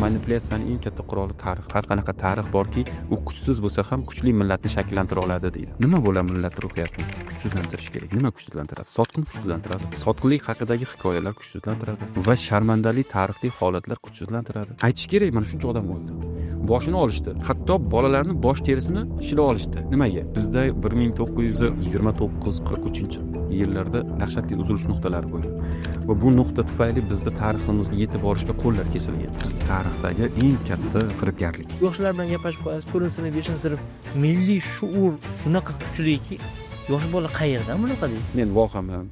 Manipulyatsiyaning eng katta quroli tarix. Har qanaqa tarix borki, u kuchsiz bo'lsa ham kuchli millatni shakllantira oladi, deydi. Nima bo'ladi millat ruhiyatini kuchsizlantirish kerak? Nima kuchsizlantiradi? Sotqin kuchsizlantiradi, sotqinlik haqidagi hikoyalar kuchsizlantiradi va sharmandali tarixli holatlar kuchsizlantiradi. Aytish kerak, mana shuncha odam o'ldi, boshini olishdi, hatto bolalarni bosh terisini shilib olishdi. Nimaga? Bizda 1929, 43-yillarda dahshatli uzilish nuqtalari bo'lgan va bu nuqta tufayli bizda tariximizga yetib borishga qo'llar kesilgan. Bizni tarixdagi eng katta firibgarlik. Yoshlar bilan gaplashib qo'yasiz, to'rtinchi sinf, beshinchi sinf, milliy shuur shunaqa kuchliki, yosh bola qayerdan bunaqa deysiz. Men vohaman,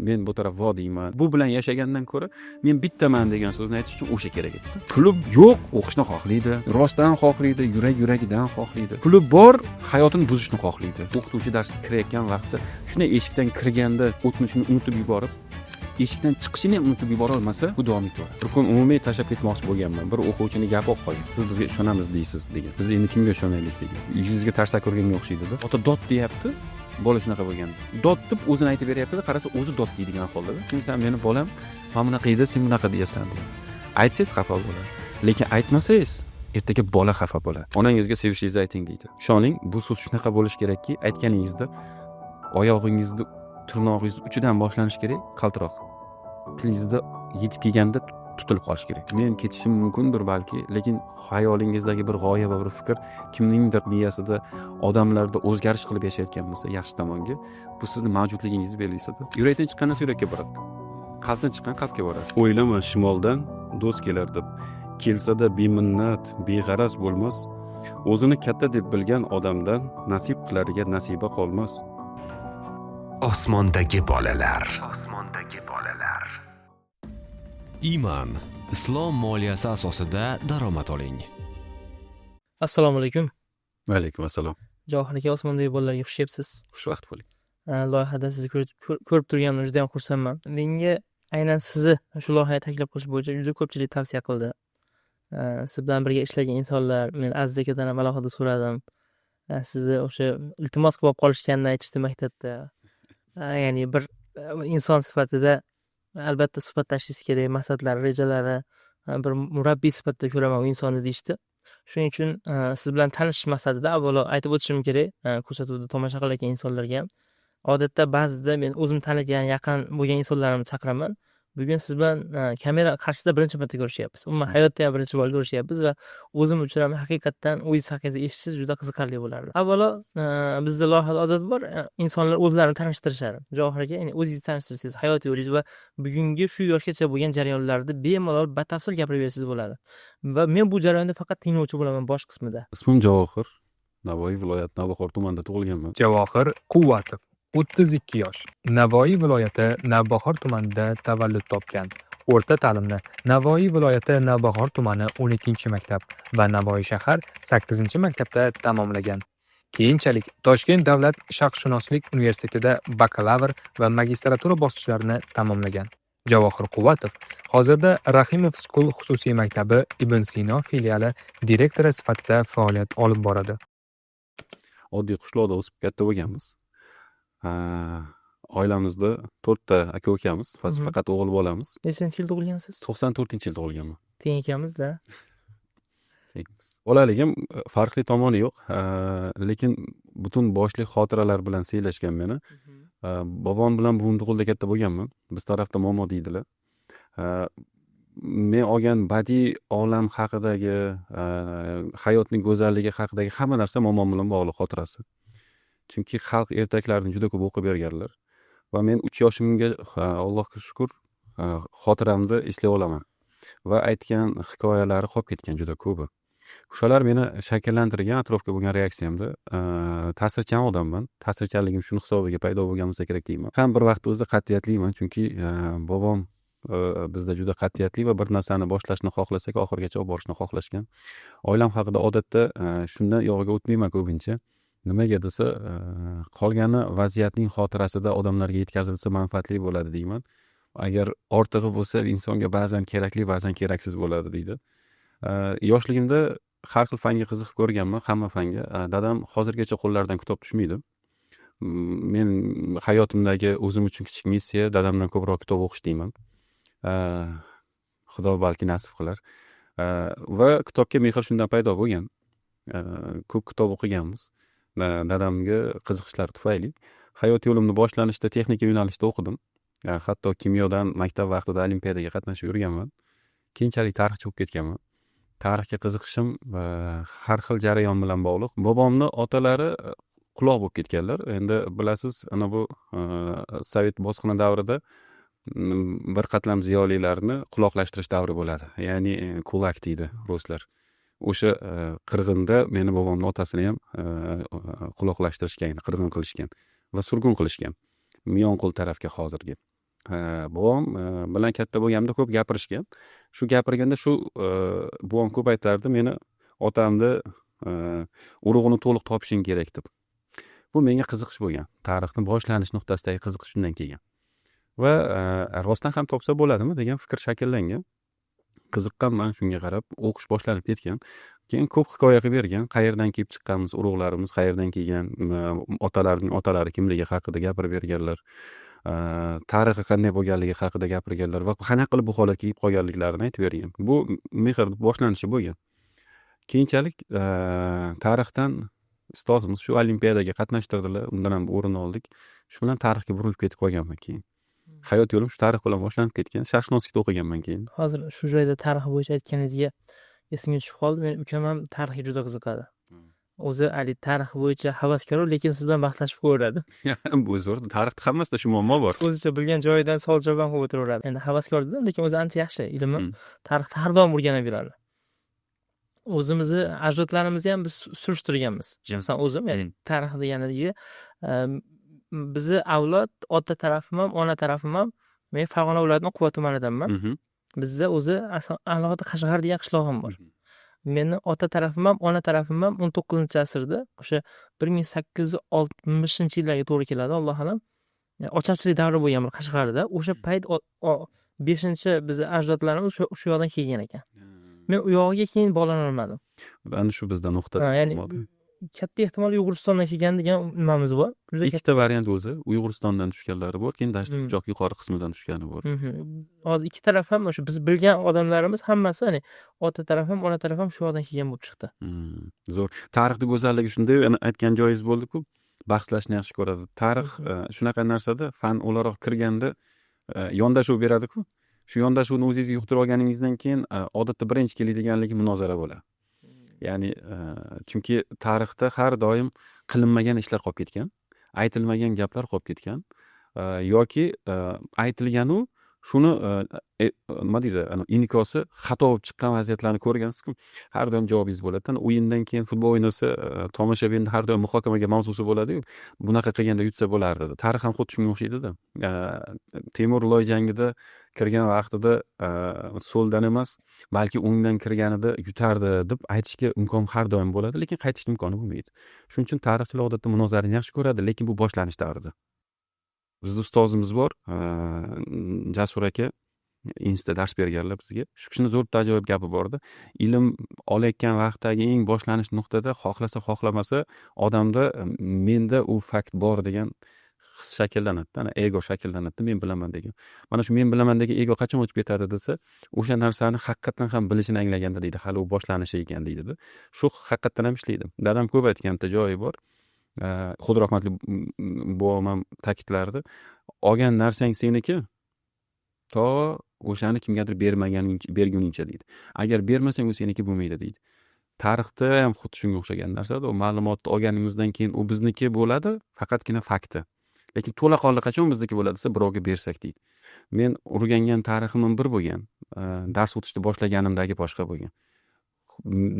men bu taraf vodiyman, bu bilan yashagandan ko'ra men bittaman degan so'zni aytish uchun o'sha kerak edi. Puli yo'q o'qishni xohlaydi, rostdan xohlaydi, yurak yuragidan xohlaydi. Puli bor hayotini buzishni xohlaydi. O'qituvchi darsga kirayotgan vaqtda shunday eshikdan kirganda o'tmishini unutib yuborib, eshikdan chiqishini ham unutib yubora olmasa, bu davom etaveradi. Bir kun umumiy tashlab ketmoqchi bo'lganman, bir o'quvchini gapi olib qolgan: "Siz bizga ishonamiz deysiz", degan. "Biz endi kimga ishonaylik?" degan. Yuzingizga tarsak urganga o'xshaydida. Ota dod deyapti, bola shunaqa bo'lgan, dod deb o'zini aytib beryaptida, qarasa, o'zi dod deydigan ahvoldada. "Sen meni bolam mana bunaqa edi, sen bunaqa deyapsan", deydi. Aytsangiz, xafa bo'ladi, lekin aytmasangiz, ertaga bola xafa bo'ladi. "Onangizga sevishingizni ayting", deydi. Ishoning, bu so'z shunaqa bo'lishi kerakki, aytganingizda oyog'ingizni tirnog'ingizni uchidan boshlanishi kerak qaltiroq, tilingizda yetib kelganda tutilib qolishi kerak. Men ketishim mumkindir balki, lekin xayolingizdagi bir g'oya va bir fikr kimningdir miyasida, odamlarda o'zgarish qilib yashayotgan bo'lsa yaxshi tomonga, bu sizni mavjudligingizni belgisida. Yurakdan chiqqan narsa yurakka boradi, qalbdan chiqqan qalbga boradi. O'ylama shimoldan do'st kelar deb, kelsada beminnat, beg'araz bo'lmas. O'zini katta deb bilgan odamdan nasib qilariga nasiba qolmas. Osmondagi bolalar. Osmondagi bolalar. Iman islom moliyasi asosida daromad oling. Assalomu alaykum. Va alaykum assalom. Javohir aka, Osmondagi bolalarga xush kelibsiz. Xushvaqt bo'ling. Loyihada sizni ko'rib turganimdan juda yam xursandman. Menga aynan sizni shu loyihaga taklif qilish bo'yicha juda ko'pchilik tavsiya qildi. Siz bilan birga ishlagan insonlar, men Aziz akadan ham alohida so'radim. Sizni o'sha iltimos qilib olib qolishganini aytishdi maktabda. Ya'ni bir inson sifatida albatta suhbatlashishingiz kerak, maqsadlari, rejalari, bir murabbiy sifatida ko'raman u insonni, deyishdi. Shuning uchun siz bilan tanishish maqsadida avvalo aytib o'tishim kerak, ko'rsatuvda tomosha qilayotgan insonlarga ham. Odatda ba'zida men o'zim tanigan, yaqin bo'lgan insonlarimni chaqiraman. Bugun siz bilan kamera qarshisida birinchi marta ko'rishyapmiz. Umuman hayotda ham birinchi bor ko'rishyapmiz va o'zim uchun ham haqiqatdan o'zingiz haqingizda eshitishingiz juda qiziqarli bo'lardi. Avvalo, bizda loyihada odat bor, insonlar o'zlarini tanishtirishadi. Javohir aka, ya'ni o'zingizni tanishtirsangiz, hayot yo'lingiz va bugungi shu yoshgacha bo'lgan jarayonlarni bemalol batafsil gapirib bersangiz bo'ladi. Va men bu jarayonda faqat tinglovchi bo'laman bosh qismida. Ismim Javohir, Navoiy viloyati, Navbahor tumanida tug'ilganman. Javohir Quvvatov, 32 yosh, Navoiy viloyati, Navbahor tumanida tavallud topgan. O'rta ta'limni Navoiy viloyati, Navbahor tumani, 12-maktab va Navoiy shahar 8-maktabda tamomlagan. Keyinchalik Toshkent davlat sharqshunoslik universitetida bakalavr va magistratura bosqichlarini tamomlagan. Javohir Quvvatov hozirda Rahimov School xususiy maktabi Ibn Sino filiali direktori sifatida faoliyat olib boradi. Oddiy qishloqda o'sib katta bo'lganmiz. Oilamizda to'rtta aka ukamiz va faqat o'g'il bolamiz. Nechinchi yil tug'ilgansiz? 94-yil tug'ilganman. Teng ekanmiz-da. Tengmiz. Bolaligim farqli tomoni yo'q, lekin butun boshli xotiralar bilan siylashgan meni. Bobom bilan buvimni qo'lida katta bo'lganman. Biz tarafda momo deydilar. Men olgan badiiy olam haqidagi, hayotning go'zalligi haqidagi hamma narsa momom bilan bog'liq xotirasi. Chunki xalq ertaklarini juda ko'p o'qib berganlar va men 3 yoshimga, Allohga shukur, xotiramda eslay olaman va aytgan hikoyalari qolib ketgan juda ko'pi. O'shalar meni shakllantirgan atrofga bo'lgan reaksiyamda. Ta'sirchan odamman. Ta'sirchanligim shuni hisobiga paydo bo'lgan bo'lsa kerak deyman. Ham bir vaqtda o'zida qat'iyatliman, chunki bobom bizda juda qat'iyatli va bir narsani boshlashni xohlasak, oxirigacha olib borishni xohlashgan. Oilam haqida odatda shundan uyog'iga o'tmayman ko'pincha. Nimaga desa, qolgani vaziyatning xotirasida odamlarga yetkazilsa, manfaatli bo'ladi deyman. Agar ortig'i bo'lsa, insonga ba'zan kerakli, ba'zan keraksiz bo'ladi, deydi. Yoshligimda har xil fanga qiziqib ko'rganman, hamma fanga. Dadam hozirgacha qo'llaridan kitob tushmaydi. Men hayotimdagi o'zim uchun kichik missiya dadamdan ko'proq kitob o'qish deyman. Xudo balki nasib qilar. Va kitobga mehr shundan paydo bo'lgan. Ko'p kitob o'qiganmiz dadamga qiziqishlari tufayli. Hayot yo'limni boshlanishida texnika yo'nalishida o'qidim. Hatto kimyodan maktab vaqtida olimpiadaga qatnashib yurganman. Keyinchalik tarixchi bo'lib ketganman. Tarixga qiziqishim har xil jarayon bilan bog'liq. Bobomni otalari quloq bo'lib ketganlar. Endi bilasiz, ana bu sovet bosqini davrida bir qatlam ziyolilarni quloqlashtirish davri bo'ladi, ya'ni kulak deydi ruslar. O'sha qirg'inda meni bobomni otasini ham quloqlashtirishgan, qirg'in qilishgan va surgun qilishgan Miyonqul tarafga hozirgi. Bobom bilan katta bo'lganimda ko'p gapirishgan. Shu gapirganda shu bobom ko'p aytardi, meni otamni urug'ini to'liq topishing kerak deb. Bu menga qiziqish bo'lgan. Tarixni boshlanish nuqtasidagi qiziqish shundan kelgan. Va rostdan ham topsa bo'ladimi degan fikr shakllangan. Qiziqqanman, shunga qarab o'qish boshlanib ketgan. Keyin ko'p hikoya qilib bergan, qayerdan kelib chiqqanmiz, urug'larimiz qayerdan kelgan, otalarining otalari kimligi haqida gapirib berganlar, tarixi qanday bo'lganligi haqida gapirganlar va qanaqa qilib bu holatga kelib qolganliklarini aytib bergan. Bu mehr boshlanishi bo'lgan. Keyinchalik tarixdan ustozimiz shu olimpiadaga qatnashtirdilar, undan ham o'rin oldik. Shu bilan tarixga burilib ketib qolganman keyin. Hayot yo'lim shu tarix bilan boshlanib ketgan. Sharqshunoslikda o'qiganman keyin. Hozir shu joyda tarix bo'yicha aytganingizga esimga tushib qoldi. Meni ukam ham tarixga juda qiziqadi. O'zi haligi tarix bo'yicha havaskor, lekin siz bilan bahslashib qo'yaveradi. Bu zo'r. Tarixda hammasida shu muammo bor. O'zicha bilgan joyidan savol javob ham qilib o'tiraveradi. Endi havaskor dedim, lekin o'zi ancha yaxshi ilmi. Tarixni har doim o'rganaveradi. O'zimizni ajdodlarimizni ham biz surishtirganmiz. Shaxsan o'zim, ya'ni tarix deganidagi bizni avlod, ota tarafim ham, ona tarafim ham, men Farg'ona viloyatining Quva tumanidanman. Bizda o'zi alohida Qashqar degan qishlog'im bor. Meni ota tarafim ham, ona tarafim ham 19-asrda, o'sha 1860-yillarga to'g'ri keladi, allohu alam. Ocharchilik davri bo'lgan bir Qashqarda. O'sha payt beshinchi bizni ajdodlarimiz o'sha yoqdan kelgan ekan. Men u yog'iga keyin bog'lanolmadim. Ana shu bizda nuqta. Ya'ni katta ehtimol Uyg'uristondan kelgan degan nimamiz bor. Juda ikkita variant o'zi. Uyg'uristondan tushganlari bor, keyin Dashti Qipchoq yuqori qismidan tushgani bor. Hozir ikki taraf ham o'sha biz bilgan odamlarimiz hammasi, ya'ni ota taraf ham, ona taraf ham shu yoqdan kelgan bo'lib chiqdi. Zo'r. Tarixni go'zalligi shunda, yana aytgan joyingiz bo'ldi-ku, bahslashni yaxshi ko'radi. Tarix shunaqa narsada, fan o'laroq kirganda yondashuv beradi-ku. Shu yondashuvni o'zingizga yuqtirib olganingizdan keyin odatda birinchi keladiganligi munozara bo'ladi. Ya'ni chunki tarixda har doim qilinmagan ishlar qolib ketgan, aytilmagan gaplar qolib ketgan yoki aytilganu shuni nima deydi, in'ikosi xato bo'lib chiqqan vaziyatlarni ko'rgansizku, har doim javobingiz bo'ladi. O'yindan keyin futbol o'ynasa, tomoshabin har doim muhokamaga mavzusi bo'ladiyu, bunaqa qilganda yutsa bo'lardi deb. Tarix ham xuddi shunga o'xshaydida. Temur Loy jangida kirgan vaqtida so'ldan emas, balki o'ngdan kirganida yutardi deb aytishga imkon har doim bo'ladi, lekin qaytishga imkoni bo'lmaydi. Shuning uchun tarixchilar odatda munozarani yaxshi ko'radi, lekin bu boshlanish davrida. Bizni ustozimiz bor, Jasur aka, institutda dars berganlar bizga. Shu kishini zo'r bitta ajoyib gapi borda. Ilm olayotgan vaqtdagi eng boshlanish nuqtada xohlasa xohlamasa odamda menda u fakt bor degan his shakllanadi, ana ego shakllanadi, men bilaman degan. Mana shu men bilaman degan ego qachon o'tib ketadi desa, o'sha narsani haqiqatdan ham bilishini anglaganda deydi, hali u boshlanishi ekan deydida. Shu haqiqatdan ham ishlaydi. Dadam ko'p aytgan bitta joyi bor. Xudo rahmatli bovam ham ta'kidlardi. Olgan narsang seniki, to o'shani kimgadir berguningcha deydi. Agar bermasang u seniki bo'lmaydi deydi. Tarixda ham xuddi shunga o'xshagan narsada, u ma'lumotni olganimizdan keyin u bizniki bo'ladi, faqatgina fakti. Lekin to'laqonli qachon bizniki bo'ladi desa, birovga bersak deydi. Men o'rgangan tarixim bir bo'lgan, dars o'tishni boshlaganimdagi boshqa bo'lgan.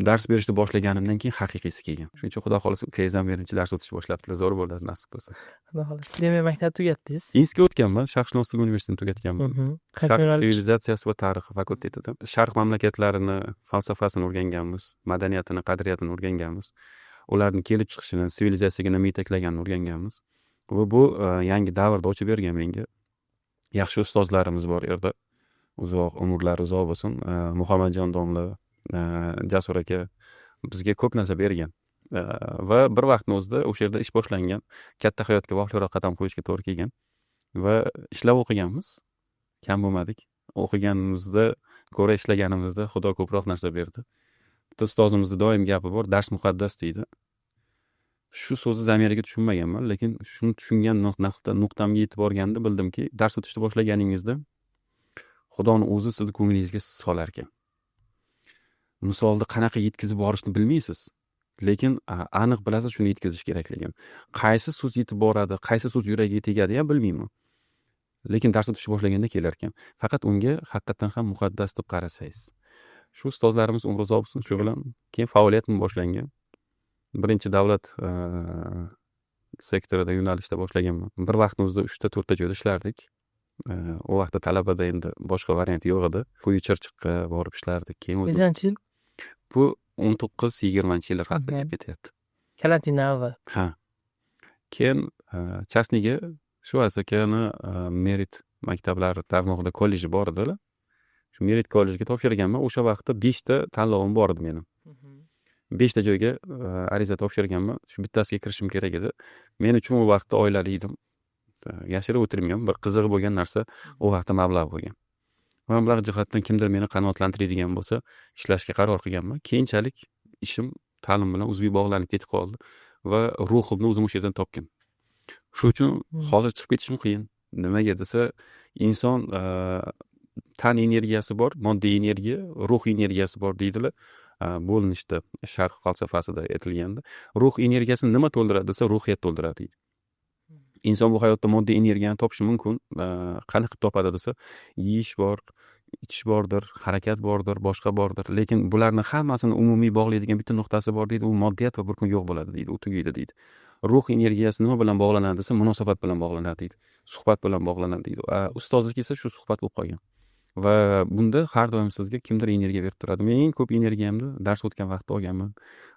Dars berishni boshlaganimdan keyin haqiqiysi kelgan. Shuning uchun Xudo xohlasa ukangiz ham menimcha dars o'tishni boshlabdilar, zo'r bo'ladi nasib qilsa. Xudo xohlasa. Demak, maktab tugatdingiz. Institutga o'tganman, Sharqshunoslik universitetini tugatganman. Sharq sivilizatsiyasi va tarixi fakultetida. Sharq mamlakatlarini falsafasini o'rganganmiz, madaniyatini, qadriyatini o'rganganmiz. Ularning kelib chiqishini, sivilizatsiyaga nima yetaklaganini o'rganganmiz. Va bu yangi davrni ochib bergan menga. Yaxshi ustozlarimiz bor u yerda. Uzoq umrlari uzoq bo'lsin. Muhammadjon domla, Jasur aka bizga ko'p narsa bergan. Va bir vaqtni o'zida o'sha yerda ish boshlangan. Katta hayotga vaqtliroq qadam qo'yishga to'g'ri kelgan. Va ishlab o'qiganmiz. Kam bo'lmadik. O'qiganimizda Ko'ra ishlaganimizda Xudo ko'proq narsa berdi. Bitta ustozimizni doim gapi bor, dars muqaddas deydi. Shu so'zni zamiriga tushunmaganman, lekin shuni tushungan nuqtamga yetib borganda bildimki, dars o'tishni boshlaganingizda Xudoni o'zi sizni ko'nglingizga solar ekan. Misolni qanaqa yetkazib borishni bilmaysiz, lekin aniq bilasiz shuni yetkazish kerakligini. Qaysi so'z yetib boradi, qaysi so'z yuragiga tegadi ham bilmayman. Lekin dars o'tishni boshlaganda kelar ekan. Faqat unga haqiqatdan ham muqaddas deb qarasangiz. Shu ustozlarimiz umri uzoq bo'lsin, shu bilan keyin faoliyatim boshlangan. Birinchi davlat sektorida yo'nalishda boshlaganman. Bir vaqtni o'zida 3 ta 4 ta joyda ishlardik. U vaqtda talabada endi boshqa variant yo'q edi. Quyi Chirchiqqa borib ishlardik. Keyin o'zim Nechanchi yil? Bu 19-20 yillar haqida gap ketyapti. Karantindan avval. Ha. Keyin частный ga shu Asakani Merit maktablari tarmog'ida kolleji bor edilar. Shu Merit kollejiga topshirganman. O'sha vaqtda 5 ta tanlovim bor edi meni. 5 ta joyga ariza topshirganman. Shu bittasiga kirishim kerak edi. Men uchun u vaqtda oilali edim. Yashirib o'tirmayman. Bir qizig'i bo'lgan narsa u vaqtda mablag' bo'lgan. Mablag' jihatdan kimdir meni qanoatlantiradigan bo'lsa, ishlashga qaror qilganman. Keyinchalik ishim ta'lim bilan uzviy bog'lanib ketib qoldi va ruhimni o'zim o'sha yerdan topgan. Shu uchun hozir chiqib ketishim qiyin. Nimaga desa, inson tan energiyasi bor, moddiy energiya, ruh energiyasi bor deydilar. Bo'linishda sharq falsafasida aytilganda, ruh energiyasini nima to'ldiradi desa, ruhiyat to'ldiradi deydi. Inson bu hayotda moddiy energiyani topishi mumkin. Qanaqa qilib topadi desa, yeyish bor, ichish bordir, harakat bordir, boshqa bordir. Lekin bularni hammasini umumiy bog'laydigan bitta nuqtasi bor deydi, u moddiyat va bir kun yo'q bo'ladi deydi, u tugaydi deydi. Ruh energiyasi nima bilan bog'lanadi desa, munosabat bilan bog'lanadi deydi, suhbat bilan bog'lanadi deydi. Ustozlik esa shu suhbat bo'lib qolgan. Va bunda har doim sizga kimdir energiya berib turadi. Men eng ko'p energiyamni dars o'tgan vaqtda olganman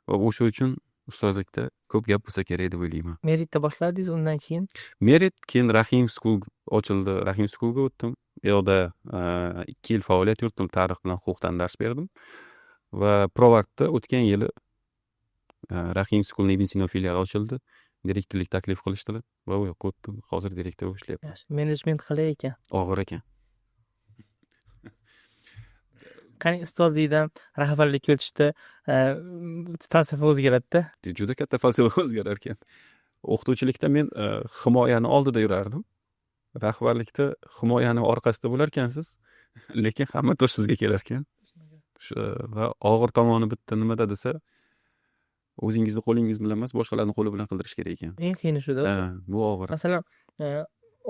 va o'sha uchun ustozlikda ko'p gap bo'lsa kerak deb o'ylayman. Meritda boshladingiz, undan keyin? Merit, keyin Rahim School ochildi. Rahim Schoolga o'tdim. U yoqda 2 yil faoliyat yuritdim, tarix bilan huquqdan dars berdim. Va Provartda o'tgan yili Rahim Schoolning Ibn Sino filiali ochildi. Direktorlik taklif qilishdilar va u yoqqa o'tdim. Hozir direktor bo'lib ishlayapman. Yaxshi. Menejment qalay ekan? Og'ir ekan. Qani ustozlikdan rahbarlikka o'tishda falsafa o'zgaradida? Juda katta falsafa o'zgarar ekan. O'qituvchilikda men himoyani oldida yurardim. Rahbarlikda himoyani orqasida bo'larkansiz, lekin hamma to'sh sizga kelar ekan. Shu va og'ir tomoni bitta nimada desa, o'zingizni qo'lingiz bilan emas, boshqalarning qo'li bilan qildirish kerak ekan. Eng qiyini shuda. Ha, bu og'ir. Masalan,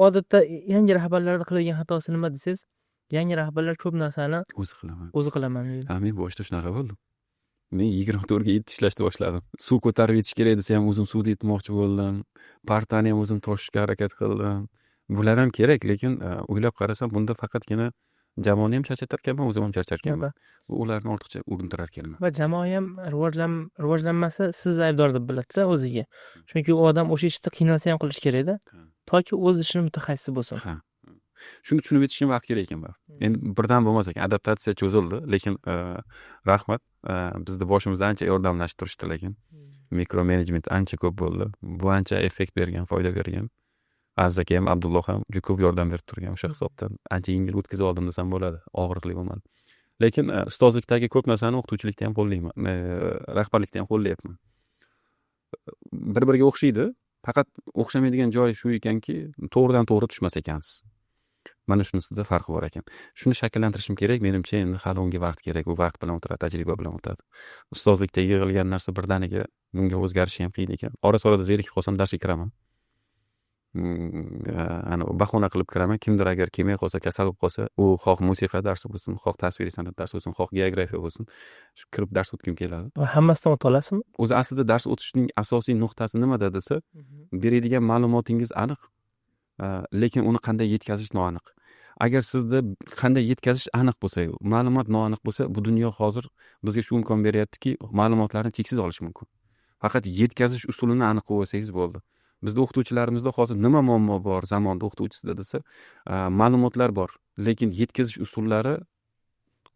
odatda yangi rahbarlarda qiladigan xatosi nima desangiz, yangi rahbarlar ko'p narsani o'zi qilaman. O'zi qilaman deydi. Ha, men boshida shunaqa bo'ldim. Men 24 ga 7 ishlashni boshladim. Suv ko'tarib yetish kerak desa ham o'zim suvni yetmoqchi bo'ldim. Partani ham o'zim toshishga harakat qildim. Bular ham kerak, lekin o'ylab qarasam bunda faqatgina jamoani ham charchatar ekanman, o'zim ham charchar ekanman. Ularni ortiqcha urintirar ekanman. Va jamoa ham rivojlanmasa siz aybdor deb biladida o'ziga. Chunki u odam o'sha ishni qiynalsa ham qilish kerakda. Toki o'z ishini mutaxassisi bo'lsin. Ha. Shuni tushunib yetishga vaqt kerak ekan baribir. Endi birdan bo'lmas ekan, adaptatsiya cho'zildi, lekin rahmat, bizni boshimizda ancha yordamlashib turishdi, lekin mikro menejment ancha ko'p bo'ldi. Bu ancha effekt bergan, foyda bergan. Aziz aka ham, Abdulloh ham juda ko'p yordam berib turgan o'sha hisobdan. Ancha yengil o'tkazib oldim desam bo'ladi, og'riqli bo'lmadi. Lekin ustozlikdagi ko'p narsani o'qituvchilikda ham qo'llayman, rahbarlikda ham qo'llayapman. Bir-biriga o'xshaydi, faqat o'xshamaydigan joyi shu ekanki, to'g'ridan to'g'ri tushmas ekansiz. Mana shunisida farqi bor ekan. Shuni shakllantirishim kerak, menimcha endi hali unga vaqt kerak. U vaqt bilan o'tiradi, tajriba bilan o'tadi. Ustozlikda yig'ilgan narsa birdaniga bunga o'zgarishi ham qiyin ekan. Ora-sirada zerikib qolsam darsga kiraman. Ani bahona qilib kiraman. Kimdir agar kelmay qolsa, kasal bo'lib qolsa, u xoh musiqa darsi bo'lsin, xoh tasviriy san'at darsi bo'lsin, xoh geografiya bo'lsin, shu kirib dars o'tgim keladi. Va hammasidan o'ta olasizmi? O'zi aslida dars o'tishning asosiy nuqtasi nimada desa, beradigan ma'lumotingiz aniq, lekin uni qanday yetkazish noaniq. Agar sizda qanday yetkazish aniq bo'lsa, ma'lumot noaniq bo'lsa, bu dunyo hozir bizga shu imkon beryaptiki, ma'lumotlarni cheksiz olish mumkin. Faqat yetkazish usulini aniq qilib olsangiz bo'ldi. Bizda o'qituvchilarimizda hozir nima muammo bor zamonda o'qituvchisida desa, ma'lumotlar bor, lekin yetkazish usullari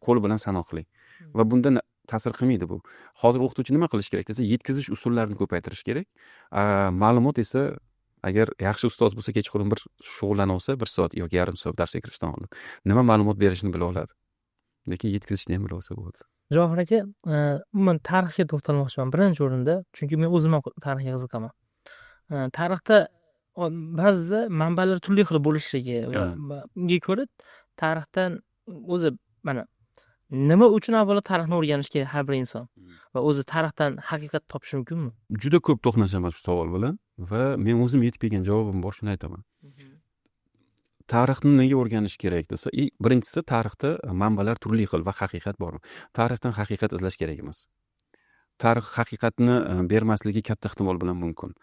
qo'l bilan sanoqli. Va bunda ta'sir qilmaydi bu. Hozir o'qituvchi nima qilish kerak desa, yetkazish usullarini ko'paytirish kerak. Ma'lumot esa agar yaxshi ustoz bo'lsa, kechqurun bir shug'ullanib olsa, 1 soat yoki yarim soat darsga kirishdan oldin nima ma'lumot berishini bila oladi. Lekin yetkazishni ham bilib olsa bo'ladi. Johir aka, umuman tarixga to'xtalmoqchiman birinchi o'rinda, chunki men o'zim ham tarixga qiziqaman. Tarixda ba'zida manbalar turli xil bo'lishligi va unga ko'ra tarixdan o'zi mana nima uchun avvalo tarixni o'rganish kerak har bir inson va o'zi tarixdan haqiqat topish mumkinmi? Juda ko'p to'qnashaman shu savol bilan va men o'zim yetib kelgan javobim bor, shuni aytaman. Tarixni nega o'rganish kerak desa, и birinchisi, tarixda manbalar turli xil va haqiqat bormi? Tarixdan haqiqat izlash kerak emas. Tarix haqiqatni bermasligi katta ehtimol bilan mumkin.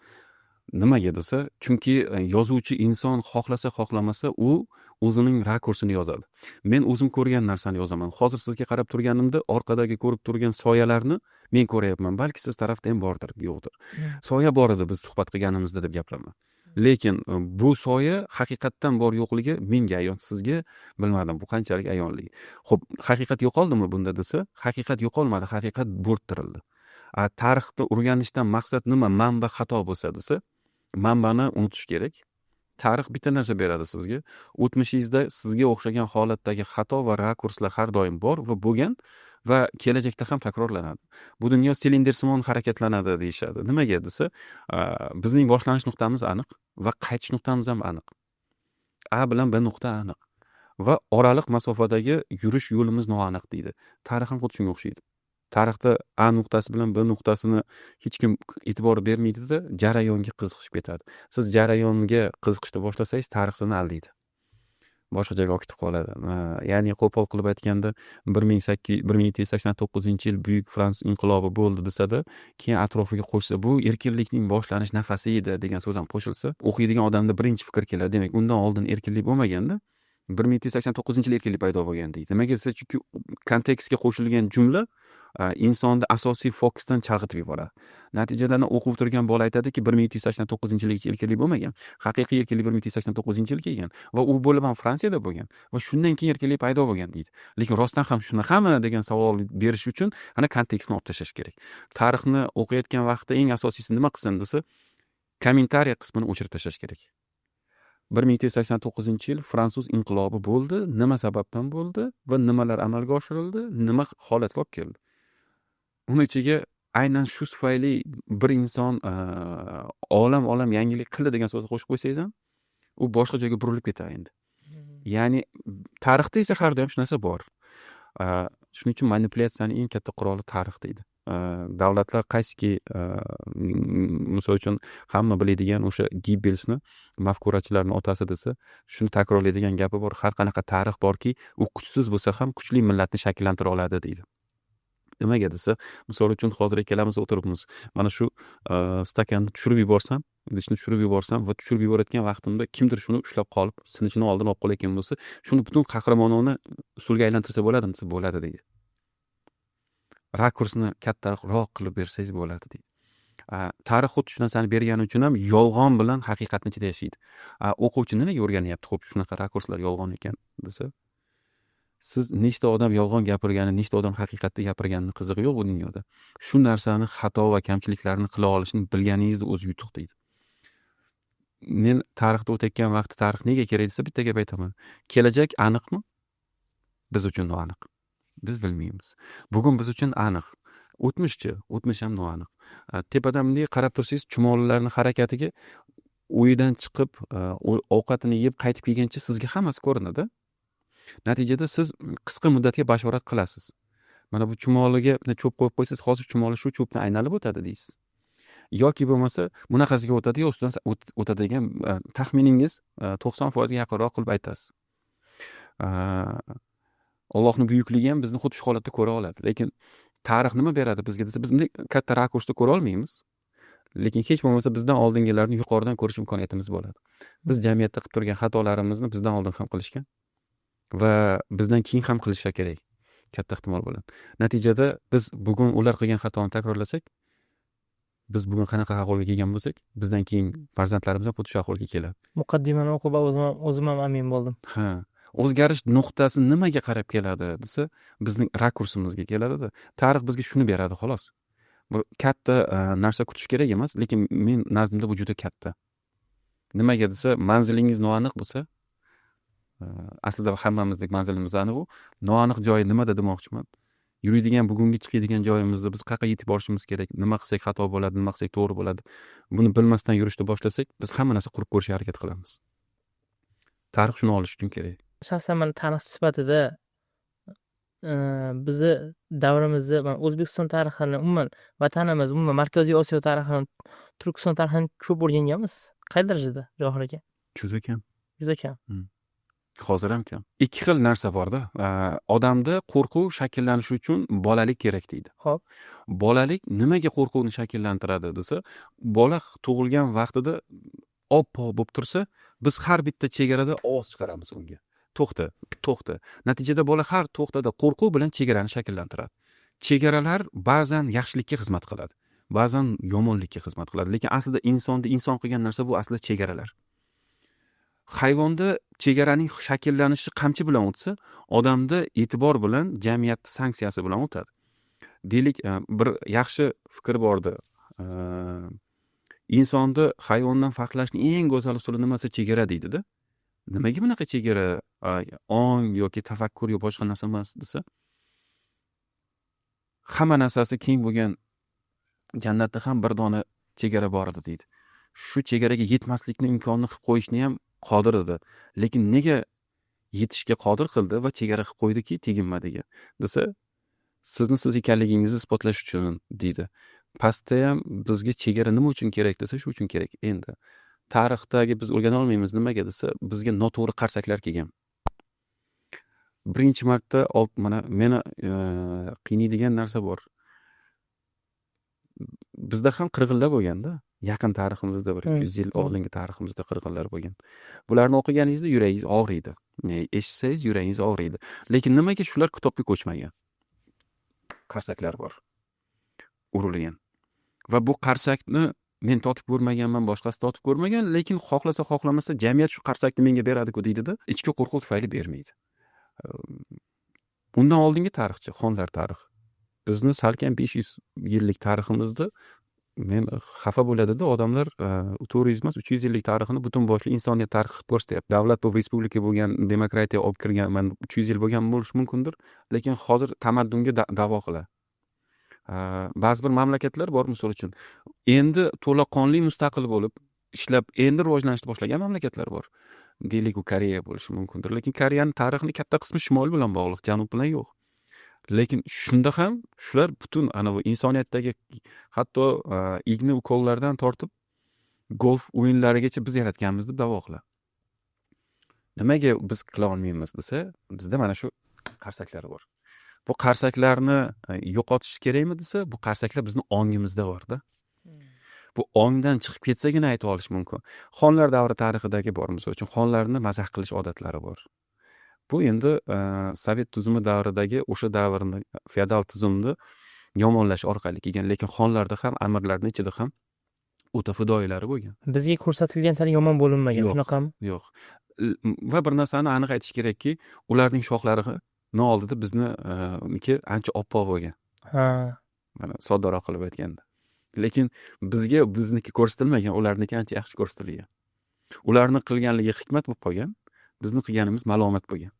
Nimaga desa, chunki yozuvchi inson xohlasa, xohlamasa, u o'zining rakursini yozadi. Men o'zim ko'rgan narsani yozaman. Hozir sizga qarab turganimda orqadagi ko'rib turgan soyalarni men ko'ryapman. Balki siz tarafda ham bordir, yo'qdir. Soya bor edi biz suhbat qilganimizda deb gapiraman. Lekin bu soya haqiqatdan bor yo'qligi menga ayon, sizga bilmadim bu qanchalik ayonligi. Xo'p, haqiqat yo'qoldimi bunda desa, haqiqat yo'qolmadi, haqiqat bo'rttirildi. Tarixni o'rganishdan maqsad nima? Manba xato bo'lsa desa, manbani unutish kerak. Tarix bitta narsa beradi sizga. O'tmishingizda sizga o'xshagan holatdagi xato va rakurslar har doim bor va bo'lgan va kelajakda ham takrorlanadi. Bu dunyo silindrsimon harakatlanadi deyishadi. Nimaga desa, bizning boshlanish nuqtamiz aniq va qaytish nuqtamiz ham aniq. A bilan B nuqta aniq va oraliq masofadagi yurish yo'limiz noaniq deydi. Tarix ham xuddi shunga o'xshaydi. Tarixda A nuqtasi bilan B nuqtasini hech kim e'tibor bermaydida, jarayonga qiziqishib ketadi. Siz jarayonga qiziqishni boshlasangiz, tarix sizni aldaydi. Boshqa joyga olib ketib qoladi. Ya'ni qo'pol qilib aytganda, 1789-yil buyuk fransuz inqilobi bo'ldi desada, keyin atrofiga qo'shsa, bu erkinlikning boshlanish nafasi edi degan so'z ham qo'shilsa, o'qiydigan odamda birinchi fikr keladi. Demak, undan oldin erkinlik bo'lmaganda, 1789-yil erkinlik paydo bo'lgan deydi. Nimaga desa, chunki kontekstga qo'shilgan jumla insonni asosiy fokusdan chalg'itib yuboradi. Natijada o'qib o'tirgan bola aytadiki, 1789-yilgacha erkinlik bo'lmagan. Haqiqiy erkinlik 1789-yil kelgan va u bo'lib ham Fransiyada bo'lgan va shundan keyin erkinlik paydo bo'lgan deydi. Lekin rostdan ham shunaqami degan savol berish uchun ana kontekstni olib tashlash kerak. Tarixni o'qiyotgan vaqtda eng asosiysi nima qilsin desa, kommentariya qismini o'chirib tashlash kerak. 1789-yil fransuz inqilobi bo'ldi, nima sababdan bo'ldi va nimalar amalga oshirildi, nima holatga olib keldi. Uni ichiga aynan shu tufayli bir inson olam olam yangilik qildi degan so'zni qo'shib qo'ysangiz ham, u boshqa joyga burilib ketadi endi. Ya'ni tarixda esa har doim shu narsa bor. Shuning uchun manipulyatsiyaning eng katta quroli tarix deydi. Davlatlar qaysiki, misol uchun, hamma biladigan o'sha Gebbelsni mafkurachilarni otasi desa, shuni takrorlaydigan gapi bor. Har qanaqa tarix borki, u kuchsiz bo'lsa ham kuchli millatni shakllantira oladi deydi. Nimaga desa, misol uchun, hozir ikkalamiz o'tiribmiz. Mana shu stakanni tushirib yuborsam, idishni tushirib yuborsam va tushirib yuborayotgan vaqtimda kimdir shuni ushlab qolib, sinishini oldini olib qolayotgan bo'lsa, shuni butun qahramonona usulga aylantirsa bo'ladimi desa, bo'ladi deydi. Rakursni kattaroq qilib bersangiz bo'ladi deydi. Tarix xuddi shu narsani bergani uchun ham yolg'on bilan haqiqatni ichida yashaydi. O'quvchi nimaga o'rganyapti? Xo'p, shunaqa rakurslar yolg'on ekan desa, siz nechta odam yolg'on gapirgani, nechta odam haqiqatni gapirganini qizig'i yo'q bu dunyoda. Shu narsani, xato va kamchiliklarni qila olishni bilganingizni o'zi yutuq deydi. Men tarixda o'tayotgan vaqtda tarix nega kerak desa, bitta gap aytaman. Kelajak aniqmi? Biz uchun noaniq. Biz bilmaymiz. Bugun biz uchun aniq. O'tmishchi? O'tmish ham noaniq. Tepadan bunday qarab tursangiz, chumolilarni harakatiga uyidan chiqib, ovqatini yeb qaytib kelgancha sizga hammasi ko'rinadi. Natijada siz qisqa muddatga bashorat qilasiz. Mana bu chumoliga cho'p qo'yib qo'ysangiz, hozir chumoli shu cho'pdan aylanib o'tadi deysiz. Yoki bo'lmasa bunaqasiga o'tadi, yo ustidan o'tadi degan taxminingiz 90% ga yaqinroq qilib aytasiz. Allohning buyukligi ham bizni xuddi shu holatda ko'ra oladi. Lekin tarix nima beradi bizga desa, biz bunday katta rakursda ko'ra olmaymiz. Lekin hech bo'lmasa bizdan oldingilarni yuqoridan ko'rish imkoniyatimiz bo'ladi. Biz jamiyatda qilib turgan xatolarimizni bizdan oldin ham qilishgan va bizdan keyin ham qilishar kerak katta ehtimol bilan. Natijada biz bugun ular qilgan xatoni takrorlasak, biz bugun qanaqa ahvolga kelgan bo'lsak, bizdan keyin farzandlarimiz ham xuddi shu ahvolga keladi. Muqaddimani o'qib o'zim ham amin bo'ldim. Ha, o'zgarish nuqtasi nimaga qarab keladi desa, bizning rakursimizga keladida. Tarix bizga shuni beradi xolos. Bu katta narsa kutish kerak emas, lekin men nazdimda bu juda katta. Nimaga desa, manzilingiz noaniq bo'lsa, Aslida hammamizdek manzilimiz aniq, u noaniq joyi nimada demoqchiman. Yuradigan, bugungi chiqadigan joyimizda biz qayerga yetib borishimiz kerak, nima qilsak xato bo'ladi, nima qilsak to'g'ri bo'ladi, buni bilmasdan yurishni boshlasak, biz hamma narsa qurib ko'rishga harakat qilamiz. Tarix shuni olish uchun kerak. Shaxsan man tarixchi sifatida bizni davrimizda mana O'zbekiston tarixini, umuman vatanimiz, umuman Markaziy Osiyo tarixini, Turkiston tarixini ko'p o'rganganmiz. Qay darajada, Johir aka? Juda kam. Juda kam. Hozir ham kam. Ikki xil narsa borda. Odamda qo'rquv shakllanishi uchun bolalik kerak deydi. Bolalik nimaga qo'rquvni shakllantiradi desa, bola tug'ilgan vaqtida oppoq bo'lib tursa, biz har bitta chegarada ovoz chiqaramiz unga: "To'xta, to'xta". Natijada bola har to'xtada qo'rquv bilan chegarani shakllantiradi. Chegaralar ba'zan yaxshilikka xizmat qiladi, ba'zan yomonlikka xizmat qiladi, lekin aslida insonni inson qilgan narsa bu aslida chegaralar. Hayvonda chegaraning shakllanishi qamchi bilan o'tsa, odamda e'tibor bilan, jamiyatni sanksiyasi bilan o'tadi. Deylik, bir yaxshi fikr bordi: insonni hayvondan farqlashning eng go'zal usuli nimasi? Chegara, deydida. Nimaga bunaqa chegara, ong yoki tafakkur yo boshqa narsa emas desa, hamma narsasi keng bo'lgan jannatda ham bir dona chegara bor edi, deydi. Shu chegaraga yetmaslikni imkonini qilib qo'yishni ham qodir edi, lekin nega yetishga qodir qildi va chegara qilib qo'ydiki, teginma degan desa, sizni siz ekanligingizni isbotlash uchun, deydi. Pastda ham bizga chegara nima uchun kerak desa, shu uchun kerak. Endi tarixdagi biz o'rgana olmaymiz, nimaga desa, bizga noto'g'ri qarsaklar kelgan birinchi marta. Mana meni qiynaydigan narsa bor: bizda ham qirg'inlar bo'lganda, yaqin tariximizda, bir 200 yil oldingi tariximizda qirg'inlar bo'lgan. Bularni o'qiganingizda yuragingiz og'riydi, eshitsangiz yuragingiz og'riydi, lekin nimaga shular kitobga ko'chmagan? Qarsaklar bor urilgan va bu qarsakni men totib ko'rmaganman, boshqasi totib ko'rmagan, lekin xohlasa xohlamasa jamiyat shu qarsakni menga beradiku deydida, ichki qo'rquv tufayli bermaydi. Undan oldingi tarixchi, xonlar tarixi, bizni salkam 500 yillik tariximizda men xafa bo'ladida odamlar, 400 emas, 300 yillik tarixini butun boshli insoniyat tarixi qilib ko'rsatyapti. Davlat bo'lib, respublika bo'lgan, demokratiya olib kirgan, mana 300 yil bo'lgan bo'lishi mumkindir, lekin hozir tamaddunga da'vo qiladi. Ba'zi bir mamlakatlar bor, misol uchun, endi to'laqonli mustaqil bo'lib ishlab, endi rivojlanishni boshlagan mamlakatlar bor. Deylik, u Koreya bo'lishi mumkindir, lekin Koreyani tarixini katta qismi shimol bilan bog'liq, janub bilan yo'q. Lekin shunda ham shular butun anavi insoniyatdagi hatto igna ukollardan tortib golf o'yinlarigacha biz yaratganmiz deb da'vo qiladi. Nimaga biz qila olmaymiz desa, bizda mana shu qarsaklar bor. Bu qarsaklarni yo'qotish kerakmi desa, bu qarsaklar bizni ongimizda borda. Bu ongdan chiqib ketsagina ayta olish mumkin. Xonlar davri tarixidagi bor, misol uchun, xonlarni mazax qilish odatlari bor. Bu endi sovet tuzumi davridagi o'sha davrni, feodal tuzumni yomonlash orqali kelgan, lekin xonlarda ham, amirlarni ichida ham o'ta fidoyilari bo'lgan. Bizga ko'rsatilganchalik yomon bo'linmagan. Yo'q. Shunaqami? Yo'q. Va bir narsani aniq aytish kerakki, ularning shoxlarini oldida bizni niki ancha oppoq bo'lgan. Mana, soddaroq qilib aytganda, lekin bizga bizniki ko'rsatilmagan, ularniki ancha yaxshi ko'rsatilgan. Ularni qilganligi hikmat bo'lib qolgan, bizni qilganimiz malomat bo'lgan.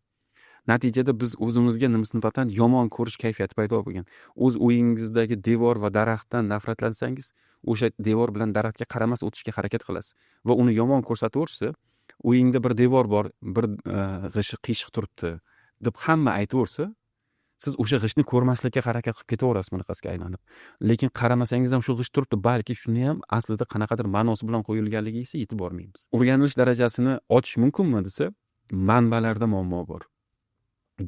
Natijada biz o'zimizga nisbatan yomon ko'rish kayfiyati paydo bo'lgan. O'z uyingizdagi devor va daraxtdan nafratlansangiz, o'sha devor bilan daraxtga qaramas o'tishga harakat qilasiz va uni yomon ko'rsataversa, uyingda bir devor bor, bir g'isht qiyshiq turibdi deb hamma aytaversa, siz o'sha g'ishtni ko'rmaslikka harakat qilib ketaverasiz bunaqasiga aylanib. Lekin qaramasangiz ham shu g'isht turibdi, balki shuni ham aslida qanaqadir ma'nosi bilan qo'yilganligiga esa yetib bormaymiz. O'rganilish darajasini ochish mumkinmi desa, manbalarda muammo bor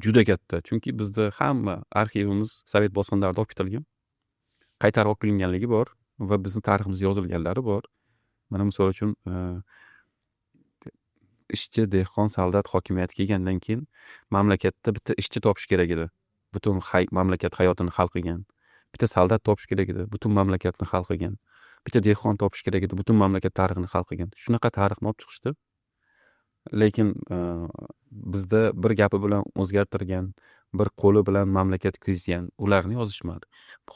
juda katta, chunki bizda hamma arxivimiz sovet bosqinlarida olib ketilgan, qaytarib olib kelinganligi bor va bizni tariximizda yozilganlari bor. Mana, misol uchun, ishchi, dehqon, soldat hokimiyati kelgandan keyin mamlakatda bitta ishchi topish kerak edi, butun mamlakat hayotini hal qilgan. Bitta soldat topish kerak edi, butun mamlakatni hal qilgan. Bitta dehqon topish kerak edi, butun mamlakat tarixini hal qilgan. Shunaqa tarixni olib chiqishdi. Lekin bizda bir gapi bilan o'zgartirgan, bir qo'li bilan mamlakat kuyizgan, ularni yozishmadi,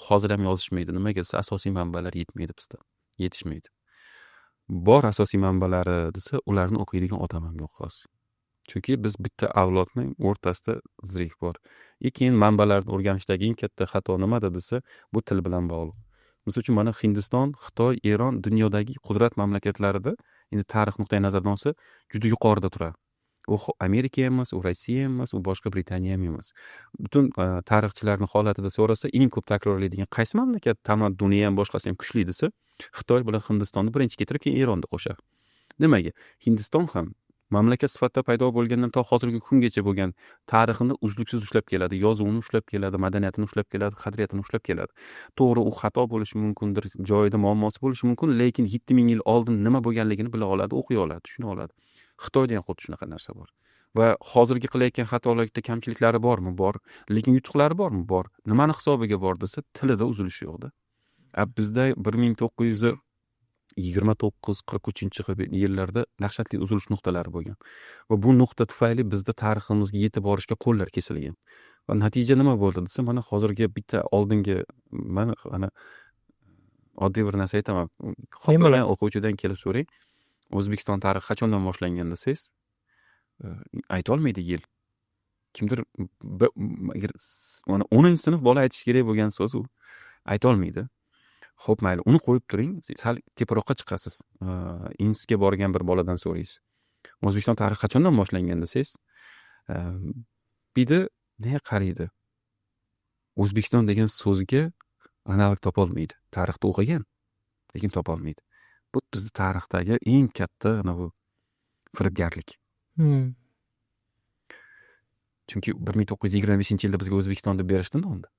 hozir ham yozishmaydi. Nimaga desa, asosiy manbalar yetmaydi bizda, yetishmaydi. Bor asosiy manbalari desa, ularni o'qiydigan odam ham yo'q hozir. Chunki biz bitta avlodning o'rtasida зрыв bor. И keyin manbalarni o'rganishdagi eng katta xato nimada desa, bu til bilan bog'liq. Misol uchun, mana Hindiston, Xitoy, Eron dunyodagi qudrat mamlakatlarida, endi tarix nuqtai nazaridan olsa, juda yuqorida turadi. U Amerika ham emas, u Rossiya ham emas, u boshqa Britaniya ham emas. Butun tarixchilarni holatida so'rasa, eng ko'p takrorlaydigan qaysi mamlakat tamadduni ham, boshqasi ham kuchli desa, Xitoy bilan Hindistonni birinchi keltirib, keyin Eronni qo'shadi. Nimaga? Hindiston ham mamlakat sifatida paydo bo'lgandan to hozirgi kungacha bo'lgan tarixini uzluksiz ushlab keladi, yozuvini ushlab keladi, madaniyatini ushlab keladi, qadriyatini ushlab keladi. To'g'ri, u xato bo'lishi mumkindir, joyida muammosi bo'lishi mumkin, lekin 7000 yil oldin nima bo'lganligini bila oladi, o'qiy oladi, tushuna oladi. Xitoyda ham xuddi shunaqa narsa bor. Va hozirgi qilayotgan xatolikda kamchiliklari bormi? Bor. Lekin yutuqlari bormi? Bor. Nimani hisobiga bor desa, tilida uzilish yo'qda. A bizda 1929, 43-yillarda dahshatli uzilish nuqtalari bo'lgan. Va bu nuqta tufayli bizda tariximizga yetib borishga qo'llar kesilgan. Va natija nima bo'ldi desa, mana hozirgi bitta oldingi, mana ana oddiy bir narsa aytaman. Xohlagan o'quvchidan kelib so'rang, O'zbekiston tarixi qachondan boshlangan desangiz, aytolmaydi yil. Kimdir agar mana 10-sinf bola aytishi kerak bo'lgan so'z u aytolmaydi. Xo'p, mayli, uni qo'yib turing, sal teparoqqa chiqasiz. Institutga borgan bir boladan so'raysiz. O'zbekiston tarixi qachondan boshlangan desangiz, bidi nega qaraydi? O'zbekiston degan so'zga analog topolmaydi. Tarixda o'qigan, lekin topolmaydi. Bu bizni tarixdagi eng katta ana bu firibgarlik. Chunki 1925-yilda bizga O'zbekiston deb berishdi nomni.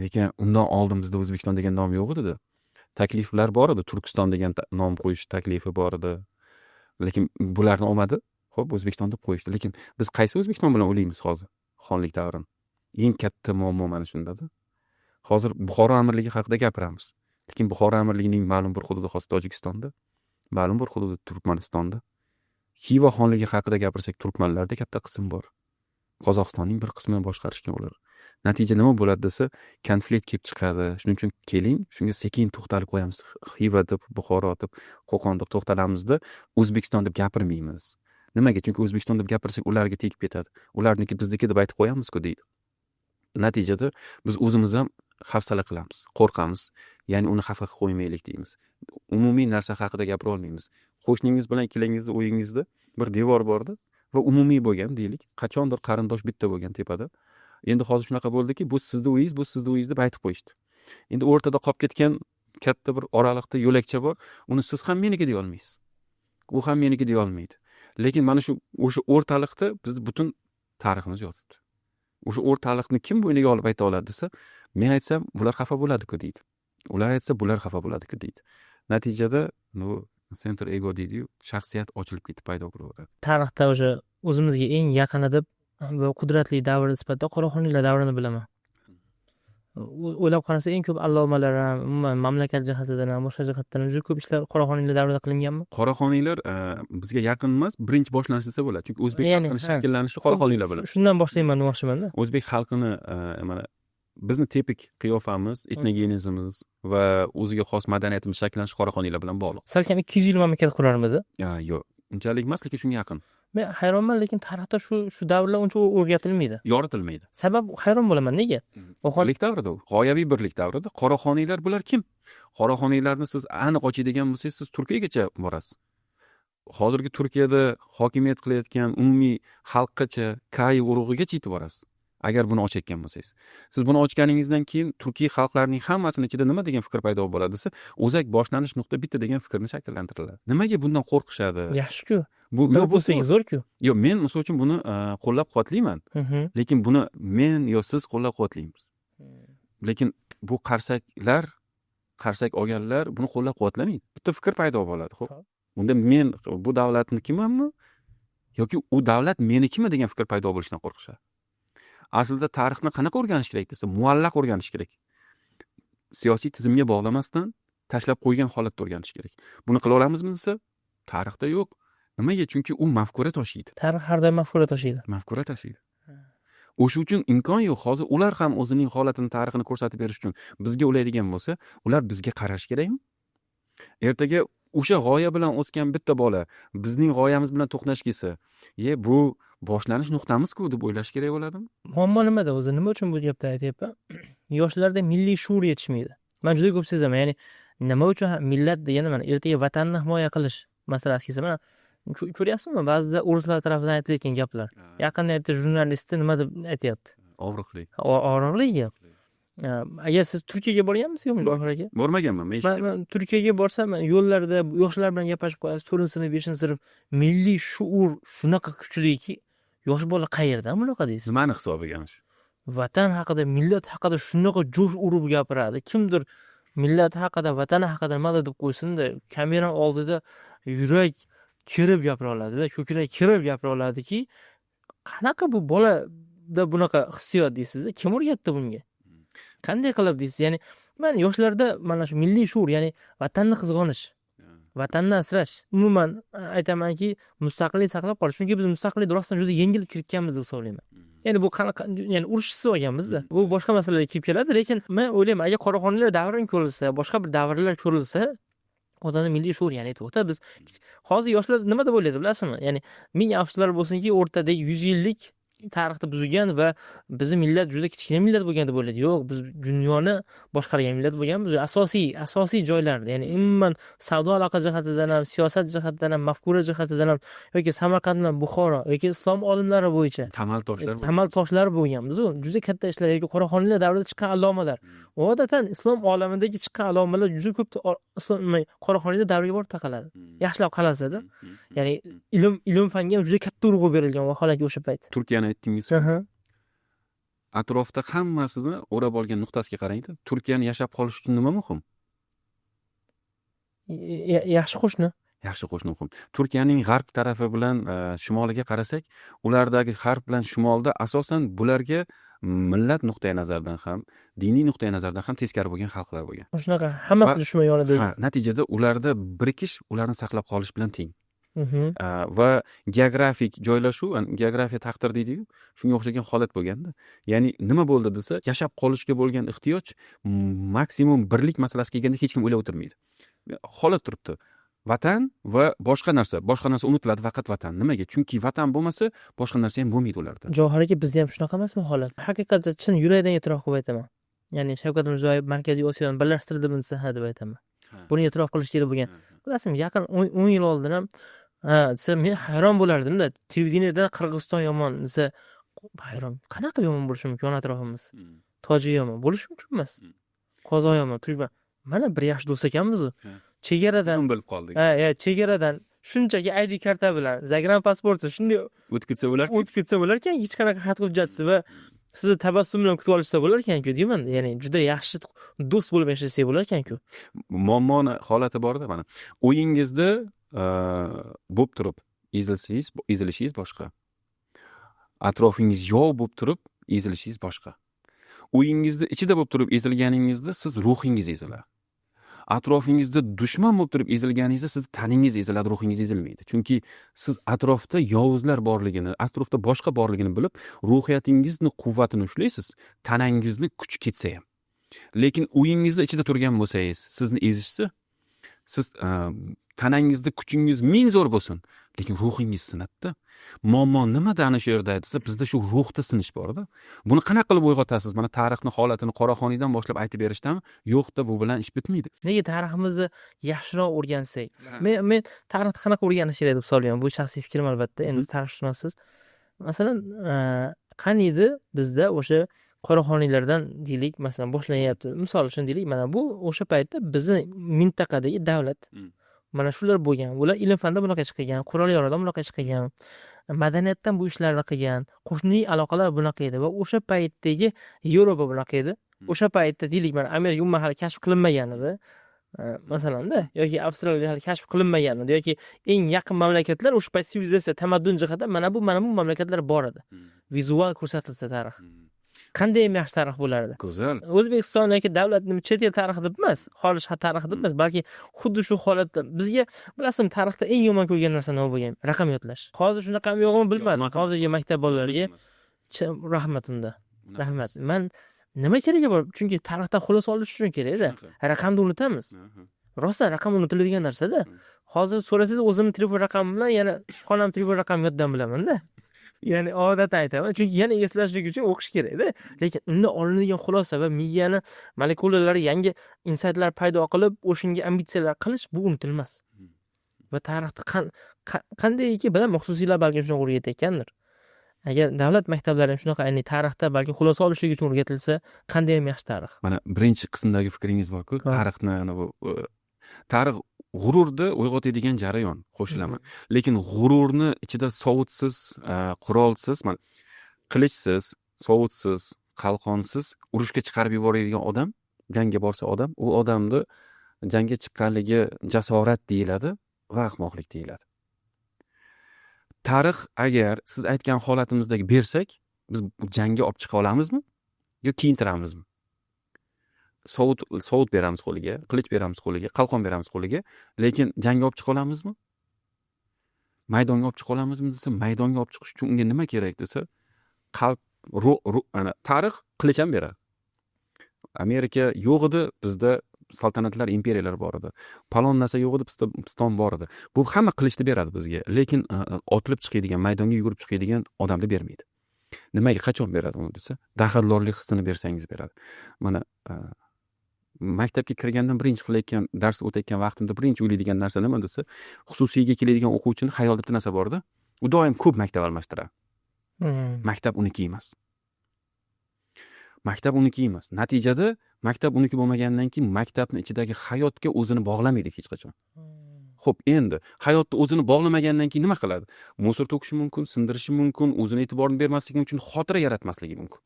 Lekin undan oldin bizda O'zbekiston degan nom yo'q edi. Takliflar bor edi, Turkiston degan nom qo'yish taklifi bor edi. Lekin bularni olmadi. Xo'p, O'zbekiston deb qo'yishdi. Lekin biz qaysi O'zbekiston bilan o'ylaymiz hozir? Xonlik davrini. Eng katta muammo mana shundada. Hozir Buxoro amirligi haqida gapiramiz. Lekin Buxoro amirligining ma'lum bir hududi hozir Tojikistonda, ma'lum bir hududi Turkmanistonda. Xiva xonligi haqida gapirsak, turkmanlarda katta qism bor. Qozog'istonning bir qismini boshqarishgan ular. Natija nima bo'ladi desa, konflikt kelib chiqadi. Shuning uchun keling, shunga sekin to'xtalib qo'yamiz. Xiva deb, Buxoro deb, Qo'qon deb to'xtalamizda, O'zbekiston deb gapirmaymiz. Nimaga? Chunki O'zbekiston deb gapirsak, ularga tegib ketadi. Ularniki bizniki deb aytib qo'yamiz-ku deydi. Natijada biz o'zimiz ham hafsala qilamiz, qo'rqamiz. Ya'ni uni xafa qilib qo'ymaylik deymiz. Umumiy narsa haqida gapira olmaymiz. Qo'shningiz bilan ikkalangizni uyingizda bir devor borda va umumiy bo'lgan deylik. Qachondir qarindosh bitta bo'lgan tepada. Endi hozir shunaqa bo'ldiki, bu sizni uyingiz, bu sizni uyingiz deb aytib qo'yishdi. Endi o'rtada qolib ketgan katta bir oraliqda yo'lakcha bor. Uni siz ham meniki deya olmaysiz. U ham meniki deya olmaydi. Lekin mana shu o'sha o'rtaliqda bizni butun tariximiz yotibdi. O'sha o'rtaliqni kim bo'yniga olib ayta oladi desa, men aytsam, bular xafa bo'ladi-ku deydi. Ular aytsa, bular xafa bo'ladi-ku deydi. Natijada bu центр эго deydi-yu, shaxsiyat ochilib ketib paydo bo'laveradi. Tarixda o'sha o'zimizga eng yaqini deb va qudratli davr sifatida Qoraxoniylar davrini bilaman. O'ylab qarasa, eng ko'p allomalar ham, umuman mamlakat jihatidan ham, boshqa jihatdan ham juda ko'p ishlar Qoraxoniylar davrida qilinganmi? Qoraxoniylar bizga yaqin emas, birinchi boshlanish desa bo'ladi. Chunki o'zbek xalqini shakllanishi Qoraxoniylar bilan. Shundan boshlayman demoqchimanda. O'zbek xalqini mana bizni tipik qiyofamiz, etnogenezimiz va o'ziga xos madaniyatimiz shakllanishi Qoraxoniylar bilan bog'liq. Salkam 200 yil mamlakat qurarmidi? Yo'q, unchalik emas, lekin shunga yaqin. Men hayronman, lekin tarixda shu davrlar uncha o'rgatilmaydi. Yoritilmaydi. Sabab hayron bo'laman, nega? Birlik davrida u. G'oyaviy birlik davrida. Qoraxoniylar bular kim? Qoraxoniylarni siz aniq ochadigan bo'lsangiz, siz Turkiyagacha borasiz. Hozirgi Turkiyada hokimiyat qilayotgan umumiy xalqqacha, Kai urug'igacha yetib borasiz. Agar buni ochayotgan bo'lsangiz. Siz buni ochganingizdan keyin turkiy xalqlarning hammasini ichida nima degan fikr paydo bo'ladi desa, o'zak boshlanish nuqta bitta degan fikrni shakllantiriladi. Nimaga bundan qo'rqishadi? Yaxshi-ku. Bu yo'q, bo'lsangiz zo'r-ku. Yo'q, men misol uchun buni qo'llab-quvvatlayman. Lekin buni men yo siz qo'llab-quvvatlaymiz. Lekin bu qarsaklar, qarsak olganlar buni qo'llab-quvvatlamaydi. Bitta fikr paydo bo'ladi. Xo'p. Unda men bu davlatnikimanmi yoki u davlat menikimi degan fikr paydo bo'lishidan qo'rqishadi. Aslida tarixni qanaqa o'rganish kerak desa, muallaq o'rganish kerak. Siyosiy tizimga bog'lamasdan tashlab qo'ygan holatda o'rganish kerak. Buni qila olamizmi desa, tarixda yo'q. Nimaga? Chunki u mafkura toshiydi. Tarix har doim mafkura toshiydi. Mafkura tashiydi. O'sha uchun imkon yo'q. Hozir ular ham o'zining holatini, tarixini ko'rsatib berish uchun bizga ulaydigan bo'lsa, ular bizga qarash kerakmi? Ertaga O'sha g'oya bilan o'sgan bitta bola bizning g'oyamiz bilan to'qnash kelsa, "Ye, bu boshlanish nuqtamiz-ku", deb o'ylash kerak bo'ladimi? Muammo nimada o'zi? Nima uchun bu gapni aytyapman? Yoshlarda milliy shuur yetishmaydi. Man juda ko'p sezaman. Ya'ni nima uchun millat degani, mana ertaga vatanni himoya qilish masalasi kelsa, mana ko'ryapsizmi, ba'zida o'rislar tarafidan aytilayotgan gaplar. Yaqinda bitta jurnalistni nima deb aytyapti? Og'riqli. Og'riqli gap. Agar siz Turkiyaga borganmisiz, yo'qmi, Johir aka? Bormaganman men. Man Turkiyaga borsam, man yo'llarda yoshlar bilan gaplashib qo'yasiz, to'rtinchi sinf, beshinchi sinf, milliy shuur shunaqa kuchliki, yosh bola qayerdan bunaqa deysiz. Nimani hisobiga shu? Vatan haqida, millat haqida shunaqa jo'sh urib gapiradi. Kimdir millat haqida, vatani haqida nimadir deb qo'ysin-da, kamera oldida yurak kerib gapira oladida, ko'krak kerib gapira oladiki, qanaqa bu bolada bunaqa hissiyot deysizda, kim o'rgatdi bunga? Qanday qilib deysiz? Ya'ni mana yoshlarda mana shu milliy shuur, ya'ni vatanni qizg'onish, vatanni asrash. Umuman aytamanki, mustaqillik saqlab qolish. Chunki biz mustaqillikni rostdan juda yengil kiritganmiz deb hisoblayman. Ya'ni bu qanaqa, ya'ni urushsiz olganmiz-da. Bu boshqa masalaga kelib keladi, lekin men o'ylayman, agar Qoraxoniylar davrini ko'rilsa, boshqa bir davrlar ko'rilsa, odamda milliy shuur, ya'ni to'xta, biz hozir yoshlar nima deb o'ylaydi bilasizmi? Ya'ni ming afsuslar bo'lsinki, o'rtadagi 100 yillik tarixni buzgan va bizni millat juda kichkina millat bo'lgan deb o'ylaydi. Yo'q, biz dunyoni boshqargan millat bo'lganmiz. Asosiy joylarda, ya'ni umuman savdo aloqa jihatidan ham, siyosat jihatidan ham, mafkura jihatidan ham, yoki Samarqand bilan Buxoro yoki islom olimlari bo'yicha tamal toshlar, tamal toshlar bo'lganmiz. U juda katta ishlar yoki Qoraxoniylar davrida chiqqan allomalar. Odatan islom olamidagi chiqqan allomalar juda ko'p islom Qoraxoniylar davriga borib taqaladi. Yaxshilab qaralsa-da, ya'ni ilm fanga ham juda katta urg'u berilgan vaholanki o'sha payt. Turkiyani aytdingiz. Atrofda hammasini o'rab olgan nuqtasiga qarangda. Turkiyani yashab qolish uchun nima muhim? Yaxshi qo'shni. Yaxshi qo'shni muhim. Turkiyaning g'arb tarafi bilan shimoliga qarasak, ulardagi g'arb bilan shimolda asosan bularga millat nuqtai nazaridan ham, diniy nuqtai nazardan ham teskari bo'lgan xalqlar bo'lgan. Shunaqa hammasi dushman yonida. Ha, natijada ularda birikish ularni saqlab qolish bilan teng. Va geografik joylashuv, geografiya taqdir deydi-yu, shunga o'xshagan holat bo'lganda. Ya'ni nima bo'ldi desa, yashab qolishga bo'lgan ehtiyoj maksimum birlik masalasi kelganda hech kim o'ylab o'tirmaydi. Holat turibdi. Vatan va boshqa narsa, boshqa narsa unutiladi, faqat vatan. Nimaga? Chunki vatan bo'lmasa, boshqa narsa ham bo'lmaydi ularda. Johir aka, bizda ham shunaqa emasmi holat? Haqiqatda chin yurakdan e'tirof qilib aytaman. Ya'ni Shavkat Mirziyoyev Markaziy Osiyoni birlashtirdimi desa, ha deb aytaman. Buni e'tirof qilish kerak bo'lgan. Bilasizmi, yaqin 10 yil oldin ham ha desa, men hayron bo'lardim-da. Televideniyedan Qirg'iziston yomon desa, hayron. Qanaqa yomon bo'lishi mumkin yon atrofimiz? Tojik yomon bo'lishi mumkin emas. Qozoq yomon, turkman. Mana bir yaxshi do'st ekanmiz u. Chegaradan bilib qoldik. Ha, chegaradan shunchaki ID karta bilan, загран pasporti shunday o'tib ketsa bo'larkan. O'tib ketsa bo'larkan, hech qanaqa xat hujjatsiz va sizni tabassum bilan kutib olishsa bo'larkan-ku deyman. Ya'ni juda yaxshi do'st bo'lib yashasak bo'larkan-ku. Muammoni holati borda mana. Uyingizda bo'lib turib ezilishingiz, ezilishingiz boshqa. Atrofingiz yov bo'lib turib ezilishingiz boshqa. Uyingizda ichida bo'lib turib ezilganingizda siz ruhingiz eziladi. Atrofingizda dushman bo'lib turib ezilganingizda sizni taningiz eziladi, ruhingiz ezilmaydi. Chunki siz atrofda yovuzlar borligini, atrofda boshqa borligini bilib, ruhiyatingizni quvvatini ushlaysiz, tanangizni kuchi ketsa ham. Lekin uyingizda ichida turgan bo'lsangiz, sizni ezishsa, siz tanangizda kuchingiz ming zo'r bo'lsin, lekin ruhingiz sinadida. Muammo nimada ana shu yerda desa, bizda shu ruhda sinish borda. Buni qanaqa qilib uyg'otasiz? Mana tarixni holatini Qoraxoniydan boshlab aytib berishdami? Yo'qda, bu bilan ish bitmaydi. Nega tariximizni yaxshiroq o'rgansak? Men tarixni qanaqa o'rganish kerak deb hisoblayman. Bu shaxsiy fikrim albatta. Endi tarixshunossiz. Masalan, qaniydi bizda o'sha Qoraxoniylardan deylik, masalan, boshlanyapti. Misol uchun deylik, mana bu o'sha paytda bizni mintaqadagi davlat. Mana shular bo'lgan. Ular ilm fanda bunaqa ish qilgan, qurol yarog'dan bunaqa ish qilgan, madaniyatdan bu ishlarni qilgan, qo'shnilik aloqalar bunaqa edi va o'sha paytdagi Yevropa bunaqa edi. O'sha paytda deylik, mana Amerika umuman hali kashf qilinmagan edi. Masalanda, yoki Avstraliya hali kashf qilinmagan edi yoki eng yaqin mamlakatlar o'sha payt sivilizatsiya, tamaddun jihatdan mana bu mamlakatlar bor edi. Vizual ko'rsatilsa tarix. Qanday ham yaxshi tarix bo'lardi. Go'zal. O'zbekiston yoki davlat nima chet el tarixi deb emas, xorij tarixi deb emas, balki xuddi shu holatda bizga, bilasizmi, tarixda eng yomon ko'rgan narsa nima bo'lgan? Raqam yodlash. Hozir shunaqami yo'qmi bilmadim. Hozirgi maktab bolalariga rahmat unda. Rahmat. Man nima keragi bor? Chunki tarixdan xulosa olish uchun kerakda. Raqamni unutamiz. Rostdan raqam unutiladigan narsada. Hozir so'rasangiz, o'zimni telefon raqamim bilan yana xonam telefon raqamini yoddan bilamanda. Ya'ni odatdan aytaman, chunki yana eslashlik uchun o'qish kerakda. Lekin unda olinadigan xulosa va miyani molekulalari yangi insaytlar paydo qilib, o'shanga ambitsiyalar qilish, bu unutilmas. Va tarixni qandayki bilaman, xususiylar balkim shunaqa o'rgatayotgandir. Agar davlat maktablari ham shunaqa, ya'ni tarixda balki xulosa olishlik uchun o'rgatilsa, qandayyam yaxshi tarix. Mana birinchi qismdagi fikringiz borku, tarixni, bu tarix g'ururni uyg'otadigan jarayon, qo'shilaman. Lekin g'ururni ichida sovutsiz, qurolsiz, mana qilichsiz, sovutsiz, qalqonsiz urushga chiqarib yuboradigan odam, jangga borsa odam, u odamni jangga chiqqanligi jasorat deyiladi va ahmoqlik deyiladi. Tarix agar siz aytgan holatimizdagi bersak, biz jangga olib chiqa olamizmi yo kiyintiramizmi? Sovut beramiz qo'liga, qilich beramiz qo'liga, qalqon beramiz qo'liga, lekin jangga olib chiqa olamizmi, maydonga olib chiqa olamizmi desa, maydonga olib chiqish uchun unga nima kerak desa, qalb, ana tarix qilich ham beradi. Amerika yo'q edi, bizda saltanatlar, imperiyalar bor edi. Palon narsa yo'q edi, bizda piston bor edi. Bu hamma qilichni beradi bizga, lekin otilib chiqadigan, maydonga yugurib chiqadigan odamni bermaydi. Nimaga, qachon beradi uni desa, daxldorlik hissini bersangiz beradi. Mana maktabga kirgandan birinchi qilayotgan dars, o'tayotgan vaqtimda birinchi o'ylaydigan narsa nima desa, xususiyga keladigan o'quvchini xayolida bitta narsa borda, u doim ko'p maktab almashtiradi. Maktab uniki emas, maktab uniki emas. Natijada maktab uniki bo'lmagandan keyin maktabni ichidagi hayotga o'zini bog'lamaydi hech qachon. Ho'p, endi hayotda o'zini bog'lamagandan keyin nima qiladi? Мусор to'kishi mumkin, sindirishi mumkin, o'zini e'tiborini bermasligi mumkin, xotira yaratmasligi mumkin.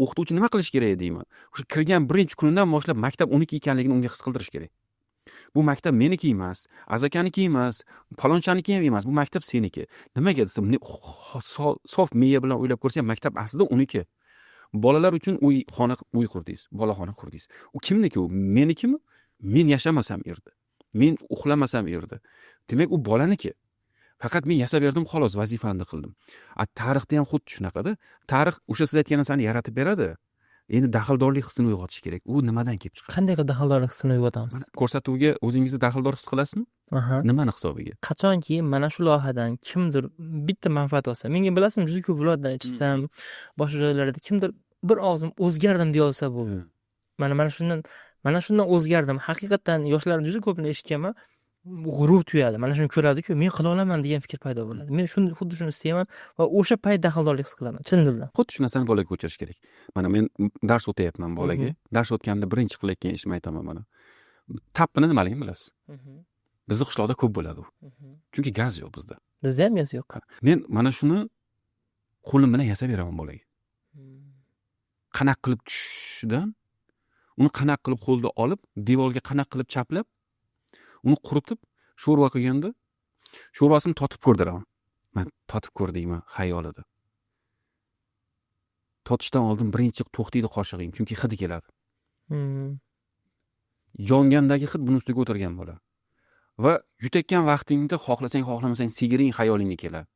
O'qituvchi nima qilish kerak deyman, o'sha kirgan birinchi kunidan boshlab maktab uniki ekanligini unga his qildirish kerak. Bu maktab meniki emas, Azakaniki emas, palonchaniki ham emas, bu maktab seniki. Nimaga desa, sof miya bilan o'ylab ko'rsa ham, maktab aslida uniki. Bolalar uchun uy xona, uy qurdingiz, boloxona qurdingiz. U kimniki? U menikimi? Men yashamasam u yerda, men uxlamasam u yerda, demak, u bolaniki. Faqat men yasab berdim, xolos, vazifamni qildim. A tarixda ham xuddi shunaqada. Tarix o'sha siz aytgan narsani yaratib beradi. Endi daxldorlik hissini uyg'otish kerak. U nimadan kelib chiqadi? Qanday qilib daxldorlik hissini uyg'otamiz? Ko'rsatuvga o'zingizni daxldor his qilasizmi? Aha. Nimani hisobiga? Qachonki mana shu loyihadan kimdir bitta manfaat olsa, menga, bilasizmi, juda ko'p viloyatdan eshitsam, boshqa joylarda kimdir bir og'zim o'zgardim deya olsa, bu mana shundan o'zgardim haqiqatdan. Yoshlarni juda ko'pini eshitganman, g'urur tuyadi, mana shuni ko'radiku, men qila olaman degan fikr paydo bo'ladi. Men shuni, xuddi shuni istayman va o'sha payt daxldorlik his qilaman chin dildan. Xuddi shu narsani bolaga ko'chirish kerak. Mana men dars o'tyapman bolaga. Dars o'tganda birinchi qilayotgan ishimni aytaman. Mana tappini nimaligini bilasiz, bizni qishloqda ko'p bo'ladi u, chunki gaz yo'q bizda. Bizda ham gaz yo'q. Men mana shuni qo'lim bilan yasab beraman bolaga. Qanaqa qilib tushishidan, uni qanaqa qilib qo'lda olib, devorga qanaqa qilib chaplab, uni quritib, sho'rva qilganda sho'rvasini totib ko'rdiraman. Man totib ko'r deyman xayolida. Totishdan oldin birinchi to'xtaydi qoshig'ing, chunki hidi keladi. Yongandagi hid buni ustiga o'tirgan bo'ladi va yutayotgan vaqtingda, xohlasang xohlamasang, sigiring xayolingga keladi.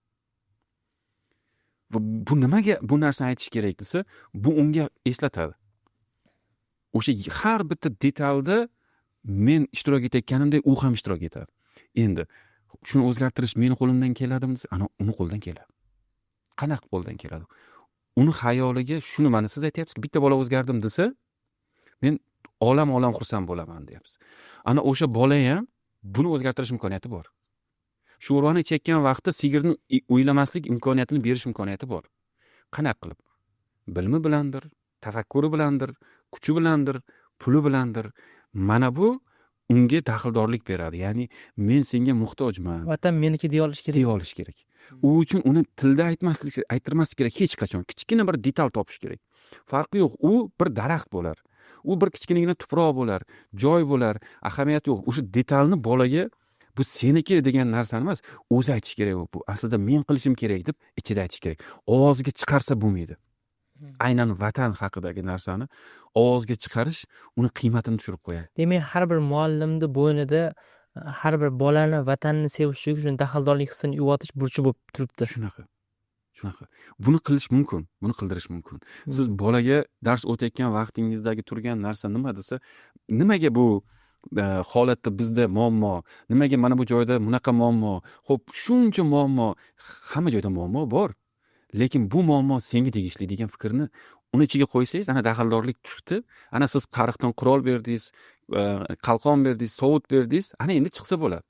Va bu nimaga bu narsani aytish kerak desa, bu unga eslatadi o'sha har bitta detalda men ishtirok etayotganimdek u ham ishtirok etadi. Endi shuni o'zgartirish meni qo'limdan keladimi desa, ana uni qo'lidan keladi. Qanaqa qo'ldan keladi? Uni xayoliga shuni, mana siz aytyapsizki, bitta bola o'zgardim desa, men olam olam xursand bo'laman deyapsiz. Ana o'sha bola ham buni o'zgartirish imkoniyati bor. Sho'rvani ichayotgan vaqtda sigirni o'ylamaslik imkoniyatini berish imkoniyati bor. Qanaqa qilib? Bilimi bilandir, tafakkuri bilandir, kuchi bilandir, puli bilandir. Mana bu unga daxldorlik beradi, ya'ni men senga muhtojman. Vatan meniki deya olish kerak. Deya olish kerak. U uchun uni tilda aytmaslik, ayttirmaslik kerak hech qachon. Kichkina bir detal topish kerak, farqi yo'q, u bir daraxt bo'lar, u bir kichkinagina tuproq bo'lar, joy bo'lar, ahamiyati yo'q. O'sha detalni bolaga bu seniki degan narsani emas, o'zi aytish kerak. Bu aslida men qilishim kerak deb ichida aytish kerak. Ovozga chiqarsa bo'lmaydi. Aynan vatan haqidagi narsani ovozga chiqarish uni qiymatini tushirib qo'yadi. Demak, har bir muallimni bo'ynida har bir bolani vatanini sevishligi uchun daxldorlik hissini uyg'otish burchi bo'lib turibdi. Shunaqa, buni qilish mumkin, buni qildirish mumkin. Siz bolaga dars o'tayotgan vaqtingizdagi turgan narsa nima desa, nimaga bu holatda bizda muammo, nimaga mana bu joyda bunaqa muammo? Xo'p, shuncha muammo, hamma joyda muammo bor, lekin bu muammo senga tegishli degan fikrni uni ichiga qo'ysangiz, ana daxldorlik chiqdi. Ana siz tarixdan qurol berdingiz, qalqon berdingiz, sovut berdingiz, ana endi chiqsa bo'ladi.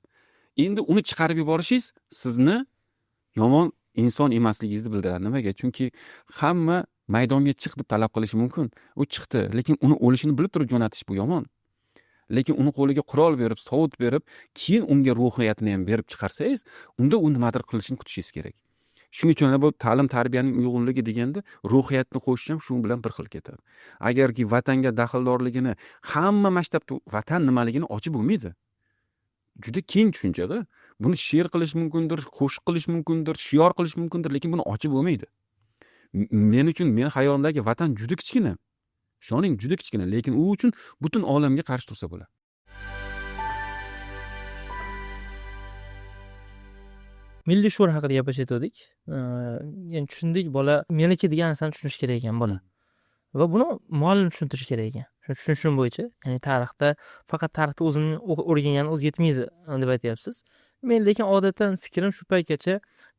Endi uni chiqarib yuborishingiz sizni yomon inson emasligingizni bildiradi. Nimaga? Chunki hamma maydonga chiq deb talab qilishi mumkin. U chiqdi, lekin uni o'lishini bilib turib jo'natish bu yomon. Lekin uni qo'liga qurol berib, sovut berib, keyin unga ruhiyatini ham berib chiqarsangiz, unda u nimadir qilishini kutishingiz kerak. Shuning uchun bu ta'lim tarbiyaning uyg'unligi deganda ruhiyatni qo'shish ham shu bilan bir xil ketadi. Agarki vatanga daxldorligini hamma maktabda vatan nimaligini ochib bo'lmaydi. Juda keng tushunchada. Buni she'r qilish mumkindir, qo'shiq qilish mumkindir, shior qilish mumkindir, lekin buni ochib bo'lmaydi. Men uchun, meni xayolimdagi vatan juda kichkina. Ishoning, juda kichkina, lekin u uchun butun olamga qarshi tursa bo'ladi. Milliy shuur haqida gapirishayotgandik. Ya'ni tushundik, bola meniki degan narsani tushunishi kerak ekan bola. Va buni muallim tushuntirishi kerak ekan. Shuni tushunishim bo'yicha, ya'ni tarixda faqat tarixda o'zini o'rgangani o'zi yetmaydi deb aytyapsiz. Men lekin odatdan fikrim shu paytgacha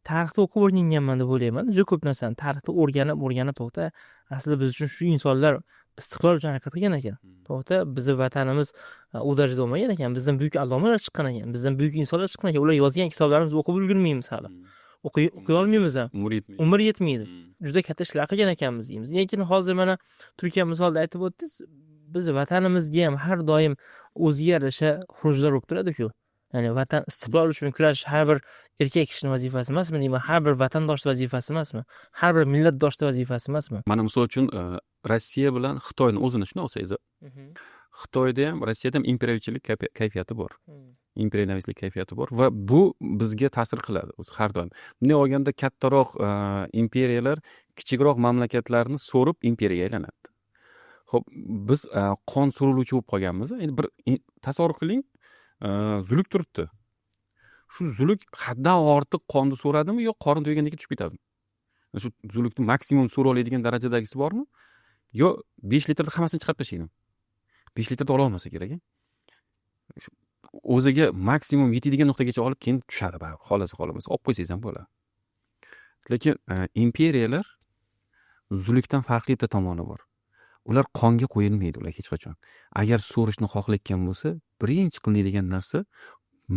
tarixda o'qib o'rganganman deb o'ylayman. Juda ko'p narsani tarixda o'rganib, to'xta, aslida biz uchun shu insonlar istiqlol uchun harakat qilgan ekan. To'xta, bizni vatanimiz u darajada bo'lmagan ekan, bizdan buyuk allomalar chiqqan ekan, bizdan buyuk insonlar chiqqan ekan. Ular yozgan kitoblarimizni o'qib ulgurmaymiz hali. O'qiy olmaymiz ham. Umr yetmaydi. Juda katta ishlar qilgan ekanmiz deymiz. Lekin hozir mana Turkiya misolida aytib o'tdingiz, biz vatanimizga ham har doim o'ziga yarasha xurujlar bo'lib turadi-ku. Ya'ni vatan istiqlol uchun kurash har bir erkak kishining vazifasi emasmi deyman, har bir vatandosh vazifasi emasmi, har bir millatdoshning vazifasi emasmi? Mana misol uchun Rossiya bilan Xitoyni o'zini shuni olsangiz, Xitoyda ham, Rossiyada ham imperiyachilik kayfiyati bor. Imperialistlik kayfiyati bor va bu bizga ta'sir qiladi o'zi har doim. Bunday olganda kattaroq imperiyalar kichikroq mamlakatlarni so'rib imperiyaga aylanadi. Xo'p, biz qon so'riluvchi bo'lib qolganmiz. Endi bir tasavvur qiling, zuluk turibdi. Shu zuluk haddan ortiq qonni so'radimi yo qorin to'ygandan keyin tushib ketadimi? Shu zulukni maksimum so'ra oladigan darajadagisi bormi? Yo 5 litrda hammasini chiqarib tashlaydimi? 5 litrda ola olmasa kerak. O'ziga maksimum yetadigan nuqtagacha olib keyin tushadi baribir, xohlasa xohlamasa olib qo'ysangiz ham bo'ladi. Lekin imperiyalar zulukdan farqli bitta tomoni bor. Ular qonga qo'yilmaydi ular hech qachon. Agar so'rishni xohlayotgan bo'lsa, birinchi qilinadigan narsa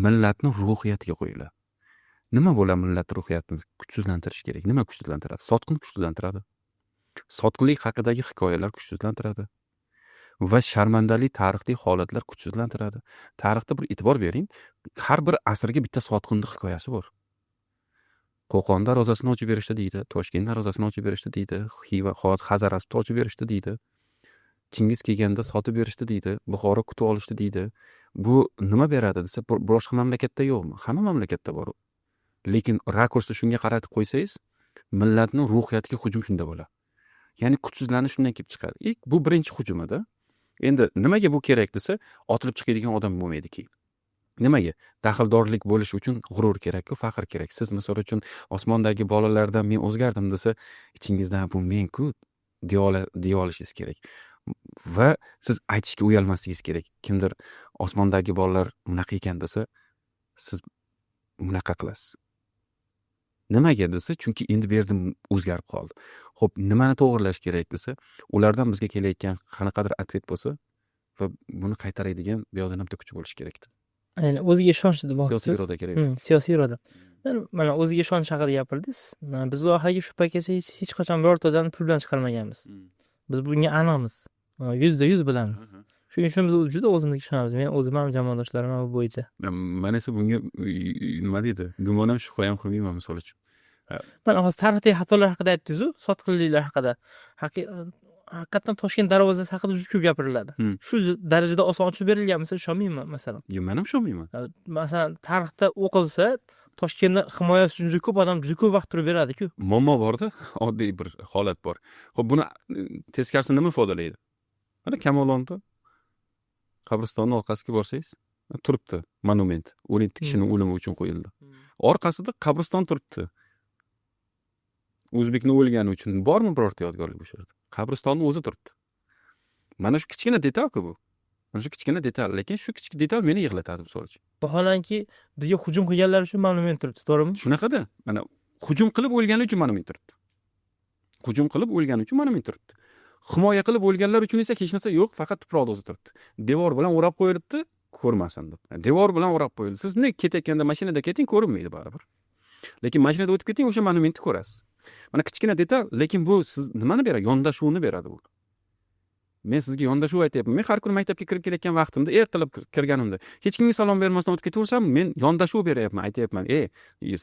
millatni ruhiyatiga qo'yiladi. Nima bo'ladi millat ruhiyatini kuchsizlantirish kerak? Nima kuchsizlantiradi? Sotqin kuchsizlantiradi. Sotqinlik haqidagi hikoyalar kuchsizlantiradi. Va sharmandali tarixli holatlar kuchsizlantiradi. Tarixda bir e'tibor bering, har bir asrga bitta sotqinlik hikoyasi bor. Qo'qonda darvozasini ochib berishdi deydi, Toshkent darvozasini ochib berishdi deydi, Xiva Hazarasini ochib berishdi deydi. Chingiz kelganda sotib berishdi deydi, Buxoro kutib olishdi deydi. Bu nima beradi desa, boshqa mamlakatda yo'qmi? Hamma mamlakatda bor. Lekin rakursni shunga qaratib qo'ysangiz, millatning ruhiyatiga hujum shunda bo'ladi. Ya'ni kuchsizlanish shundan kelib chiqadi. Ilk bu birinchi hujumida. Endi nimaga bu kerak desa, otilib chiqadigan odam bo'lmaydi keyin. Nimaga? Daxldorlik bo'lish uchun g'urur kerak-ku, faxr kerak. Siz misol uchun osmondagi bolalardan men o'zgardim desa, ichingizdan bu men-ku deya olishingiz kerak. Va siz aytishga uyalmasligingiz kerak. Kimdir osmondagi bolalar bunaqa ekan desa, siz bunaqa qilasiz. Nimaga desa, chunki endi bu yerda o'zgarib qoldi. Xo'p, nimani to'g'irlash kerak desa, ulardan bizga kelayotgan qanaqadir ответ bo'lsa va buni qaytaradigan bu yoqdan ham bitta kuch bo'lishi kerakdi. Ya'ni o'ziga ishonch demoqchisiz. Siyosiy iroda kerak. Siyosiy iroda. Mana o'ziga ishonch haqida gapirdingiz. Biz loyihaga shu paytgacha hech qachon birortadan pul bilan chiqarmaganmiz. Biz bunga aniqmiz. 100% bilamiz. Shuning uchun biz juda o'zimizga ishonamiz. Men o'zim ham, jamoadoshlarim ham bu bo'yicha. Men esa bunga nima deydi? Gumon ham, shubha ham qilmayman misol uchun. Mana hozir tarixdagi xatolar haqida aytdingiz-ku, sotqinliklar haqida. Haqiqatan Toshkent darvozasi haqida juda ko'p gapiriladi. Shu darajada oson ochib berilganmi desa, ishonmayman masalan. Yo'q, men ham ishonmayman. Masalan, tarixda o'qilsa, Toshkentda himoyasi uchun juda ko'p odam juda ko'p vaqt turib beradi-ku. Muammo borda, oddiy bir holat bor. Xo'p, buni teskarisi nima ifodalaydi? Mana Kamolonda qabristonni orqasiga borsangiz, turibdi monument. 17 kishining o'limi uchun qo'yildi. Orqasida qabriston turibdi. O'zbekni o'lgani uchun bormi birorta yodgorlik o'sha yerda? Qabristonni o'zi turibdi. Mana shu kichkina detalku bu. Mana shu kichkina detal, lekin shu kichik detal meni yig'latadi, misol uchun. Vaholanki, bizga hujum qilganlar uchun monument turibdi, to'g'rimi? Shunaqada, mana, hujum qilib o'lgani uchun monument turibdi. Hujum qilib o'lgani uchun monument turibdi. Himoya qilib o'lganlar uchun esa hech narsa yo'q, faqat tuproqni o'zi turibdi. Devor bilan o'rab qo'yilibdi, ko'rmasin deb. Devor bilan o'rab qo'yildi. Siz bunday ketayotganda, mashinada keting, ko'rinmaydi baribir. Lekin mashinada o'tib keting, o'sha monumentni ko'rasiz. Mana, kichkina detal, lekin bu siz nimani beradi? Yondashuvni beradi bu. Men sizga yondashuv aytyapman. Men har kuni maktabga kirib kelayotgan vaqtimda, ertalab kirganimda hech kimga salom bermasdan o'tib ketaversam, men yondashuv beryapman, aytyapman: "Ey,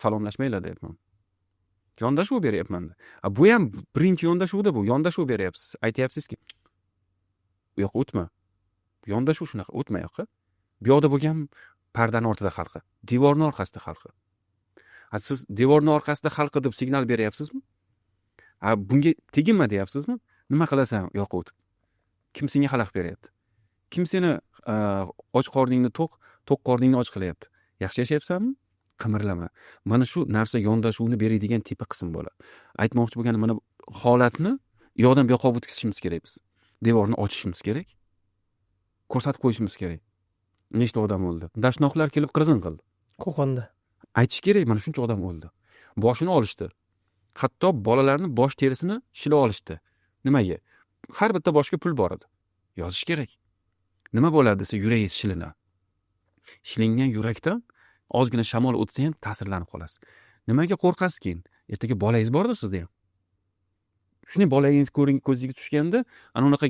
salomlashmanglar", deyapman. Yondashuv beryapman. Bu ham birinchi yondashuvda bu. Yondashuv beryapsiz. Aytyapsizki, u yoqqa o'tma. Yondashuv shunaqa, o'tma yoqqa. Bu yoqda bo'lgan pardani ortida xalqi, devorni orqasida xalqi. A siz devorni orqasida xalqi deb signal beryapsizmi? A bunga teginma deyapsizmi? Nima qilasan u yoqqa o'tib? Kim senga xalaqit beryapti? Kim seni och qorningni to'q, to'q qorningni och qilyapti? Yaxshi yashayapsanmi? Qimirlama. Mana shu narsa yondashuvni beradigan tepa qism bo'ladi. Aytmoqchi bo'lganim, mana bu holatni u yoqdan bu yoqqa olib o'tkazishimiz kerak biz. Devorni ochishimiz kerak. Ko'rsatib qo'yishimiz kerak. Nechta odam o'ldi? Dashnoqlar kelib qirg'in qildi. Qo'qonda. Aytish kerak, mana shuncha odam o'ldi. Boshini olishdi. Hatto bolalarni bosh terisini shilib olishdi. Nimaga? Har bitta boshga pul bor edi. Yozish kerak. Nima bo'ladi desa, yuragingiz shilinadi. Shilingan yurakdan ozgina shamol o'tsa ham ta'sirlanib qolasiz. Nimaga qo'rqasiz keyin? Ertaga bolangiz borda sizda ham. Shunday bolangiz ko'ring, ko'zingizga tushganda, ana unaqa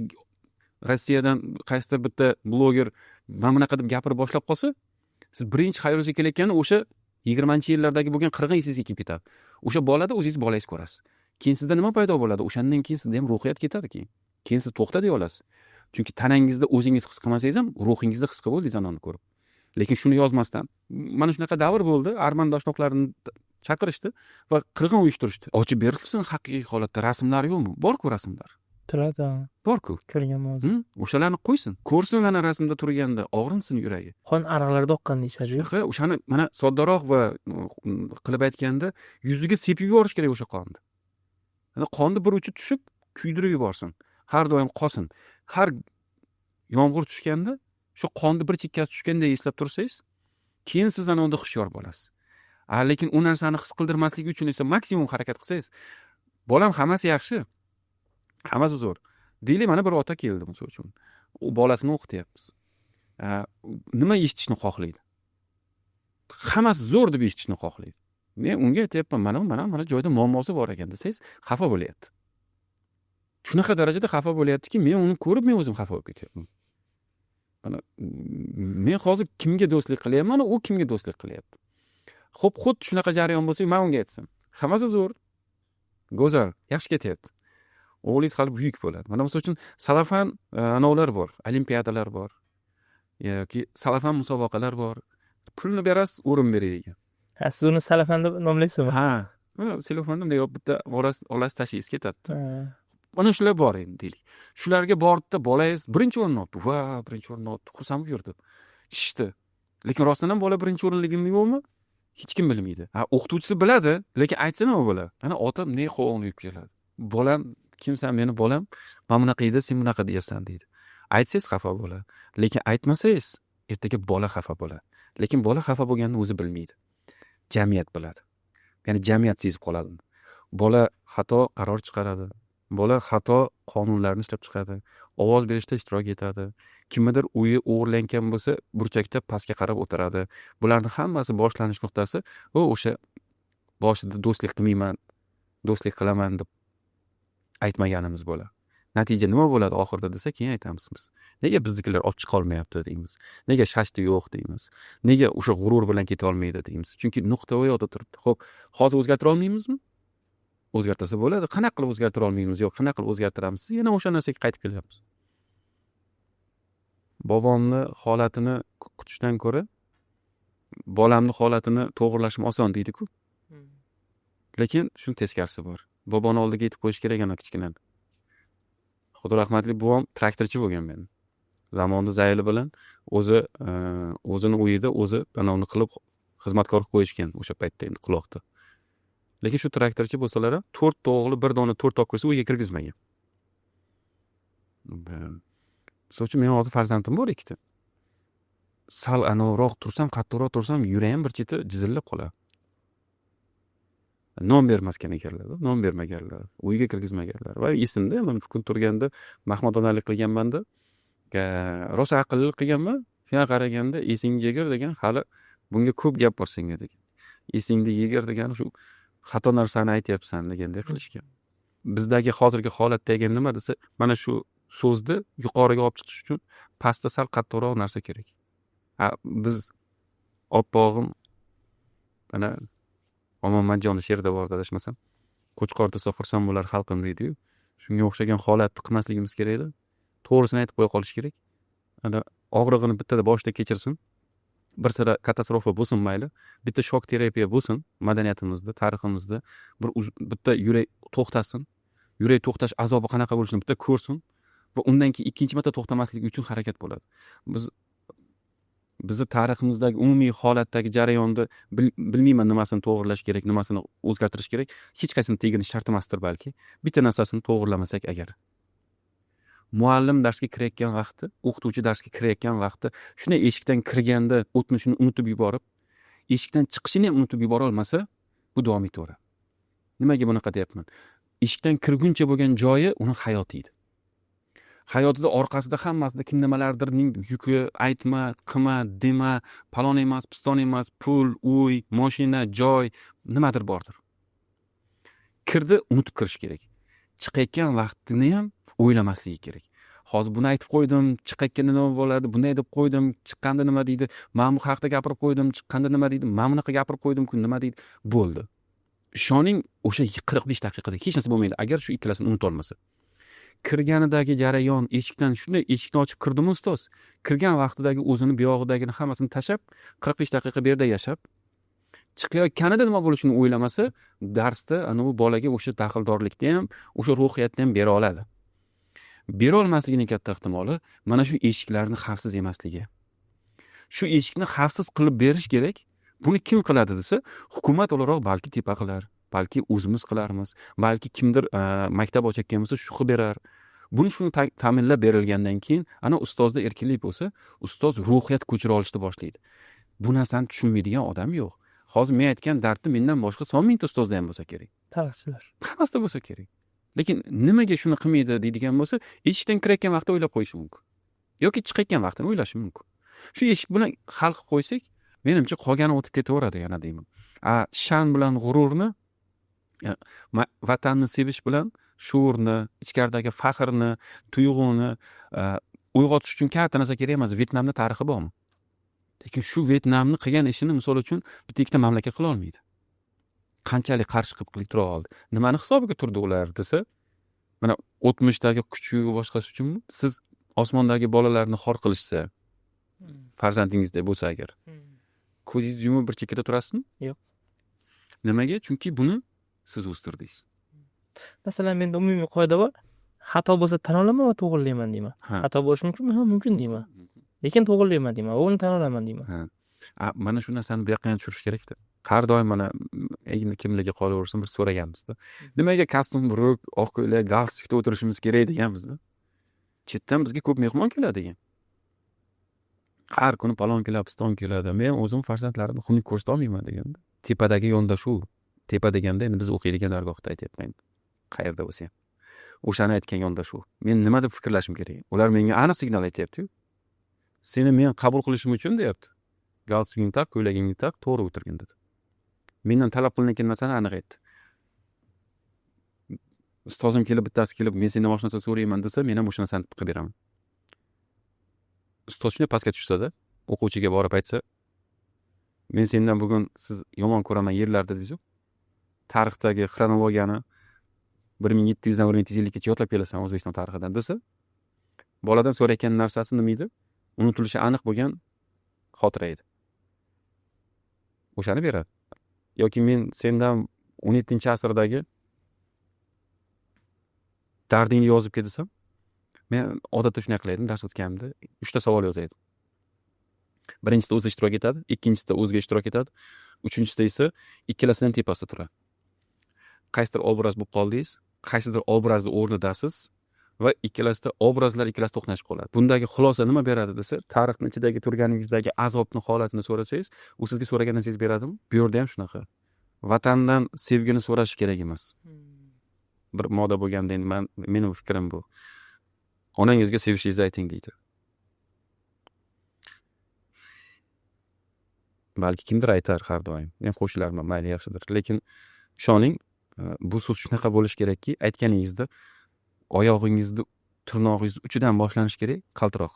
Rossiyadan qaysidir bitta bloger mana bunaqa deb gapirib boshlab qolsa, siz birinchi xayolingizga kelayotgani o'sha 20-yillardagi bo'lgan qirg'in esingizga kelib ketadi. O'sha bolada o'zingiz bolangiz ko'rasiz. Keyin sizda nima paydo bo'ladi? O'shandan keyin sizda ham ruhiyat ketadi keyin. Keyin siz to'xta deya olasiz. Chunki tanangizda o'zingiz his qilmasangiz ham, ruhingizda his qilib bo'ldingiz anani ko'rib. Lekin shuni yozmasdan, mana shunaqa davr bo'ldi, arman dashnoqlarini chaqirishdi va qirg'in uyushtirishdi. Ochib berilsin haqiqiy holatda, rasmlar yo'qmi? Bor-ku rasmlar. Turadi, ha. Bor-ku. Ko'rganman o'zim. O'shalarni qo'ysin. Ko'rsin, ana rasmda turganda og'rinsin yuragi. Qon ariqlarda oqqan deyishadi-yu. Ha, o'shani mana soddaroq va qilib aytganda, yuziga sepib yuborish kerak o'sha qonni. Ana qonni bir uchi tushib kuydirib yuborsin. Har doim qolsin. Har yomg'ir tushganda shu qonni bir chekkasi tushganda eslab tursangiz, keyin siz ana unda hushyor bo'lasiz. A lekin u narsani his qildirmaslik uchun esa maksimum harakat qilsangiz, bolam, hammasi yaxshi. Hammasi zo'r. Deylik, mana bir ota keldi, misol uchun. U bolasini o'qityapmiz. Nima eshitishni xohlaydi? Hammasi zo'r deb eshitishni xohlaydi. Men unga aytyapman, mana mana mana joyda muammosi bor ekan desangiz, xafa bo'lyapti. Shunaqa darajada xafa bo'lyaptiki, men uni ko'rib, men o'zim xafa bo'lib ketyapman. Mana men hozir kimga do'stlik qilyapman, u kimga do'stlik qilyapti? Xo'p, xuddi shunaqa jarayon bo'lsa, men unga aytsam, hammasi zo'r. Go'zal, yaxshi ketyapti. O'g'lingiz hali buyuk bo'ladi. Mana, misol uchun, salafan anovlar bor, olimpiadalar bor. Yoki salafan musobaqalar bor. Pulni berasiz, o'rin beradigan. Ha, siz uni salafan deb nomlaysizmi? Ha. Mana selofanda bunday bitta olasiz, olasiz, tashlaysiz, ketadi. Ha. Mana shular bor endi, deylik. Shularga bordida bolangiz birinchi o'rinni oldi. Va, birinchi o'rinni oldi. Xursand bo'lib yurdi. Shishdi. Lekin rostdan ham bola birinchi o'rinligimi, yo'qmi? Hech kim bilmaydi. Ha, o'qituvchisi biladi, lekin aytsa nima bo'ladi? Ana otam ne qovog'ini yeb keladi. Bolam, kimsan meni bolam? Mana bunaqa edi, sen bunaqa deyapsan, deydi. Aytsangiz xafa bo'ladi. Lekin aytmasangiz, ertaga bola xafa bo'ladi. Lekin bola xafa bo'lganini o'zi bilmaydi. Jamiyat biladi. Ya'ni jamiyat sezib qoladi. Bola xato qaror chiqaradi. Bola xato qonunlarni ishlab chiqadi. Ovoz berishda ishtirok etadi. Kimnidir uyi o'g'irlangan bo'lsa, burchakda pastga qarab o'tiradi. Bularni hammasi boshlanish nuqtasi u o'sha boshida do'stlik qilmayman, do'stlik qilaman deb aytmaganimiz bo'ladi. Natija nima bo'ladi oxirida desa, keyin aytamiz biz. Nega biznikilar olib chiqolmayapti deymiz. Nega shashti yo'q deymiz. Nega o'sha g'urur bilan keta olmaydi deymiz. Chunki nuqta u yoqda turibdi. Xo'p, hozir o'zgartira olmaymizmi? O'zgartirsa bo'ladi. Qanaqa qilib o'zgartira olmaymiz? Yo'q, qanaqa qilib o'zgartiramiz? Yana o'sha narsaga qaytib kelamiz. Bobomni holatini kutishdan ko'ra bolamni holatini to'g'irlashim oson, deydi-ku. Lekin shuni teskarisi bor. Boboni oldiga yetib qo'yish kerak ana kichkinani. Xudo rahmatli buvam traktorchi bo'lgan meni. Zamonni zayli bilan o'zi, o'zini uyida o'zi anavi qilib, xizmatkor qilib qo'yishgan o'sha paytda endi quloqda. Lekin shu traktorchi bo'lsalar ham, to'rtta o'g'li bir dona to'rt topib kelsa, uyga kirgizmagan. Misol uchun, meni hozir farzandim bor ikkita. Sal anavroq tursam, qattiqroq tursam, yuragim bir cheti jizillab qoladi. Non bermasgan ekanlar, non bermaganlar, uyga kirgizmaganlar. Va esimda, man shu kun turganda mahmadonalik qilganmanda, rosa aqllilik qilganman. Shunga qaraganda esingga yegir degan, hali bunga ko'p gap bor senga degan. Esingda yegir degani shu xato narsani aytyapsan degandek qilishgan. Bizdagi hozirgi holatdagi nima desa, mana shu so'zni yuqoriga olib chiqish uchun pastda sal qattiqroq narsa kerak. Ha, biz oppog'im, mana Omon Manjoni she'rida bor, adashmasam, qo'chqor desa xursand bo'lar xalqim deydiyu. Shunga o'xshagan holatni qilmasligimiz kerak edi. To'g'risini aytib qo'ya qolish kerak. Ana og'rig'ini bittada boshida kechirsin. Bir sira katastrofa bo'lsin mayli, bitta shok terapiya bo'lsin madaniyatimizda, tariximizda, bir bitta yurak to'xtasin. Yurak to'xtash azobi qanaqa bo'lishini bitta ko'rsin va undan keyin ikkinchi marta to'xtamasligi uchun harakat bo'ladi. Bizni tariximizdagi umumiy holatdagi jarayonni bilmayman, nimasini to'g'irlash kerak, nimasini o'zgartirish kerak. Hech qaysini teginish shart emasdir balki. Bitta narsasini to'g'irlamasak agar. Muallim darsga kirayotgan vaqti, o'qituvchi darsga kirayotgan vaqti shunday eshikdan kirganda o'tmishini unutib yuborib, eshikdan chiqishini ham unutib yubora olmasa, bu davom etaveradi. Nimaga bunaqa deyapman? Eshikdan kirguncha bo'lgan joyi uni hayoti edi. Hayotida orqasida hammasida kim nimalardirning yuki, aytma, qilma, dema, palon emas, piston emas, pul, uy, moshina, joy, nimadir bordir. Kirdi, unutib kirish kerak. Chiqayotgan vaqtini ham o'ylamasligi kerak. Hozir buni aytib qo'ydim, chiqayotganda nima bo'ladi, bunday deb qo'ydim, chiqqanda nima deydi, man bu haqda gapirib qo'ydim, chiqqanda nima deydi, man bunaqa gapirib qo'ydim-ku, nima deydi, bo'ldi. Ishoning, o'sha 45 daqiqada hech narsa bo'lmaydi, agar shu ikkalasini unutolmasa. Kirganidagi jarayon, eshikdan shunday eshikni ochib kirdimi ustoz? Kirgan vaqtidagi o'zini buyog'idagini hammasini tashlab, 45 daqiqa bu yerda yashab, chiqayotganida nima bo'lishini o'ylamasa, darsda ana u bolaga o'sha daxldorlikni ham, o'sha ruhiyatni ham bera oladi. Bera olmasligining katta ehtimoli mana shu eshiklarni xavfsiz emasligi. Shu eshikni xavfsiz qilib berish kerak. Buni kim qiladi desa, hukumat o'laroq balki tepa qilar, balki o'zimiz qilarmiz, balki kimdir maktab ochayotgan bo'lsa shu qilib berar. Buni shuni ta'minlab berilgandan keyin ana ustozda erkinlik bo'lsa, ustoz ruhiyat ko'chira olishni boshlaydi. Bu narsani tushunmaydigan odam yo'q. Hozir men aytgan dardni mendan boshqa son mingta ustozda ham bo'lsa kerak. Tarixchilar. Hammasida bo'lsa kerak. Lekin nimaga shuni qilmaydi deydigan bo'lsa, eshikdan kirayotgan vaqtda o'ylab qo'yishi mumkin. Yoki chiqayotgan vaqtini o'ylashi mumkin. Shu eshik bilan hal qilib qo'ysak, menimcha qolgani o'tib ketaveradi yana deyman. Shan bilan g'ururni, vatanni sevish bilan shuurni, ichkaridagi faxrni, tuyg'uni uyg'otish uchun katta narsa kerak emas. Vyetnamda tarixi bormi? Lekin shu Vyetnamni qilgan ishini misol uchun bitta ikkita mamlakat qila olmaydi. Qanchalik qarshi qilib tura oldi? Nimani hisobiga turdi ular desa, mana o'tmishdagi kuchi boshqasi uchunmi? Siz osmondagi bolalarni xor qilishsa, farzandingizdek bo'lsa agar, ko'zingizni yumib bir chekkada turasizmi? Yo'q. Nimaga? Chunki buni siz o'stirdingiz. Masalan, menda umumiy qoida bor. Xato bo'lsa tan olaman va to'g'rilayman deyman. Xato bo'lishi mumkinmi? Ha, mumkin deyman. Lekin to'g'rilayman deyman va uni tan olaman deyman. Ha. Mana shu narsani bu yoqqa ham tushirish kerakda. Har doim mana endi kimlarga qolaversin bir so'raganmizda. Nimaga kostyum, bruk, oq ko'ylak, galstukda o'tirishimiz kerak deganmizda. Chetdan bizga ko'p mehmon keladi degan. Har kuni palon keladi, piston keladi. Men o'zim farzandlarimni xunuk ko'rsata olmayman deganda. Tepadagi yondashuv, tepa deganda endi biz o'qiydigan dargohda aytyapman. Qayerda bo'lsa ham. O'shani aytgan yondashuv. Men nima deb fikrlashim kerak? Ular menga aniq signal aytyapti-yu. Seni men qabul qilishim uchun deyapti. Galstukingni taq, ko'ylagingni taq, to'g'ri o'tirgin dedi. Mendan talab qilinayotgan narsani aniq aytdi. Ustozim kelib, bittasi kelib, men sendan boshqa narsa so'rayman desa, men ham o'sha narsani qilib beraman. Ustoz shunday pastga tushsa-da, o'quvchiga borib aytsa, men sendan bugun siz yomon ko'raman yerlarda deysiz. Tarixdagi xronologiyani 1700 dan 1750 gacha yodlab kelasan O'zbekiston tarixidan desa, boladan so'rayotgan narsasi nima edi? Unutilishi aniq bo'lgan xotira edi. O'shani beradi. Yoki men sendan 17-asrdagi dardingni yozib kel desam, men odatda shunday qilardim, dars o'tganimda 3 ta savol yozardim. Birinchisida o'zi ishtirok etadi, ikkinchisida o'zga ishtirok etadi, uchinchisida esa ikkalasidan tepasida turadi. Qaysidir obraz bo'lib qoldingiz, qaysidir obrazni o'rnidasiz. Va ikkalasida obrazlar, ikkalasi to'qnashib qoladi. Bundagi xulosa nima beradi desa, tarixni ichidagi turganingizdagi azobni holatini so'rasangiz, u sizga so'ragan narsangizni beradimi? Bu yerda ham shunaqa. Vatandan sevgini so'rash kerak emas. Bir moda bo'lganda, endi meni fikrim bu. Onangizga sevishingizni ayting deydi. Balki kimdir aytar har doim. Men qo'shilarman, mayli, yaxshidir. Lekin ishoning, bu so'z shunaqa bo'lishi kerakki, aytganingizda oyog'ingizni tirnog'ingizni uchidan boshlanishi kerak, qaltiroq.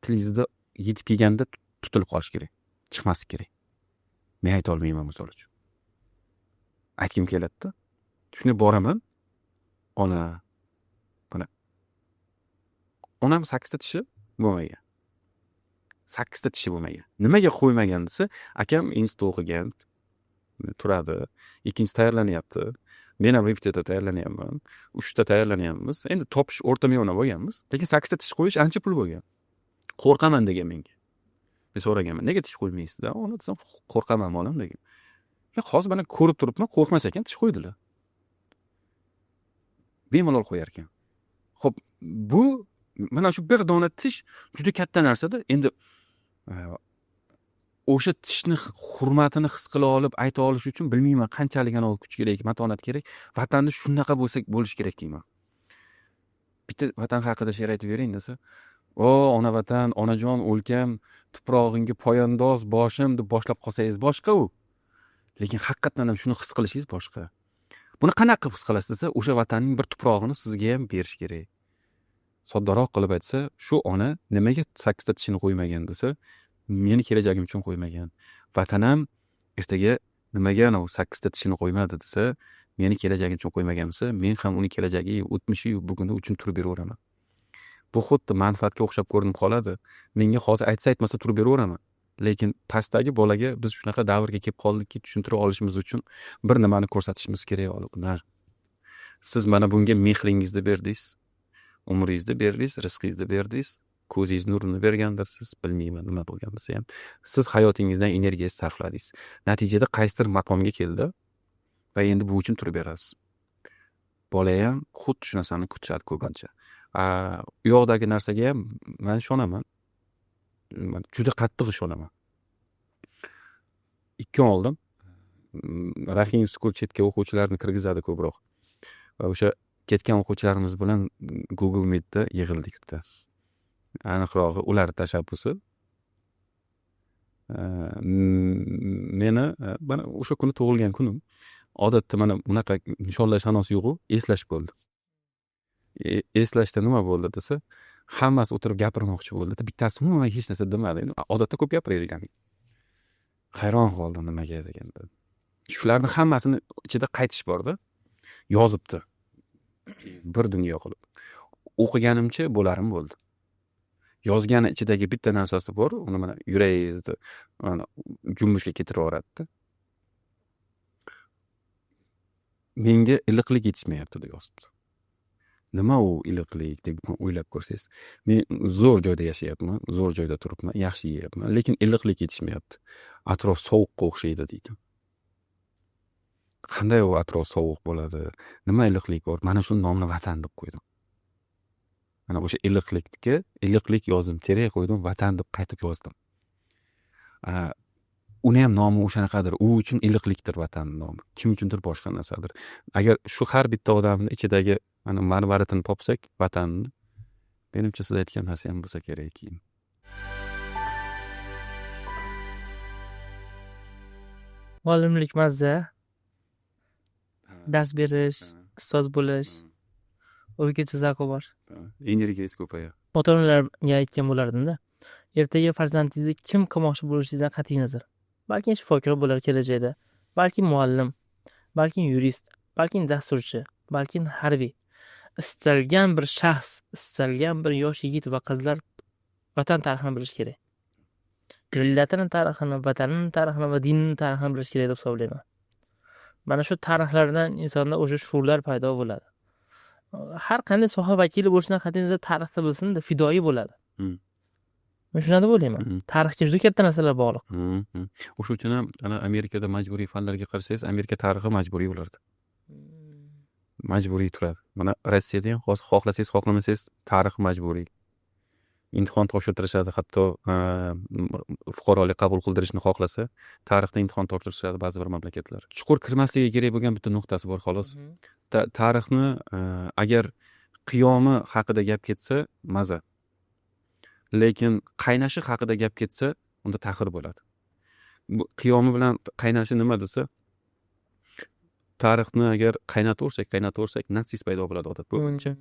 Tilingizda yetib kelganda tutilib qolishi kerak, chiqmaslik kerak. Men ayta olmayman misol uchun. Aytgim keladi-da. Shunday boraman. Ona, mana. Onam 8 ta tishi bo'lmagan. 8 ta tishi bo'lmagan. Nimaga qo'ymagan desa, akam institutda o'qigan, turadi, ikkinchisi tayyorlanyapti. Men ham repetitorda tayyorlanyapman. 3 ta tayyorlanyapmiz. Endi topish o'rta miyona bo'lganmiz. Lekin 8 ta tish qo'yish ancha pul bo'lgan. Qo'rqaman degan menga. Men so'raganman, nega tish qo'ymaysiz? Ona desam, qo'rqaman bolam degan. Men hozir mana ko'rib turibman, qo'rqmas ekan, tish qo'ydilar. Bemalol qo'yar ekan. Xo'p, bu mana shu bir dona tish juda katta narsada. Endi o'sha tishni hurmatini his qila olib ayta olish uchun bilmayman qanchalik ana kuch kerak, matonat kerak. Vatanni shunaqa bo'lsa bo'lishi kerak deyman. Bitta vatan haqida she'r aytib bering desa, o ona vatan, onajon o'lkam, tuprog'ingga poyandoz boshim deb boshlab qolsangiz boshqa u. Lekin haqiqatan ham shuni his qilishingiz boshqa. Buni qanaqa qilib his qilasiz desa, o'sha vatanning bir tuprog'ini sizga ham berish kerak. Soddaroq qilib aytsa, shu ona nimaga 8 ta tishini qo'ymagan desa, meni kelajagim uchun qo'ymagan. Vatanam ertaga nimaga ana 8 ta tishini qo'ymadi desa, meni kelajagim uchun qo'ymagan bo'lsa, men ham uni kelajagi, o'tmishi, buguni uchun turib beraveraman. Bu xuddi manfaatga o'xshab ko'rinib qoladi. Menga hozir aytsa aytmasa turib beraveraman. Lekin pastdagi bolaga biz shunaqa davrga kelib qoldikki, tushuntira olishimiz uchun bir nimani ko'rsatishimiz kerak olib. Siz mana bunga mehringizni berdingiz, umringizni berdingiz, rizqingizni berdingiz, ko'zingiz nurini bergandirsiz, bilmayman nima bo'lgan bo'lsa ham. Siz hayotingizdan energiyangizni sarfladingiz. Natijada qaysidir maqomga keldi va endi bu uchun turib berasiz. Bola ham xuddi shu narsani kutishadi ko'pincha. U yoqdagi narsaga ham men ishonaman. Men juda qattiq ishonaman. 2 kun oldin Rahim School chetga o'quvchilarni kirgizadi ko'proq. Va o'sha ketgan o'quvchilarimiz bilan Google Meet'da yig'ildik bitta. Aniqrog'i ular tashabbusi. Meni mana o'sha kuni tug'ilgan kunim. Odatda mana bunaqa nishonlash sanosi yo'q-u, eslash bo'ldi. Eslashda nima bo'ldi desa, hammasi o'tirib gapirmoqchi bo'ldi. Bittasi umuman hech narsa demadi. Odatda ko'p gapiradigan. Hayron qoldim nimaga deganda. Shularni hammasini ichida qaytish borda. Yozibdi. Bir dunyo qilib. O'qiganimcha bo'larim bo'ldi. Yozgani ichidagi bitta narsasi bor, uni mana yuragingizni mana junbushga keltirib yuboradi. Menga iliqlik yetishmayapti deb yozibdi. Nima u iliqlik deb o'ylab ko'rsangiz, men zo'r joyda yashayapman, zo'r joyda turibman, yaxshi yeyapman, lekin iliqlik yetishmayapti. Atrof sovuqqa o'xshaydi deydi. Qanday u atrof sovuq bo'ladi? Nima iliqlik bor? Mana shuni nomini vatan deb qo'ydim. Mana o'sha iliqlikka iliqlik yozdim, terak qo'ydim, vatan deb qaytib yozdim. Uni ham nomi o'shanaqadir. U uchun iliqlikdir vatanning nomi. Kim uchundir boshqa narsadir. Agar shu har bitta odamning ichidagi mana marvaritini topsak, vatanni, menimcha siz aytgan narsa ham bo'lsa kerak keyin. Muallimlik mazza, dars berish, ustoz bo'lish, o'zgacha zavqi bor. Energiyangiz ko'payadi. Ota-onalarga aytgan bo'lardim-da. Ertaga farzandingizni kim qilmoqchi bo'lishingizdan qat'iy nazar. Balki shifokor bo'lar kelajakda, balki muallim, balki yurist, balki dasturchi, balki harbiy. Istalgan bir shaxs, istalgan bir yosh yigit va qizlar vatan tarixini bilish kerak. Millatini tarixini, vatanining tarixini va dinining tarixini bilish kerak deb hisoblayman. Mana shu tarixlardan insonda o'sha shuurlar paydo bo'ladi. Har qanday soha vakili bo'lishidan qat'iy nazar tarixni bilsin-da, fidoyi bo'ladi. Men shuni deb o'ylayman. Tarixga juda katta narsalar bog'liq. O'sha uchun ham ana Amerikada majburiy fanlarga qarasangiz, Amerika tarixi majburiy bo'lardi. Majburiy turadi. Mana Rossiyada ham hozir xohlasangiz, xohlamasangiz tarix majburiy. Imtihon topshirtirishadi, hatto fuqarolik qabul qildirishni xohlasa, tarixda imtihon topshirishadi ba'zi bir mamlakatlar. Chuqur kirmasligi kerak bo'lgan bitta nuqtasi bor xolos. Tarixni agar qiyomi haqida gap ketsa, maza. Lekin qaynashi haqida gap ketsa, unda ta'xir bo'ladi. Bu qiyomi bilan qaynashi nima desa, tarixni agar qaynataversak, natsist paydo bo'ladi odat bo'yicha.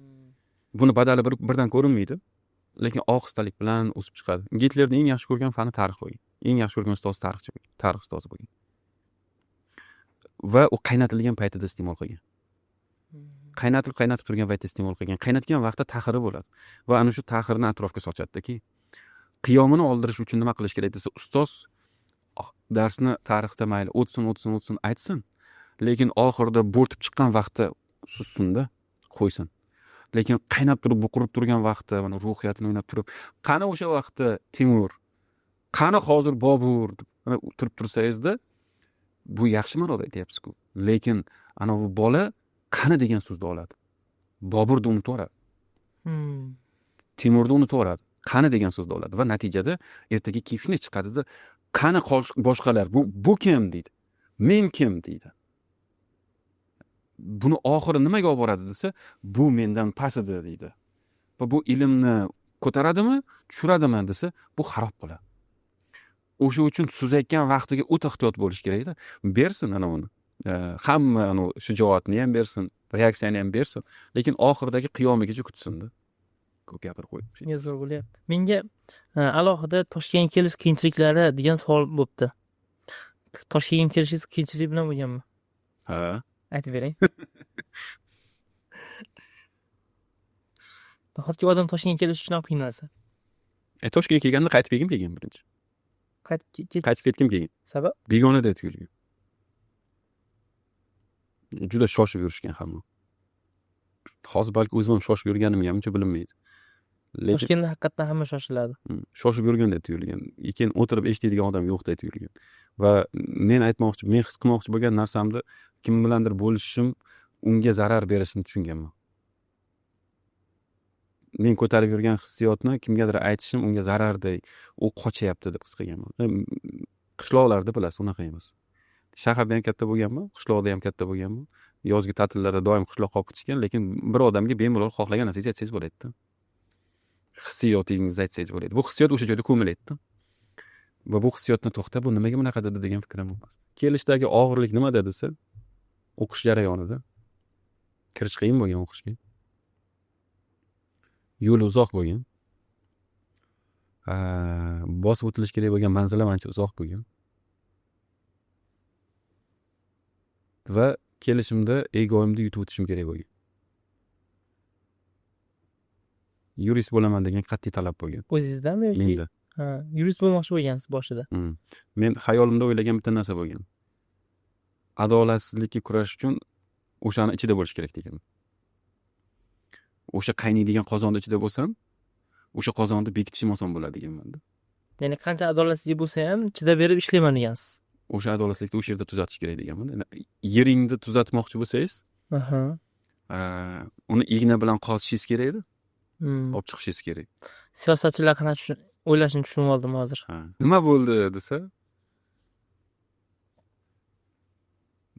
Buni badali birdan ko'rinmaydi, lekin ohistalik bilan o'sib chiqadi. Gitlerning eng yaxshi ko'rgan fani tarix bo'lgan. Eng yaxshi ko'rgan ustozi tarixchi bo'lgan, tarix ustozi bo'lgan. Va u qaynatilgan paytida iste'mol qilgan. Qaynatib turgan paytda iste'mol qilgan. Qaynatgan vaqtda ta'xiri bo'ladi. Va ana shu ta'xirini atrofga sochadiki, qiyomini oldirish uchun nima qilish kerak desa, ustoz darsni tarixda mayli o'tsin aytsin, lekin oxirida bo'rtib chiqqan vaqtda sussinda qo'ysin. Lekin qaynab turib, buqirib turgan vaqtda, mana ruhiyatini o'ynab turib, qani o'sha vaqtda Timur, qani hozir Bobur deb mana turib tursangizda, bu yaxshi ma'noda aytyapsiz-ku. Lekin ana bu bola qani degan so'zni oladi. Boburni unutib yuboradi. Timurni unutib yuboradi. Qani degan so'zni oladi va natijada ertaga keyin shunday chiqadida, qani boshqalar, bu kim deydi. Men kim deydi. Buni oxiri nimaga olib boradi desa, bu mendan past edi deydi. Va bu ilmni ko'taradimi, tushiradimi desa, bu xarob bo'ladi. O'sha uchun suzayotgan vaqtiga o'ta ehtiyot bo'lish kerakda. Bersin ana uni. Hamma ana shijoatni ham bersin, reaksiyani ham bersin, lekin oxiridagi qiyomigacha kutsin-da. Ko'p gapirib qo'ydim. Shunga zo'r bo'lyapti. Menga alohida Toshkentga kelish qiyinchiliklari degan savol bo'pti. Toshkentga kelishingiz qiyinchilik bilan bo'lganmi? Ha. Aytib bering. Nahotki odam Toshkentga kelish uchun ham qiynalsa? Toshkentga kelganda qaytib kelgim kelgan birinchi. Qaytib ketgim kelgan. Sabab? Begonadek tuyulgan. Juda shoshib yurishgan hamma. Hozir balki o'zim ham shoshib yurganimga uncha bilinmaydi. Lekin Toshkentda haqiqatan hamma shoshiladi. Shoshib yurgandek tuyulgan. Keyin o'tirib eshitadigan odam yo'qdek tuyulgan. Va men aytmoqchi, men his qilmoqchi bo'lgan narsamni kim bilandir bo'lishim unga zarar berishini tushunganman. Men ko'tarib yurgan hissiyotni kimgadir aytishim unga zararday, u qochyapti deb his qilganman. Qishloqlarda bilasiz, unaqa emas. Shaharda ham katta bo'lganman, qishloqda ham katta bo'lganman. Yozgi ta'tillarda doim qishloqqa olib ketishgan, lekin bir odamga bemalol xohlagan narsangizni aytsangiz bo'ladi. Hissiyotingizni aytsangiz bo'ladi. Bu hissiyot o'sha joyda ko'miladi. Va bu hissiyotni to'xtab, bu nimaga bunaqa dedi degan fikrim bo'lmasdi. Kelishdagi og'irlik nimada desa, o'qish jarayonida kirish qiyin bo'lgan o'qishga. Yo'l uzoq bo'lgan. Bosib o'tilish kerak bo'lgan manzil ham ancha uzoq bo'lgan. Va kelishimda egoimni yutib o'tishim kerak bo'lgan. Yurist bo'laman degan qat'iy talab bo'lgan. O'zingizdami yoki? Menda. Ha, yurist bo'lmoqchi bo'lgansiz boshida. Men xayolimda o'ylagan bitta narsa bo'lgan. Adolatsizlikka kurashish uchun o'shani ichida bo'lish kerak degan. O'sha qaynaydigan qozonni ichida bo'lsam, o'sha qozonni bekitishim oson bo'ladi deganman-da. Ya'ni qancha adolatsizlik bo'lsa ham chidab berib ishlayman degansiz. O'sha adolatsizlikni o'sha yerda tuzatish kerak deganman. Yeringni tuzatmoqchi bo'lsangiz, uni igna bilan qozishingiz kerak edi. Olib chiqishingiz kerak. Siyosatchilar qanaqa o'ylashini tushunib oldim hozir. Nima bo'ldi desa,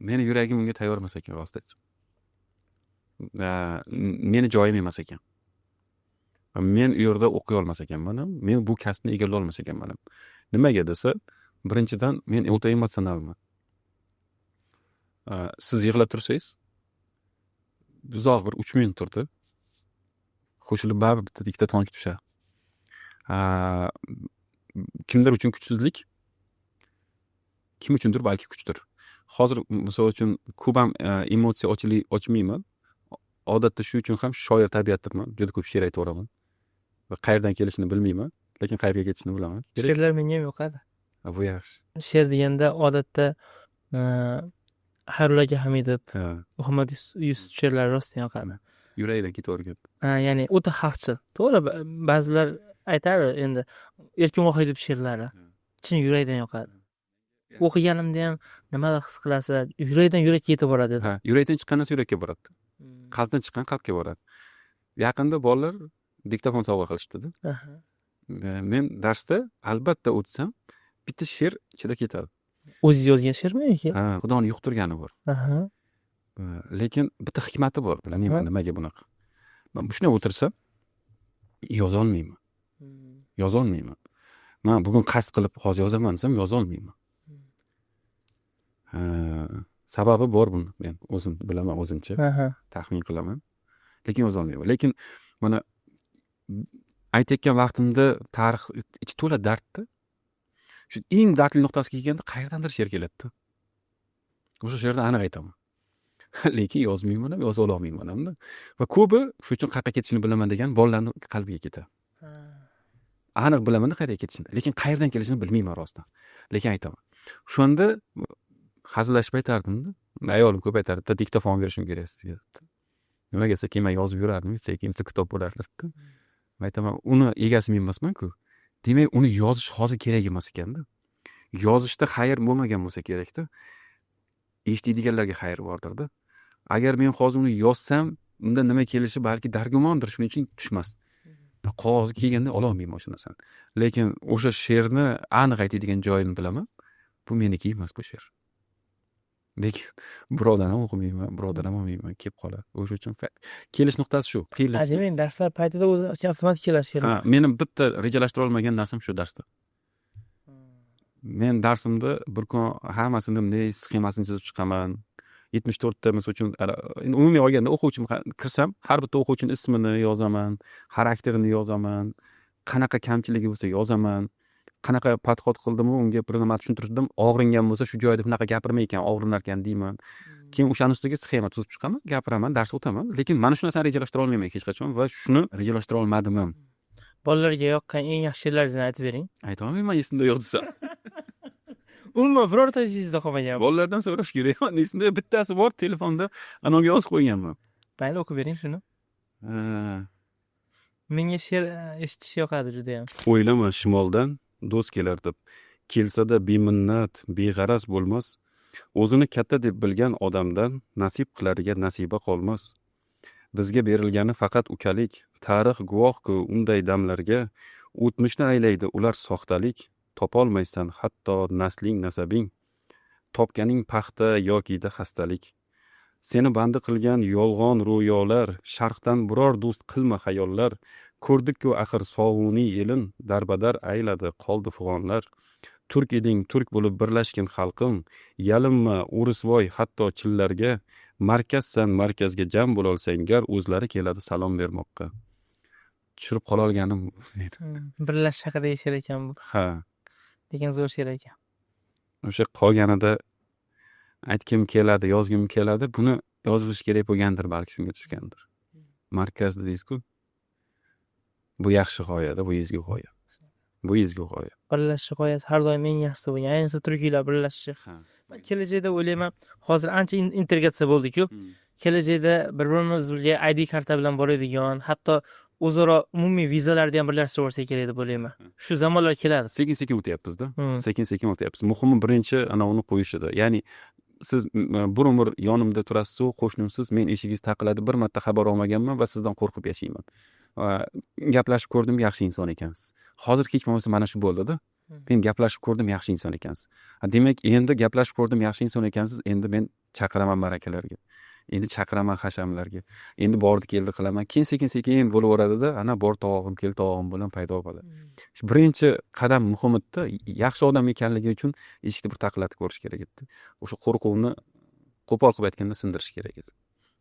meni yuragim unga tayyor emas ekan, rost aytsam. Meni joyim emas ekan. Men u yerda o'qiy olmas ekanman ham, men bu kasbni egallay olmas ekanman ham. Nimaga desa, birinchidan men o'ta emotsionalman. Siz yig'lab tursangiz, uzoq bir 3 minut turdi. Qo'shilib baribir bitta ikkita tomchi tushadi. Kimdir uchun kuchsizlik, kim uchundir balki kuchdir. Hozir misol uchun ko'p ham emotsiya ochmayman. Odatda shu uchun ham shoir tabiatdirman. Juda ko'p she'r aytaveraman. Va qayerdan kelishini bilmayman, lekin qayerga ketishini bilaman. She'rlar menga ham yoqadi. Bu yaxshi. She'r deganda odatda Xayrulla aka Hamidov, Muhammad Yusuf she'rlari rostdan yoqadi. Yuragidan ketavergan. Ha, ya'ni o'ta haqchil. To'g'ri, ba'zilar aytadi endi Erkin Vohidov she'rlari chin yurakdan yoqadi. O'qiganimda ham nimalar his qilasiz, yurakdan yurakka yetib boradi. Ha, yurakdan chiqqan narsa yurakka boradi. Qalbdan chiqqan qalbga boradi. Yaqinda bolalar diktofon sovg'a qilishdida. Men darsda albatta o'tsam, bitta she'r ichida ketadi. O'zingiz yozgan she'rmi yoki? Ha, xudoni yuqtirgani bor. Lekin bitta hikmati bor, bilmayman nimaga bunaqa. Man shunday o'tirsam, yozolmayman, yozolmayman. Man bugun qasd qilib hozir yozaman desam, yozolmayman. Ha, sababi bor buni, men o'zim bilaman, o'zimcha taxmin qilaman, lekin yozolmayman. Lekin mana aytayotgan vaqtimda tarix ichi to'la dardda, shu eng dardli nuqtasiga kelganda qayerdandir she'r keladida. O'sha she'rni aniq aytaman, lekin yozmayman ham, yoza ololmayman hamda. Va ko'pi shu uchun qayerga ketishini bilaman degan bolalarni qalbiga ketadi. Aniq bilamanda qayerga ketishini, lekin qayerdan kelishini bilmayman rostdan, lekin aytaman. O'shanda hazillashib aytardimda, ayolim ko'p aytardi, bitta diktofon berishim kerak sizga debdi. Nimaga desa, keyin man yozib yurardim, keyin bitta kitob bo'lardi debdi. Man aytaman, uni egasi men emasmanku, demak, uni yozish hozir kerak emas ekanda. Yozishda xayr bo'lmagan bo'lsa kerakda, eshitadiganlarga xayr bordirda. Agar men hozir uni yozsam, unda nima kelishi balki dargumondir, shuning uchun tushmas. Qog'ozga kelganda ololmayman o'sha narsani, lekin o'sha she'rni aniq aytadigan joyini bilaman. Bu meniki emas bu she'r, lekin birovdan ham o'qimayman, birovdan ham olmayman, kelib qoladi. O'sha uchun kelish nuqtasi shu. Demak, darslar paytida o'zi avtomatik keladi she'r. Ha, meni bitta rejalashtira olmagan narsam shu darsda. Men darsimda bir kun hammasini bunday sxemasini chizib chiqaman, 74ta, misol uchun. Endi umumiy olganda o'quvchim kirsam, har bitta o'quvchini ismini yozaman, xarakterini yozaman, qanaqa kamchiligi bo'lsa yozaman, qanaqa подход qildimu unga, bir nima tushuntirdim, og'ringan bo'lsa, shu joyda bunaqa gapirma ekan, og'rinar ekan deyman. Keyin o'shani ustiga sxema tuzib chiqaman, gapiraman, dars o'taman. Lekin mana shu narsani rejalashtira olmayman hech qachon va shuni rejalashtira olmadim ham. Bolalarga yoqqan eng yaxshi she'rlaringizni aytib bering. Aytolmayman, esimda yo'q desam. Umuman birorta esingizda qolmagan? Bolalardan so'rash kerak, mani esimda bittasi bor, telefonda anaviga yozib qo'yganman. Mayli, o'qib bering shuni. Ha. Menga she'r eshitish yoqadi judayam. O'ylama shimoldan do'st kelar deb, kelsada beminnat, beg'araz bo'lmas. O'zini katta deb bilgan odamdan nasib qilariga nasiba qolmas. Bizga berilgani faqat ukalik, tarix guvohku unday damlarga. O'tmishni aylaydi ular soxtalik, topolmaysan hatto nasling, nasabing, topganing paxta yokida xastalik. Seni bandi qilgan yolg'on ro'yolar, sharqdan biror do'st qilma xayollar. Ko'rdikku axir sovuniy elin, darbadar ayladi, qoldi fig'onlar. Turk eding, turk bo'lib birlashgin, xalqim, yalinma o'risvoy hatto chillarga. Markazsan, markazga jam bo'lolsang gar, o'zlari keladi salom bermoqqa. Tushirib qololganim. Birlashish haqidagi she'r ekan bu. Ha. Lekin zo'r she'r ekan. O'sha qolganida aytgim keladi, yozgim keladi. Buni yozilishi kerak bo'lgandir, balki shunga tushgandir. Markaz dedingizku, bu yaxshi g'oyada, bu ezgu g'oya, bu ezgu g'oya. Birlashish g'oyasi har doim eng yaxshisi bo'lgan, ayniqsa turkiylar birlashishi. Kelajakda o'ylayman, hozir ancha integratsiya bo'ldiku, kelajakda bir birimizga ID karta bilan boradigan, hatto o'zaro umumiy vizalarni ham birlashtirib yuborsak kerak deb o'ylayman. Shu zamonlar keladi. Sekin sekin o'tyapmizda, sekin sekin o'tyapmiz. Muhimi, birinchi anavi qo'yishida, ya'ni siz bir umr yonimda turasizu, qo'shnimsiz, men eshigingiz taqilladi, bir marta xabar olmaganman va sizdan qo'rqib yashayman. Va gaplashib ko'rdim, yaxshi inson ekansiz. Hozir hech bo'lmasa mana shu bo'ldida. Men gaplashib ko'rdim, yaxshi inson ekansiz. Demak, endi gaplashib ko'rdim, yaxshi inson ekansiz, endi men chaqiraman ma'rakalarga, endi chaqiraman hashamlarga, endi bordi keldi qilaman. Keyin sekin sekin bo'laveradida, ana bor tovog'im, kel tovog'im bilan paydo bo'ladi. Shu birinchi qadam muhim edida. Yaxshi odam ekanligi uchun eshikni bir taqillatib ko'rish kerak edi. O'sha qo'rquvni, qo'pol qilib aytganda, sindirish kerak edi.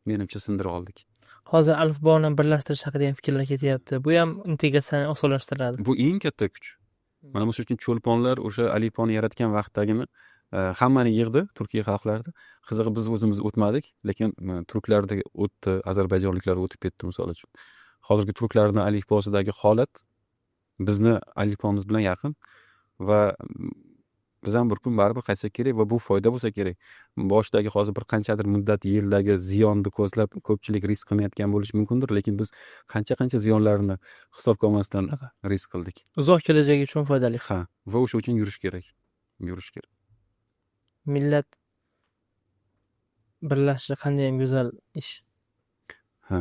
Menimcha, sindira oldik. Hozir alifboni birlashtirish haqida ham fikrlar ketyapti. Bu ham integratsiyani osonlashtiradi. Bu eng katta kuch. Mana misol uchun, cho'lponlar o'sha alifboni yaratgan vaqtdagini hammani yig'di, turkiy xalqlarni. Qizig'i, biz o'zimiz o'tmadik, lekin turklarda o'tdi, ozarbayjonliklar o'tib ketdi. Misol uchun, hozirgi turklarni alifbosidagi holat bizni alifbomiz bilan yaqin va biz ham bir kun baribir qaytsak kerak va bu foyda bo'lsa kerak. Boshidagi hozir bir qanchadir muddat, yildagi ziyonni ko'zlab ko'pchilik risk qilmayotgan bo'lishi mumkindir, lekin biz qancha qancha ziyonlarni hisobga olmasdan risk qildik. Uzoq kelajak uchun foydali. Ha, va o'sha uchun yurish kerak, yurish kerak. Millat birlashishi qandayyam go'zal ish. Ha.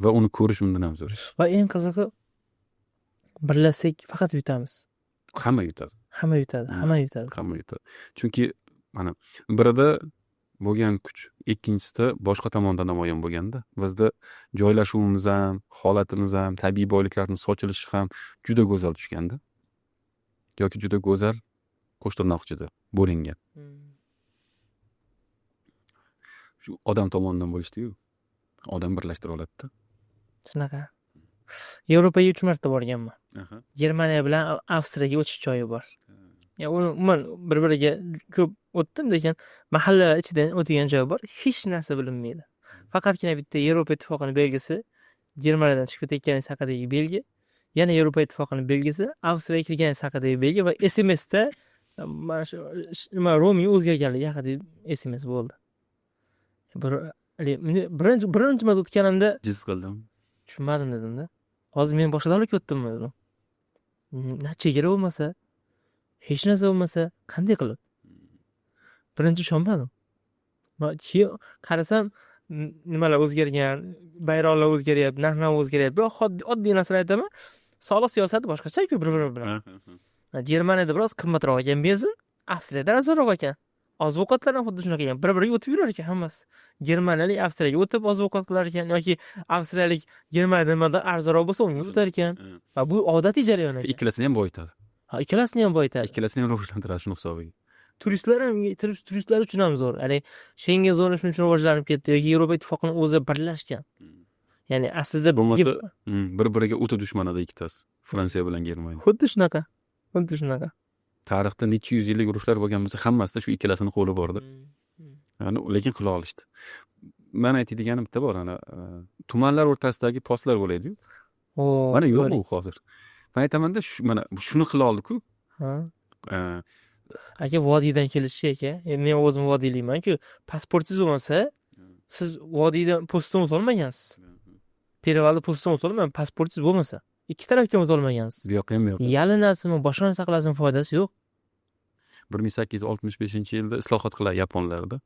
Va uni ko'rish undan ham zo'r ish. Va eng qizig'i, birlashsak faqat yutamiz. Hamma yutadi. Hamma yutadi, hamma yutadi. Hamma yutadi. Chunki mana birida bo'lgan kuch ikkinchisida boshqa tomonda namoyon bo'lganda, bizda joylashuvimiz ham, holatimiz ham, tabiiy boyliklarni sochilishi ham juda go'zal tushganda yoki juda go'zal qo'shtirnoq ichida bo'lingan. Shu odam tomonidan bo'lishdi-yu. Odam birlashtira oladida. Shunaqa. Yevropaga 3 marta borganman. Germaniya bilan Avstriyaga o'tish joyi bor. Ya uni umuman bir-biriga ko'p o'tdim, lekin mahalla ichidan o'tgan joyi bor. Hech narsa bilinmaydi. Faqatgina bitta Yevropa Ittifoqining belgisi, Germaniyadan chiqib ketayotganingiz haqidagi belgi, yana Yevropa Ittifoqining belgisi, Avstriyaga kirganingiz haqidagi belgi va SMSda mana shu nima roaming o'zgarganligi haqidagi SMS bo'ldi. Birinchi marta o'tganimda jiz qildim. Tushunmadim dedim-da. Hozir men boshqa davlatga o'tdimmi dedim. Na chegara bo'lmasa, hech narsa bo'lmasa, qanday qilib? Birinchi ishonmadim. Keyin qarasam nimalar o'zgargan, bayroqlar o'zgaryapti, narx-navo o'zgaryapti. Biroq oddiy narsalar aytaman, soliq siyosati boshqacha-ku bir-biri bilan. Germaniyada biroz qimmatroq ekan benzin, Avstriyada arzonroq ekan. Oziq-ovqatlar ham xuddi shunaqa ekan. Bir-biriga o'tib yurar ekan hammasi. Germaniyalik Avstriyaga o'tib oziq-ovqat qilar ekan yoki avstriyalik Germaniyada nimadir arzonroq bo'lsa unga o'tar ekan. Va bu odatiy jarayon ekan. Ikkalasini ham boyitadi. Ha, ikkalasini ham boyitadi. Ikkalasini ham rivojlantiradi shuni hisobiga. Turistlar ham, turistlar uchun ham zo'r. Ya'ni Shengen zona shuning uchun rivojlanib ketdi yoki Yevropa Ittifoqining o'zi birlashgan. Ya'ni aslida Bo'lmasa, bizga bir-biriga o'ta dushman edi ikkitasi. Fransiya bilan Germaniya. Xuddi shunaqa. Xuddi shunaqa. Tarixda necha yuz yillik urushlar bo'lgan bo'lsa, hammasida shu ikkalasini qo'li bordi. Ya'ni lekin qila olishdi. Men aytadiganim bitta bor, ana tumanlar o'rtasidagi postlar bo'ladi-yu. Mana yo'q u hozir. Men aytamanda, mana shuni qila oldi-ku. Ha. Aka, vodiydan kelishi aka. Endi men o'zim vodiylikman-ku. Pasportingiz bo'lmasa, siz vodiydan postdan o'ta olmagansiz. Перевал da postdan o'ta olmagan, pasportingiz bo'lmasa. Ikki tarafga o'ta olmagansiz. Bu yoqqa ham, bu yoqqa. Yalinasizmi, boshqa narsa qilasizmi, foydasi yo'q. 1865-yilda islohot qiladi yaponlarda.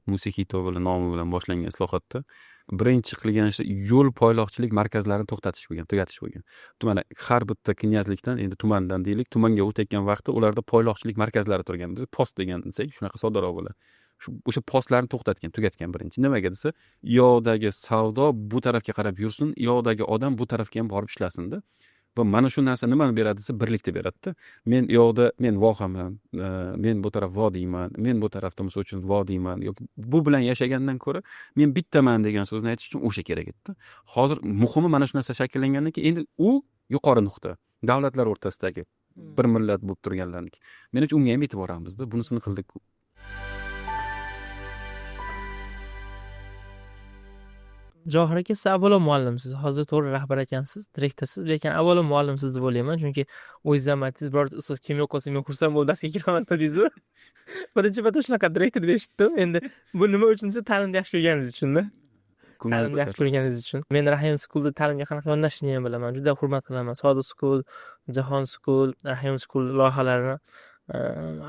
Musihito bilan nomi bilan boshlangan islohotda birinchi qilgan ishi yo'l poyloqchilik markazlarini to'xtatish bo'lgan, tugatish bo'lgan. Mana har bitta knyazlikdan, endi tumandan deylik, tumanga o'tayotgan vaqtda ularda poyloqchilik markazlari turgan. Biz post degan desak, shunaqa soddaroq bo'ladi. O'sha postlarni to'xtatgan, tugatgan birinchi. Nimaga desa, yoqdagi savdo bu tarafga qarab yursin, yoqdagi odam bu tarafga ham borib ishlasin-da. Va mana shu narsa nimani beradi desa, birlikni beradida. Men yoqda, men vohaman, men bu taraf vodiyman, men bu tarafda misol uchun vodiyman yoki bu bilan yashagandan ko'ra men bittaman degan so'zni aytish uchun o'sha kerak edi. Hozir muhimi mana shu narsa shakllangandan keyin endi u yuqori nuqta, davlatlar o'rtasidagi bir millat bo'lib turganlarniki. Menimcha unga ham yetib boramizda, bunisini qildik. Johir aka, siz avvalo muallimsiz, hozir to'g'ri rahbar ekansiz, direktorsiz, lekin avvalo muallimsiz deb o'ylayman, chunki o'zingiz ham aytdingiz, birorta ustoz kim yo'q bo'lsa men xursand bo'lib darsga kiraman dedingiz-ku. Birinchi marta shunaqa direktor deb eshitdim. Endi bu nima uchun desa, ta'limni yaxshi ko'rganingiz uchun-da. Ta'limni yaxshi ko'rganingiz uchun. Men Rahim Schoolda ta'limga qanaqa yondashishni ham bilaman, juda hurmat qilaman. Sodiq School, Jahon School, Rahim School loyihalarini.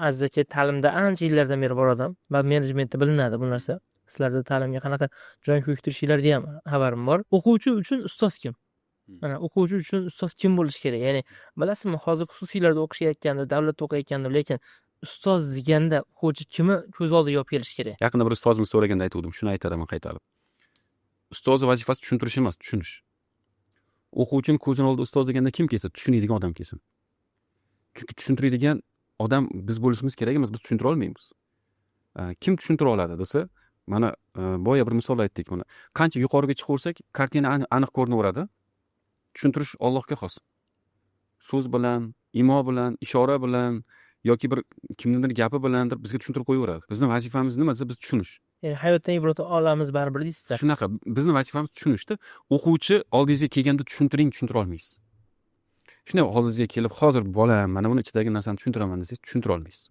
Aziz aka ta'limda ancha yillardan beri bor odam va menejmentda bilinadi bu narsa. Sizlarda ta'limga qanaqa jon kuydirishinglarga ham xabarim bor. O'quvchi uchun ustoz kim? Mana o'quvchi uchun ustoz kim bo'lishi kerak? Ya'ni bilasizmi, hozir xususiylarda o'qishayotganda, davlatda o'qiyotganda, lekin ustoz deganda o'quvchi kimni ko'z oldiga olib kelishi kerak? Yaqinda bir ustozimiz so'raganda aytgandim, shuni aytaraman qaytarib. Ustoz vazifasi tushuntirish emas, tushunish. O'quvchining ko'zini oldida ustoz deganda kim kelsa, tushunadigan odam kelsin. Chunki tushuntiradigan odam biz bo'lishimiz kerak emas, biz tushuntira olmaymiz. Kim tushuntira oladi desa, mana boya bir misol aytdik mana. Qancha yuqoriga chiqaversak, kartina aniq ko'rinaveradi. Tushuntirish Allohga xos. So'z bilan, imo bilan, ishora bilan yoki bir kimnidir gapi bilandir bizga tushuntirib qo'yaveradi. Bizning vazifamiz nima desa, biz tushunish. Ya'ni hayotdan ibrat olamiz baribir deysizlar. Shunaqa, bizning vazifamiz tushunishda. O'quvchi oldingizga kelganda tushuntiring, tushuntira olmaysiz. Shunday oldingizga kelib, hozir bolam, mana buni ichidagi narsani tushuntiraman desangiz, tushuntira olmaysiz.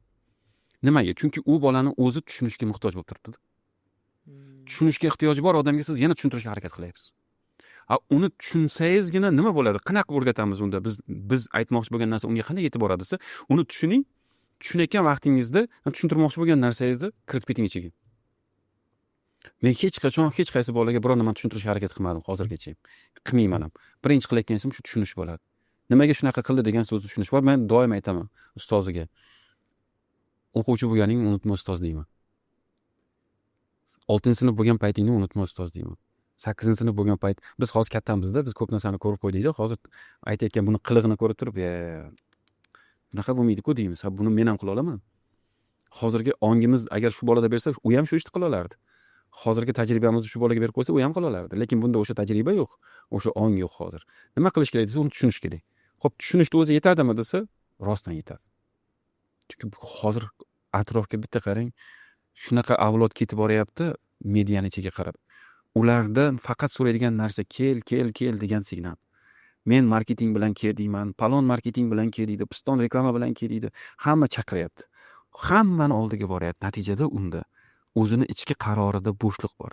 Nimaga? Chunki u bolani o'zi tushunishga muhtoj bo'lib turibdi. Tushunishga ehtiyoji bor odamga siz yana tushuntirishga harakat qilyapsiz. Ha, uni tushunsangizgina nima bo'ladi? Qanaqa o'rgatamiz unda? Biz aytmoqchi bo'lgan narsa unga qanday yetib boradi desa, uni tushuning. Tushunayotgan vaqtingizda tushuntirmoqchi bo'lgan narsangizni kiritib keting ichiga. Men hech qachon hech qaysi bolaga biror nimani tushuntirishga harakat qilmadim, hozirgacha qilmayman ham. Birinchi qilayotgan ishim shu tushunish bo'ladi. Nimaga shunaqa qildi degan so'zni tushunish bor. Men doim aytaman ustoziga: o'quvchi bo'lganingni unutma, ustoz, deyman. 6-sinf bo'lgan paytingni unutma, ustoz, deyman. 8-sinf bo'lgan payt. Biz hozir kattamizda, biz ko'p narsani ko'rib qo'ydikda. Hozir aytayotgan buni qilig'ini ko'rib turib, bunaqa bo'lmaydiku deymiz. Ha, buni men ham qila olaman. Hozirgi ongimiz agar shu bolada bersa, u ham shu ishni qila olardi. Hozirgi tajribamizni shu bolaga berib qo'ysa, u ham qila olardi. Lekin bunda o'sha tajriba yo'q, o'sha ong yo'q. Hozir nima qilish kerak desa, uni tushunish kerak. Ho'p, tushunishni o'zi yetadimi desa, rostdan yetadi. Chunki hozir atrofga bitta qarang, shunaqa avlod ketib boryapti mediani ichiga qarab. Ulardan faqat so'raydigan narsa "kel, kel, kel" degan signal. Men marketing bilan kel deyman, palon marketing bilan kel deydi, piston reklama bilan kel deydi. Hamma chaqiryapti, hammani oldiga boryapti. Natijada unda o'zini ichki qarorida bo'shliq bor.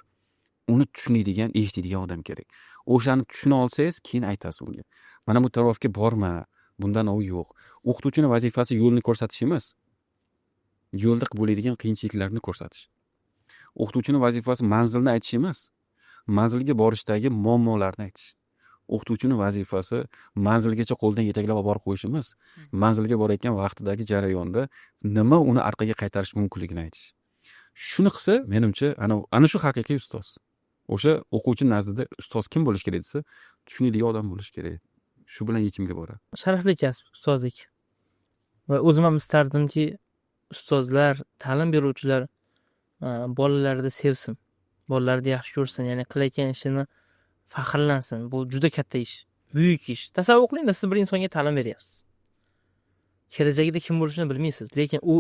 Uni tushunadigan, eshitadigan odam kerak. O'shani tushuna olsangiz, keyin aytasiz unga: mana bu tarafga borma, bundan u yo'q. O'qituvchini vazifasi yo'lni ko'rsatish emas, yo'lda bo'ladigan qiyinchiliklarni ko'rsatish. O'qituvchini vazifasi manzilni aytish emas, manzilga borishdagi muammolarni aytish. O'qituvchini vazifasi manzilgacha qo'ldan yetaklab olib borib qo'yish emas, manzilga borayotgan vaqtidagi jarayonda nima uni orqaga qaytarish mumkinligini aytish. Shuni qilsa, menimcha, ana shu haqiqiy ustoz. O'sha o'quvchi nazdida ustoz kim bo'lishi kerak desa, tushunadigan odam bo'lishi kerak. Shu bilan yechimga boradi. Sharafli kasb ustozlik va o'zim ham istardimki, ustozlar, ta'lim beruvchilar bolalarni sevsin, bolalarni yaxshi ko'rsin, ya'ni qilayotgan ishini faxrlansin. Bu juda katta ish, buyuk ish. Tasavvur qilingda, siz bir insonga ta'lim beryapsiz, kelajagida kim bo'lishini bilmaysiz, lekin u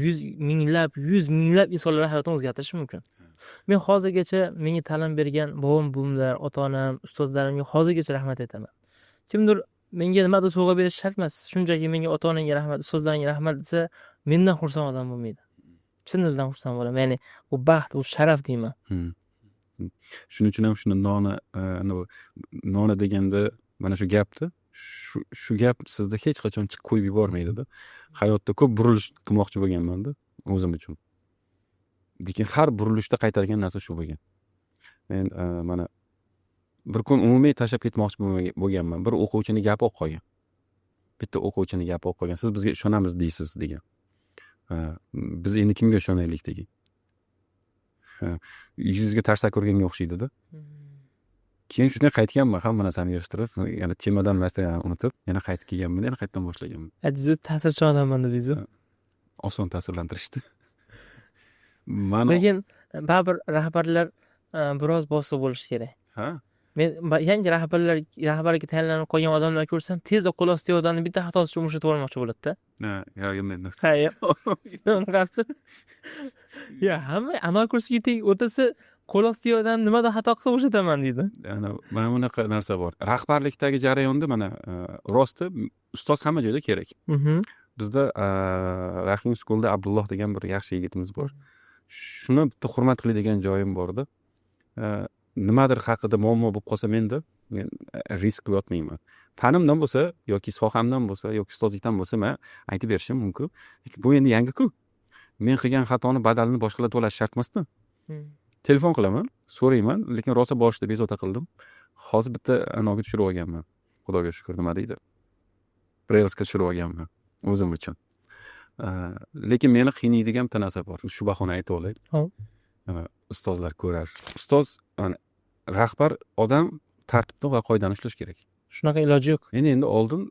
yuz minglab, yuz minglab insonlar hayotini o'zgartirishi mumkin. Men hozirgacha menga ta'lim bergan bobom, buvimlar, ota onam, ustozlarimga hozirgacha rahmat aytaman. Kimdir menga nimadir sovg'a berishi shart emas, shunchaki menga ota onangga rahmat, ustozlaringga rahmat desa, mendan xursand odam bo'lmaydi. Chin dildan xursand bo'laman. Ya'ni bu baxt, bu sharaf deyman. Shuning uchun ham shuni noni, anavi noni deganda mana shu gapni, shu gap sizda hech qachon chiqib qo'yib yubormaydida. Hayotda ko'p burilish qilmoqchi bo'lganmanda o'zim uchun, lekin har burilishda qaytargan narsa shu bo'lgan. Men mana bir kun umumiy tashlab ketmoqchi bo'lganman. Bir o'quvchini gapi olib qolgan, bitta o'quvchini gapi olib qolgan: "Siz bizga ishonamiz deysiz", degan. "Biz endi kimga ishonaylik?" degan. Yuzga tarsaki urganga o'xshaydida. Keyin shunday qaytganman, hamma narsani yig'ishtirib, yana chemodan narsani unutib, yana qaytib kelganman, yana qaytadan boshlaganman. Aytdingizu, ta'sirchan odamman dedingizu. Oson ta'sirlantirishdi mani. Lekin baribir rahbarlar biroz bosiq bo'lishi kerak. Ha. Men yangi rahbarlar, rahbarga tayinlanib qolgan odamlar ko'rsam, tezda qo'l ostidagi odamni bitta xatosi uchun bo'shatib yubormoqchi bo'ladida. Ha, yo, Ha, unaqasi yo, hamma amal kursiga o'tirsa, qo'l ostidagi odam nimada xato qilsa, bo'shataman deydi. Ana, mana bunaqa narsa bor rahbarlikdagi jarayonda. Mana, rosti, ustoz hamma joyda kerak. Bizda Rahim Schoolda Abdulloh degan bir yaxshi yigitimiz bor. Shuni bitta hurmat qiladigan joyim borda. Nimadir haqida muammo bo'lib qolsa, menda, men risk qilib yotmayman. Fanimdan bo'lsa yoki sohamdan bo'lsa yoki ustozlikdan bo'lsa, man aytib berishim mumkin. Lekin bu endi yangiku, men qilgan xatoni badalini boshqalar to'lashi shart emasda. Telefon qilaman, so'rayman. Lekin rosa boshida bezovta qildim. Hozir bitta anaviga tushirib olganman, xudoga shukur, nima deydi, reelsga tushirib olganman o'zim uchun. Lekin meni qiynaydigan bitta narsa bor, shu bahona aytib olay. Hop. Ustozlar ko'rar. Ustoz, mana, rahbar odam tartibni va qoidani ushlash kerak. Shunaqa, iloji yo'q. Endi oldin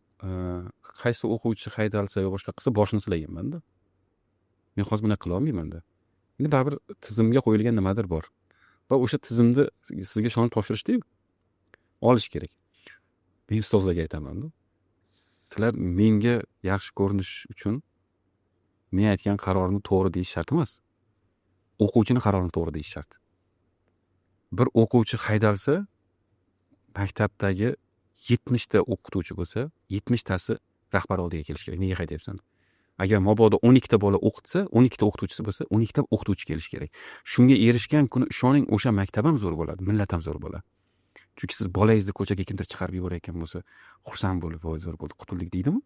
qaysi o'quvchi haydalsa yo boshqa qilsa, boshini silaganmanda. Men hozir bunaqa qilolmaymanda. Endi baribir tizimga qo'yilgan nimadir bor va o'sha tizimni sizga ishonib topshirishdiyu, olish kerak. Men ustozlarga aytamanda: sizlar menga yaxshi ko'rinish uchun men aytgan qarorni to'g'ri deyish shart emas, o'quvchini qarorini to'g'ri deyish shart. Bir o'quvchi haydalsa, maktabdagi 70 ta o'qituvchi bo'lsa, 70 tasi rahbar oldiga kelishi kerak, nega haydayapsan. Agar mabodo 12 ta bola o'qitsa, 12 ta o'qituvchisi bo'lsa, 12 ta o'qituvchi kelishi kerak. Shunga erishgan kuni, ishoning, o'sha maktab ham zo'r bo'ladi, millat ham zo'r bo'ladi. Chunki siz bolangizni ko'chaga kimdir chiqarib yuborayotgan bo'lsa, xursand bo'lib, "Voy, zo'r bo'ldi, qutuldik", deydimi?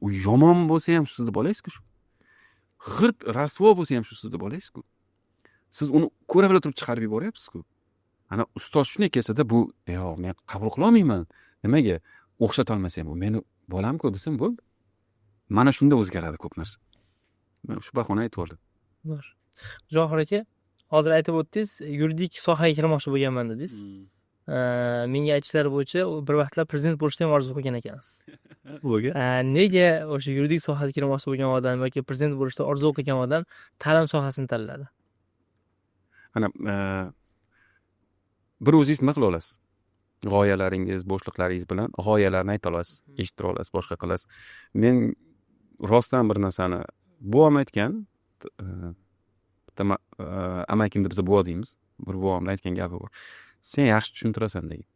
U yomon bo'lsa ham, sizni bolangizku shu. G'irt rasvo bo'lsa ham, shu sizni bolangizku. Siz uni ko'ra bila turib chiqarib yuboryapsiz-ku. Ana ustoz shunday kelsada, bu yo'q, men qabul qilolmayman. Nimaga? O'xshatolmasa ham, bu meni bolamku desam, bo'ldi. Mana shunda o'zgaradi ko'p narsa. Man shu bahona aytib yubordim. Zo'r. Johir aka, hozir aytib o'tdingiz, yuridik sohaga kirmoqchi bo'lganman dedingiz. Menga aytishlari bo'yicha, u bir vaqtlar prezident bo'lishni ham orzu qilgan ekansiz. Bo'lgan. Nega o'sha yuridik sohaga kirmoqchi bo'lgan odam yoki prezident bo'lishni orzu qilgan odam ta'lim sohasini tanladi? Ana bir o'zingiz nima qila olasiz? G'oyalaringiz, bo'shliqlaringiz bilan g'oyalarni ayta olasiz, eshittira olasiz, boshqa qilasiz. Men rostdan bir narsani buvam aytgan, bitta amakimni biz buva deymiz. Bir buvamni aytgan gapi bor. Sen yaxshi tushuntirasan degan.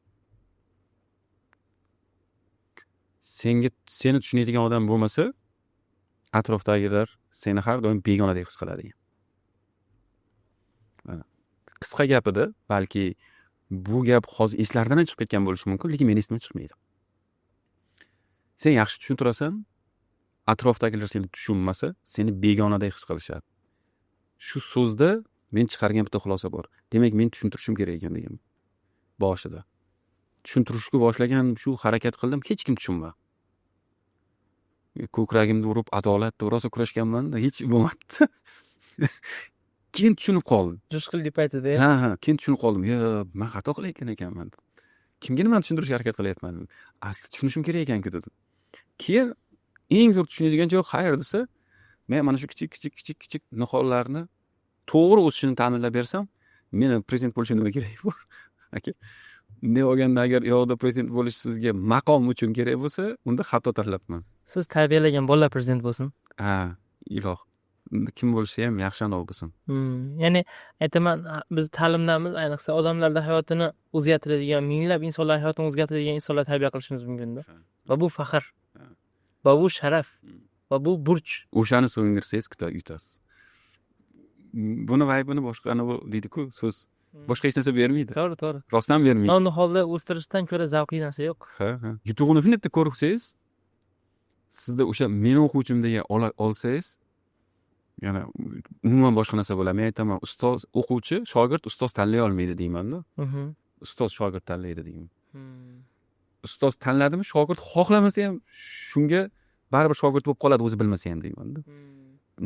Senga, seni tushunadigan odam bo'lmasa, atrofdagilar seni har doim begonadek his qiladi degan. Mana. Qisqa gapida, balki bu gap hozir eslaridan ham chiqib ketgan bo'lishi mumkin, lekin meni esimdan chiqmaydi. Sen yaxshi tushuntirasan, atrofdagilar seni tushunmasa, seni begonadek his qilishadi. Shu so'zda men chiqargan bitta xulosa bor. Demak, men tushuntirishim kerak ekan degan. Boshida. Tushuntirishga boshlagan, shu harakat qildim, hech kim tushunmadi. Ko'kragimni urib, adolat deb rosa kurashganman, hech bo'lmabdi. Keyin tushunib qoldim. Jo'shqinlik paytida. Ha, keyin tushunib qoldim. Yo, men xato qilayotgan ekanman. Kimga nimani tushuntirishga harakat qilyapman? Asli tushunishim kerak ekan-ku dedim. Keyin eng zo'r tushunadigan joy qayerda desa, men mana shu kichik kichik kichik kichik nihollarni to'g'ri o'sishini ta'minlab bersam, meni prezident bo'lishim nima keragi bor? Aka, bunday olganda, agar yoqda prezident bo'lish sizga maqom uchun kerak bo'lsa, unda xato tanlabman. Siz tarbiyalagan bolalar prezident bo'lsin. Ha, iloh. Kim bo'lsa ham yaxshi anov bo'lsin. Ya'ni aytaman, biz ta'limdamiz, ayniqsa odamlarda hayotini o'zgartiradigan, minglab insonlar hayotini o'zgartiradigan insonlar tarbiya qilishimiz mumkinda. Va bu faxr. Va bu sharaf. Va bu burch. O'shani so'ngirsangiz yutasiz. Buni vaybini boshqa anavi deydi-ku, so'z. Boshqa hech narsa bermaydi. To'g'ri, to'g'ri. Rostdan bermaydi. Navniholda o'stirishdan ko'ra zavqli narsa yo'q. Ha. Yutug'ini bitta ko'rsangiz, sizda o'sha meni o'quvchim degan olsangiz, yana umuman boshqa narsa bo'ladi. Men aytaman, ustoz o'quvchi, shogird ustoz tanlay olmaydi deymanda. Ustoz shogird tanlaydi deyman. Ustoz tanladimi, shogird xohlamasa ham shunga baribir shogird bo'lib qoladi, o'zi bilmasa ham deymanda.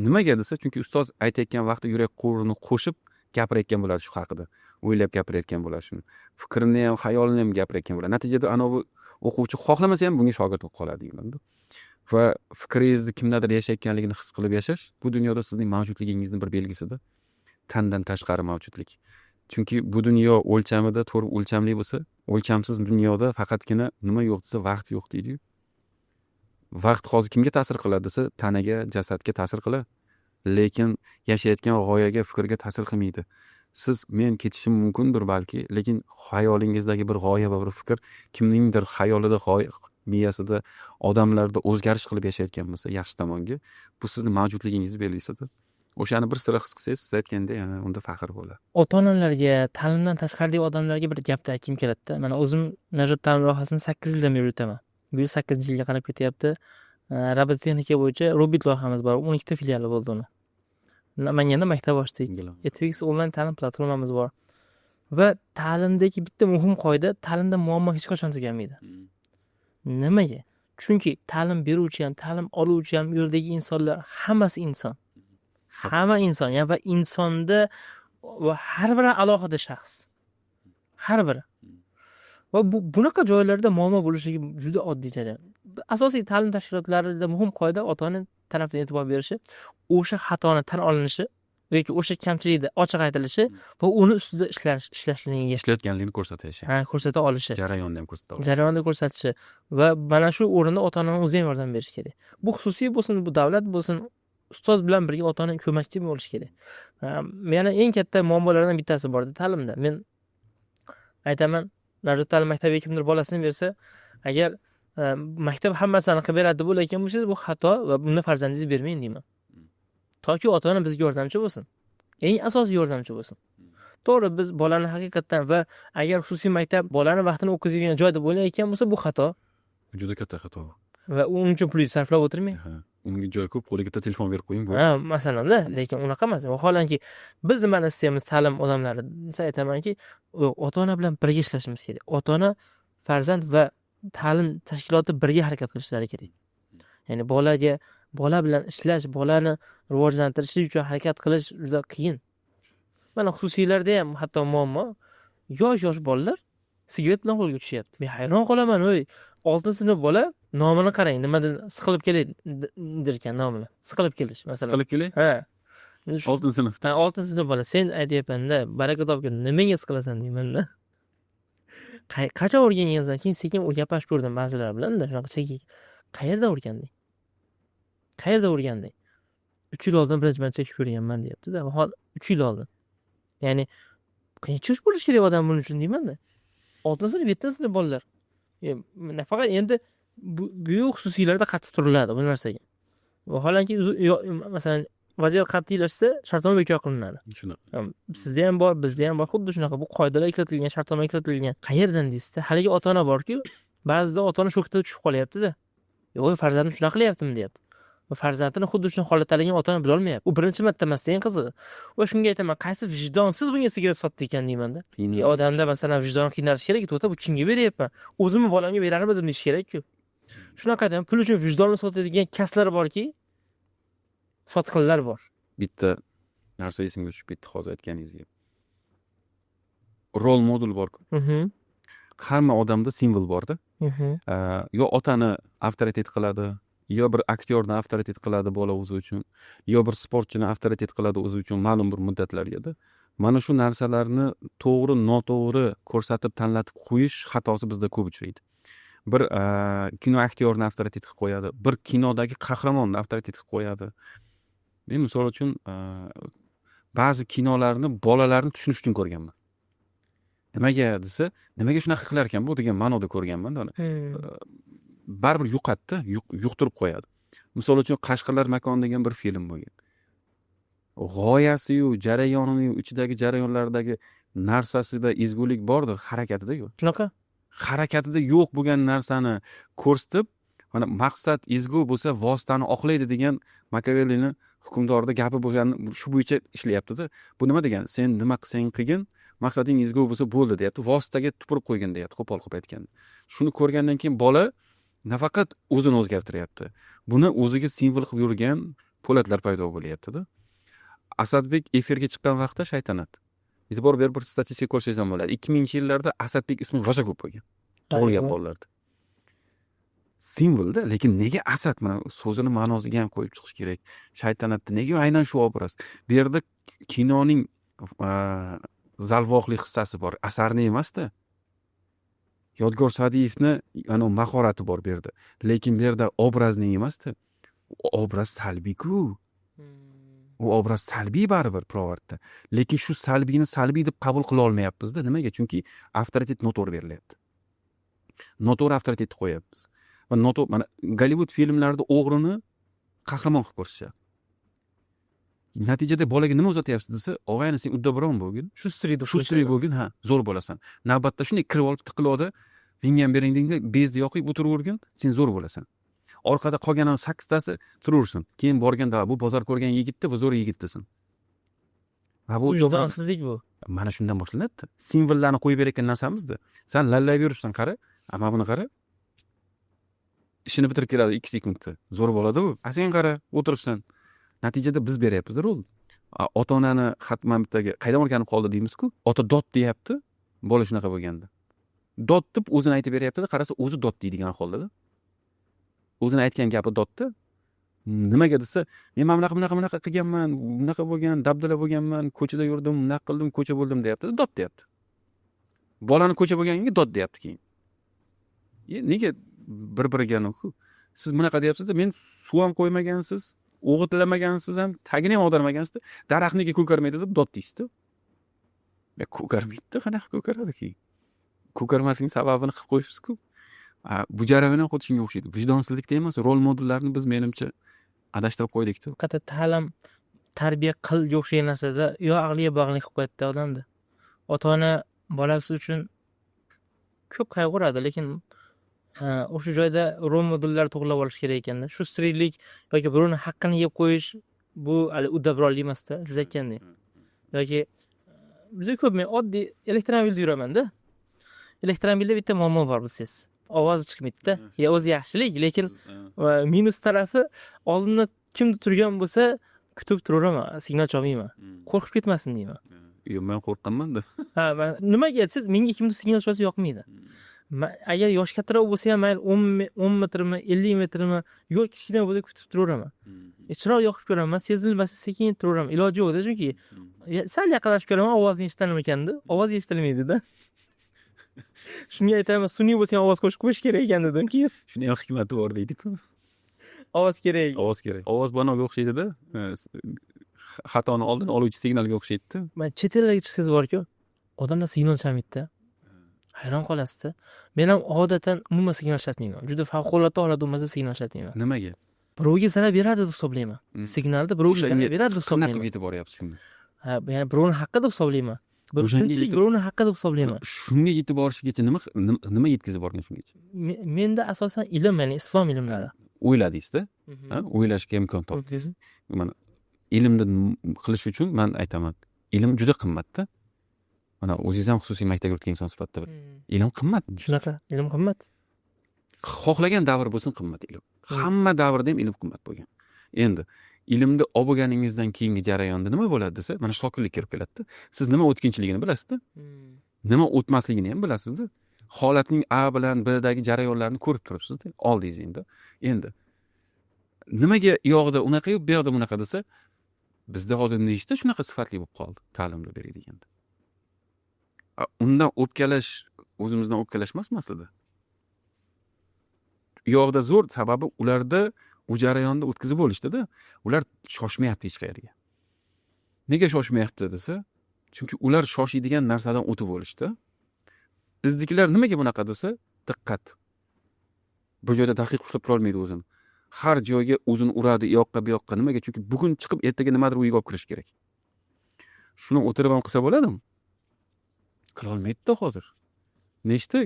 Nimaga desa, chunki ustoz aytayotgan vaqtda yurak qo'rini qo'shib gapirayotgan bo'ladi shu haqida. O'ylab gapirayotgan bo'ladi shuni. Fikrini ham, xayolini ham gapirayotgan bo'ladi. Natijada anavi o'quvchi xohlamasa ham bunga shogird bo'lib qoladi deymanda. Va fikringizni kimdadir yashayotganligini his qilib yashash bu dunyoda sizning mavjudligingizni bir belgisida. Tandan tashqari mavjudlik. Chunki bu dunyo o'lchamida to'g'ri o'lchamli bo'lsa, o'lchamsiz dunyoda faqatgina nima yo'q desa, vaqt yo'q deydi-yu. Vaqt hozir kimga ta'sir qiladi desa, tanaga, jasadga ta'sir qiladi. Lekin yashayotgan g'oyaga, fikrga ta'sir qilmaydi. Siz men ketishim mumkindir balki, lekin xayolingizdagi bir g'oya va bir fikr kimningdir xayolida, g'oya miyasida, odamlarda o'zgarish qilib yashayotgan bo'lsa, yaxshi tomonga, bu sizni mavjudligingizni belgisidir. O'shani bir sira his qilsangiz, siz aytgandek, ana unda faxr bo'ladi. Ota-onalarga, ta'limdan tashqaridagi odamlarga bir gapni aytgim keladida. Mana o'zim Najot ta'lim loyihasini 8 yildan beri yuritaman. Bu yil 8-yilga qarab ketyapti. Robototexnika bo'yicha Robit loyihamiz bor. 12 ta filiali bo'ldi uni. Namanganda maktab ochdik. Etfix onlayn ta'lim platformamiz bor. Va ta'limdagi bitta muhim qoida, ta'limda muammo hech qachon tugamaydi. Nimaga? Chunki ta'lim beruvchi ham, ta'lim oluvchi ham, u yerdagi insonlar hammasi inson. Hamma inson, ya'ni va insonda va har biri alohida shaxs. Har biri. Va bu bunaqa joylarda muammo bo'lishligi juda oddiy jarayon. Asosiy ta'lim tashkilotlarida muhim qoida ota-ona tarafdan e'tibor berishi, o'sha xatoni tan olinishi yoki o'sha kamchilikni ochiq aytilishi va uni ustida ishlashligi. Ishlayotganligini ko'rsatishi. Ha, ko'rsata olishi. Jarayonni ham ko'rsata olishi. Jarayonni ko'rsatishi va mana shu o'rinda ota-onani o'zi ham yordam berishi kerak. Bu xususiy bo'lsin, bu davlat bo'lsin, ustoz bilan birga ota-ona ko'makchi bo'lishi kerak. Yana eng katta muammolardan bittasi borda ta'limda. Men aytaman, Najot ta'lim maktabiga kimdir bolasini bersa, agar maktab hammasini qilib beradi deb o'ylayotgan bo'lsangiz, bu xato va buni farzandingizni bermang deyman. Toki ota-ona bizga yordamchi bo'lsin. Eng asosiy yordamchi bo'lsin. To'g'ri, biz bolani haqiqatdan va agar xususiy maktab bolani vaqtini o'tkazadigan joy deb o'ylayotgan bo'lsa, bu xato. Juda katta xato. Va uning uchun pulingizni sarflab o'tirmang. Ha, unga joy ko'p, qo'liga bitta telefon berib qo'ying, bo'ldi. Ha, masalanda, lekin unaqa emas. Vaholanki, biz nimani istaymiz ta'lim odamlari desa, aytamanki, ota ona bilan birga ishlashimiz kerak. Ota ona, farzand va ta'lim tashkiloti birga harakat qilishlari kerak. Ya'ni bola bilan ishlash, bolani rivojlantirish uchun harakat qilish juda qiyin. Mana xususiylarda ham hatto muammo, yosh yosh bolalar sigaret bilan qo'lga tushyapti. Men hayron qolaman, oy, 6-sinf bola, nomini qarang, nimadan siqilib kelay derkan nomini. Siqilib kelish, masalan. Siqilib kelay? Ha. 6-sinfda. Ha, 6-sinf bola. Sen aytyapman-da, baraka topgin, nimaga siqilasan deyman-da. Qachon o'rgangansan? Keyin sekin gaplashib ko'rdim ba'zilar bilan-da, shunaqa chekik. Qayerda o'rganding? Qayerda o'rganding? 3 yil oldin birinchi marta chekib ko'rganman deyapti-da. 3 yil oldin. Ya'ni qancha yosh bo'lishi kerak odam buning uchun deyman-da. 6-sinf, 7-sinf bolalar. Nafaqat endi bu xususiylarda qattiq turiladi bu narsaga. Vaholanki, masalan, vaziyat qat'iylashsa, shartnoma bekor qilinadi. Shunaqa. Sizda ham bor, bizda ham bor, xuddi shunaqa. Bu qoidalar kiritilgan, shartnoma kiritilgan. Qayerdan deysizda, haligi ota-ona borku, ba'zida ota-ona shokda tushib qolyapti-da. Yo'q, farzandim shunaqa qilyaptimi deyapti. Va farzandini xuddi shunday holatdaligini ota-ona bilolmayapti. U birinchi marta emas, eng qizig'i. Va shunga aytaman, qaysi vijdonsiz bunga sigaret sotdi ekan deymanda. Odamda masalan vijdoni qiynalishi kerak, to'xta, bu kimga beryapman? O'zimni bolamga berarmidim deyish kerak-ku. Shunaqa aytaman, pul uchun vijdonni sotadigan kaslar borki, sotqinlar bor. Bitta narsa esimga tushib ketdi hozir aytganingizga. Rol model bor-ku. Hamma odamda simvol borda. Yo otani avtoritet qiladi, yo bir aktyorni avtoritet qiladi bola o'zi uchun, yo bir sportchini avtoritet qiladi o'zi uchun ma'lum bir muddatlargada. Mana shu narsalarni to'g'ri, noto'g'ri ko'rsatib, tanlatib qo'yish xatosi bizda ko'p uchraydi. Bir kino aktyorini avtoritet qilib qo'yadi, bir kinodagi qahramonni avtoritet qilib qo'yadi. Men misol uchun ba'zi kinolarni bolalarni tushunish uchun ko'rganman. Nimaga desa, nimaga shunaqa qilar ekan bu degan ma'noda ko'rganman. Baribir yuqatdi, yuqtirib qo'yadi. Misol uchun Qashqirlar makoni degan bir film bo'lgan. G'oyasi-yu, jarayoniyu, ichidagi jarayonlardagi narsasida ezgulik bordir, harakatida yo'q. Shunaqa? Harakatida yo'q bo'lgan narsani ko'rsatib, mana maqsad ezgu bo'lsa, vositani oqlaydi degan Makiavellini hukmdorda gapi bo'lgan, shu bo'yicha ishlayapti-da. Bu nima degani? Sen nima qilsang qilgin, maqsading ezgu bo'lsa bo'ldi deyapti, vositaga tupurib qo'ygin deyapti, qo'pol qilib aytganda. Shuni ko'rgandan keyin bola nafaqat o'zini o'zgartiryapti, buni o'ziga simvol qilib yurgan po'latlar paydo bo'lyapti-da. Asadbek efirga chiqqan vaqtda shaytanat. E'tibor berib bir statistika ko'rsangiz ham bo'ladi. 2000-yillarda Asadbek ismi rosa ko'p bo'lgan. Tug'ilgan bolalarda. Simvolda, lekin nega Asad, mana so'zini ma'nosiga ham qo'yib chiqish kerak. Shaytanatda nega aynan shu obraz? Bu yerda kinoning zalvoqli hissasi bor, asarni emas-da. Yodgor Sa'diyevni ana mahorati bor bu yerda. Lekin bu yerda obrazning emas-da. Obraz salbiy-ku. U obraz salbiy baribir pirovardda. Lekin shu salbiyni salbiy deb qabul qila olmayapmiz-da. Nimaga? Chunki avtoritet noto'g'ri berilyapti. Noto'g'ri avtoritetni qo'yapmiz. Va noto'g'ri, mana Gollivud filmlarida o'g'rini qahramon qilib ko'rsatishadi. Natijada bolaga nima uzatyapsiz desa, og'ayni sen uddaburon bo'lgin, Шустрый deb шустрый bo'lgin, ha, zo'r bo'lasan. Navbatda shunday kirib olib tiqiladi, menga ham bering dengda, bezni yoqib o'tiravergin, sen zo'r bo'lasan. Orqada qolgan 8tasi turaversin. Keyin borganda bu bozor ko'rgan yigitdi, bu zo'r yigit desin. Va bu vijdonsizlik bu. Mana shundan boshlanadi. Simvollarni qo'yib berayotgan narsamizda. Sen lallayib yuribsan, qara. Mana buni qara. Ishini bitirib keladi 2 sekundda. Zo'r bo'ladi u. A sen qara, o'tiribsan. Natijada biz beryapmiz rol. Ota-onani hatman bittaga qaydan o'rganib qoldi deymiz-ku. Ota dod deyapti, bola shunaqa bo'lganda. Dod deb o'zini aytib beryapti-da, qarasa o'zi dod deydigan holda-da. O'zini aytgan gapi dodda. Nimaga desa, men mana bunaqa bunaqa bunaqa qilganman, bunaqa bo'lgan, dabdala bo'lganman, ko'chada yurdim, bunaqa qildim, ko'cha bo'ldim deyapti, dod deyapti. Bolani ko'cha bo'lganiga dod deyapti keyin. Nega bir-biriga siz bunaqa deyapsiz-da, men suv ham qo'ymagansiz, o'g'itlamagansizham, tagini ham ag'darmagansiz-da, daraxt nega ko'karmaydi deb dod deysiz-da. Ya ko'karmaydi-da, qanaqa ko'karadi keyin? Ko'karmaslikning sababini qilib qo'yibsiz-ku. Bu jarayon ham xuddi shunga o'xshaydi. Vijdonsizlikda emas, rol modellarni biz menimcha adashtirib qo'ydik-da. Faqat ta'lim, tarbiya qilga o'xshagan narsada yo aqliga bog'liq qilib qo'yadi odamda. Ota-ona bolasi uchun ko'p qayg'uradi, lekin O'sha joyda rol modellar to'g'irlab olish kerak ekanda. Шустрый lik yoki birovni haqqini yeb qo'yish, bu hali uddaburonlik emasda, siz aytgandek. Yoki juda ko'p, men oddiy elektromobilda yuramanda. Elektromobilda bitta muammo bor, bilsangiz, ovozi chiqmaydida. Ya, o'zi yaxshilik, lekin minus tarafi, oldinda kimdir turgan bo'lsa, kutib turaveraman, signal chalmayman, qo'rqib ketmasin deyman. Yo'q, man qo'rqqanmanda. Ha, man nimaga desangiz, menga kimdir signal chalsa, yoqmaydi. Agar yoshi kattaroq bo'lsa ham mayli, 10 metrmi, 50 metrmi, yo'l kichkina bo'lsa, kutib turaveraman. Chiroq yoqib ko'raman, sezilmasa, sekin turaveraman. Iloji yo'qda, chunki sal yaqinlashib ko'raman, ovozini eshitilarmikan deb, ovoz eshitilmaydida. Shunga aytaman, sun'iy bo'lsa ham ovoz qo'shib qo'yish kerak ekan dedim keyin. Shuni ham hikmati bor deydiku. Ovoz kerak. Ovoz kerak. Ovoz banogga o'xshaydida, xatoni oldini oluvchi signalga o'xshaydida. Man chet ellarga chiqsangiz borku, odamlar signal chalmaydida, hayron qolasizda. Men ham odatan umuman signal ishlatmayman, juda favqulodda holat bo'lmasa, signal ishlatmayman. Nimaga? Birovga zarar beradi deb hisoblayman. Signalda birovga O'shanga zarar beradi deb qanaqa hisoblayman. qilib yetib boryapsiz shunga? Ha, ya'ni birovni haqqi deb hisoblayman. Bir O'shanga tinchlik birovni haqqi deb hisoblayman. Shunga yetib borishigacha nima yetkazib borgan shungacha? Menda asosan ilm, ya'ni islom ilmlari. O'yladingizda, ha, o'ylashga imkon topdingiz. Mana, ilmni qilish uchun man aytaman, ilm juda qimmatda. Mana, o'zingiz ham xususiy maktabga o'tgan inson sifatida ilm qimmat. Shunaqa, ilm qimmat. Xohlagan davr bo'lsin, qimmat ilm. Hamma davrda ham ilm qimmat bo'lgan. Endi ilmni olib bo'lganingizdan keyingi jarayonda nima bo'ladi desa, mana shu sokinlik kirib keladida. Siz nima o'tkinchiligini bilasizda, nima o'tmasligini ham bilasizda. Holatning A bilan Bdagi jarayonlarni ko'rib turibsizda oldingiz. Endi nimaga u yoqda unaqa, bu yoqda bunaqa desa, bizda hozir nechta shunaqa sifatli bo'lib qoldi ta'limni beradiganda? Undan o'pkalash o'zimizdan o'pkalash emasmi aslida? U yoqda zo'r, sababi ularda u jarayonni o'tkazib bo'lishdida. Ular shoshmayapti hech qayerga. Nega shoshmayapti desa, chunki ular shoshiydigan narsadan o'tib bo'lishdi. Biznikilar nimaga bunaqa desa, diqqat bir joyda daqiq ushlab turolmaydi o'zini, har joyga o'zini uradi, u yoqqa, bu yoqqa. Nimaga? Chunki bugun chiqib, ertaga nimadir uyiga olib kirish kerak. Shuni o'tirib ham qilsa bo'ladimi? Qilolmaydida. Hozir nechta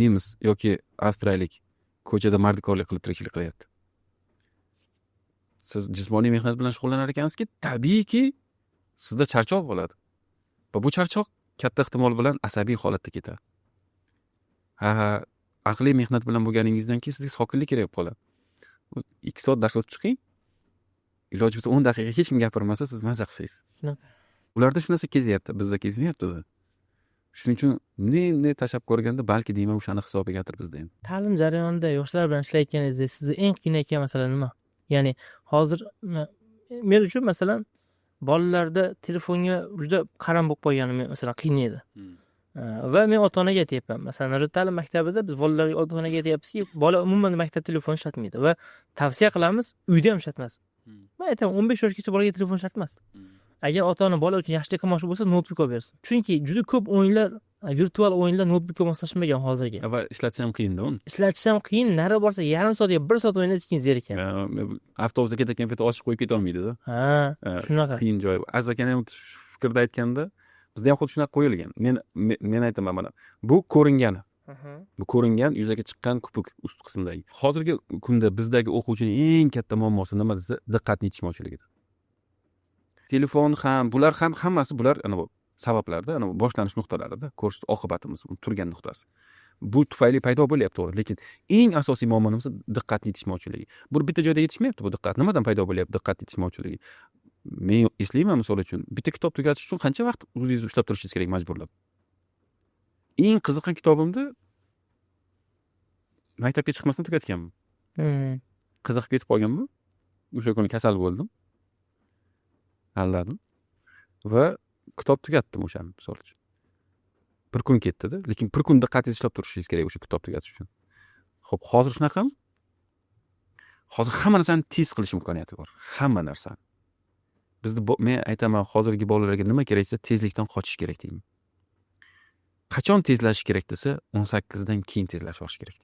nemis yoki avstriyalik ko'chada mardikorlik qilib tirikchilik qilyapti? Siz jismoniy mehnat bilan shug'ullanar ekansizki, tabiiyki, sizda charchoq bo'ladi va bu charchoq katta ehtimol bilan asabiy holatda ketadi. Ha, aqliy mehnat bilan bo'lganingizdan keyin sizga sokinlik kerak bo'lib qoladi. 2 soat dars o'tib chiqing, iloji bo'lsa 10 daqiqa hech kim gapirmasa, siz maza qilsangiz. Shunaqa. Ularda shu narsa kezyapti, bizda kezmayaptida. Shuning uchun bunday bunday tashlab ko'rganda, balki deyman, o'shani hisobigadir bizda ham. Ta'lim jarayonida yoshlar bilan ishlayotganingizda sizni eng qiynayotgan masala nima? Ya'ni hozir men uchun, masalan, bolalarda telefonga juda qaram bo'lib qolgani meni, masalan, qiynaydi. Va men ota onaga aytyapman, masalan, Najot ta'lim maktabida biz bolalarga, ota onaga aytyapmizki, bola umuman maktab telefon ishlatmaydi va tavsiya qilamiz, uyda ham ishlatmasin. Man aytaman, 15 yoshgacha bolaga telefon shart emas. Agar ota ona bola uchun yaxshilik qilmoqchi bo'lsa, noutbuk olib bersin, chunki juda ko'p o'yinlar, virtual o'yinlar noutbukka moslashmagan hozirgi. Va ishlatish ham qiyinda uni. Ishlatish ham qiyin. Nari borsa, yarim soat yo bir soat o'ynaysiz, keyin zerikadi. Avtobusda ketayotgan paytda ochib qo'yib ketolmaydida. Ha, shunaqa. Qiyin joyi. Aziz akani ham shu fikrda aytganda, bizda ham xuddi shunaqa qo'yilgan. Men aytaman, mana bu ko'ringani, bu ko'ringan, yuzaga chiqqan ko'pik ust qismidagi. Hozirgi kunda bizdagi o'quvchining eng katta muammosi nima desa, diqqatni yetishmovchiligida. Telefon ham, bular ham, hammasi bular ana bu sabablarda, ana bu boshlanish nuqtalarida, ko'rish oqibatimiz, turgan nuqtasi. Bu tufayli paydo bo'lyapti, to'g'ri, lekin eng asosiy muammo nimasi? Diqqatni yetishmovchiligi. Bu bitta joyda yetishmayapti bu diqqat. Nimadan paydo bo'lyapti diqqat yetishmovchiligi? Men eslayman, misol uchun, bitta kitob tugatish uchun qancha vaqt o'zingizni ushlab turishingiz kerak majburlab. Eng qiziqqan kitobimni maktabga chiqmasdan tugatganman. Qiziqib ketib qolganman. O'sha kuni kasal bo'ldim, aldadim va kitob tugatdim o'shani, misol uchun. Bir kun ketdida, lekin bir kun diqqatingizni ushlab turishingiz kerak o'sha kitob tugatish uchun. Ho'p, hozir shunaqami? Hozir hamma narsani tez qilish imkoniyati bor, hamma narsani. Bizni, men aytaman, hozirgi bolalarga nima kerak desa, tezlikdan qochish kerak deyman. Qachon tezlashish kerak desa, 18dan keyin tezlashish olish kerak.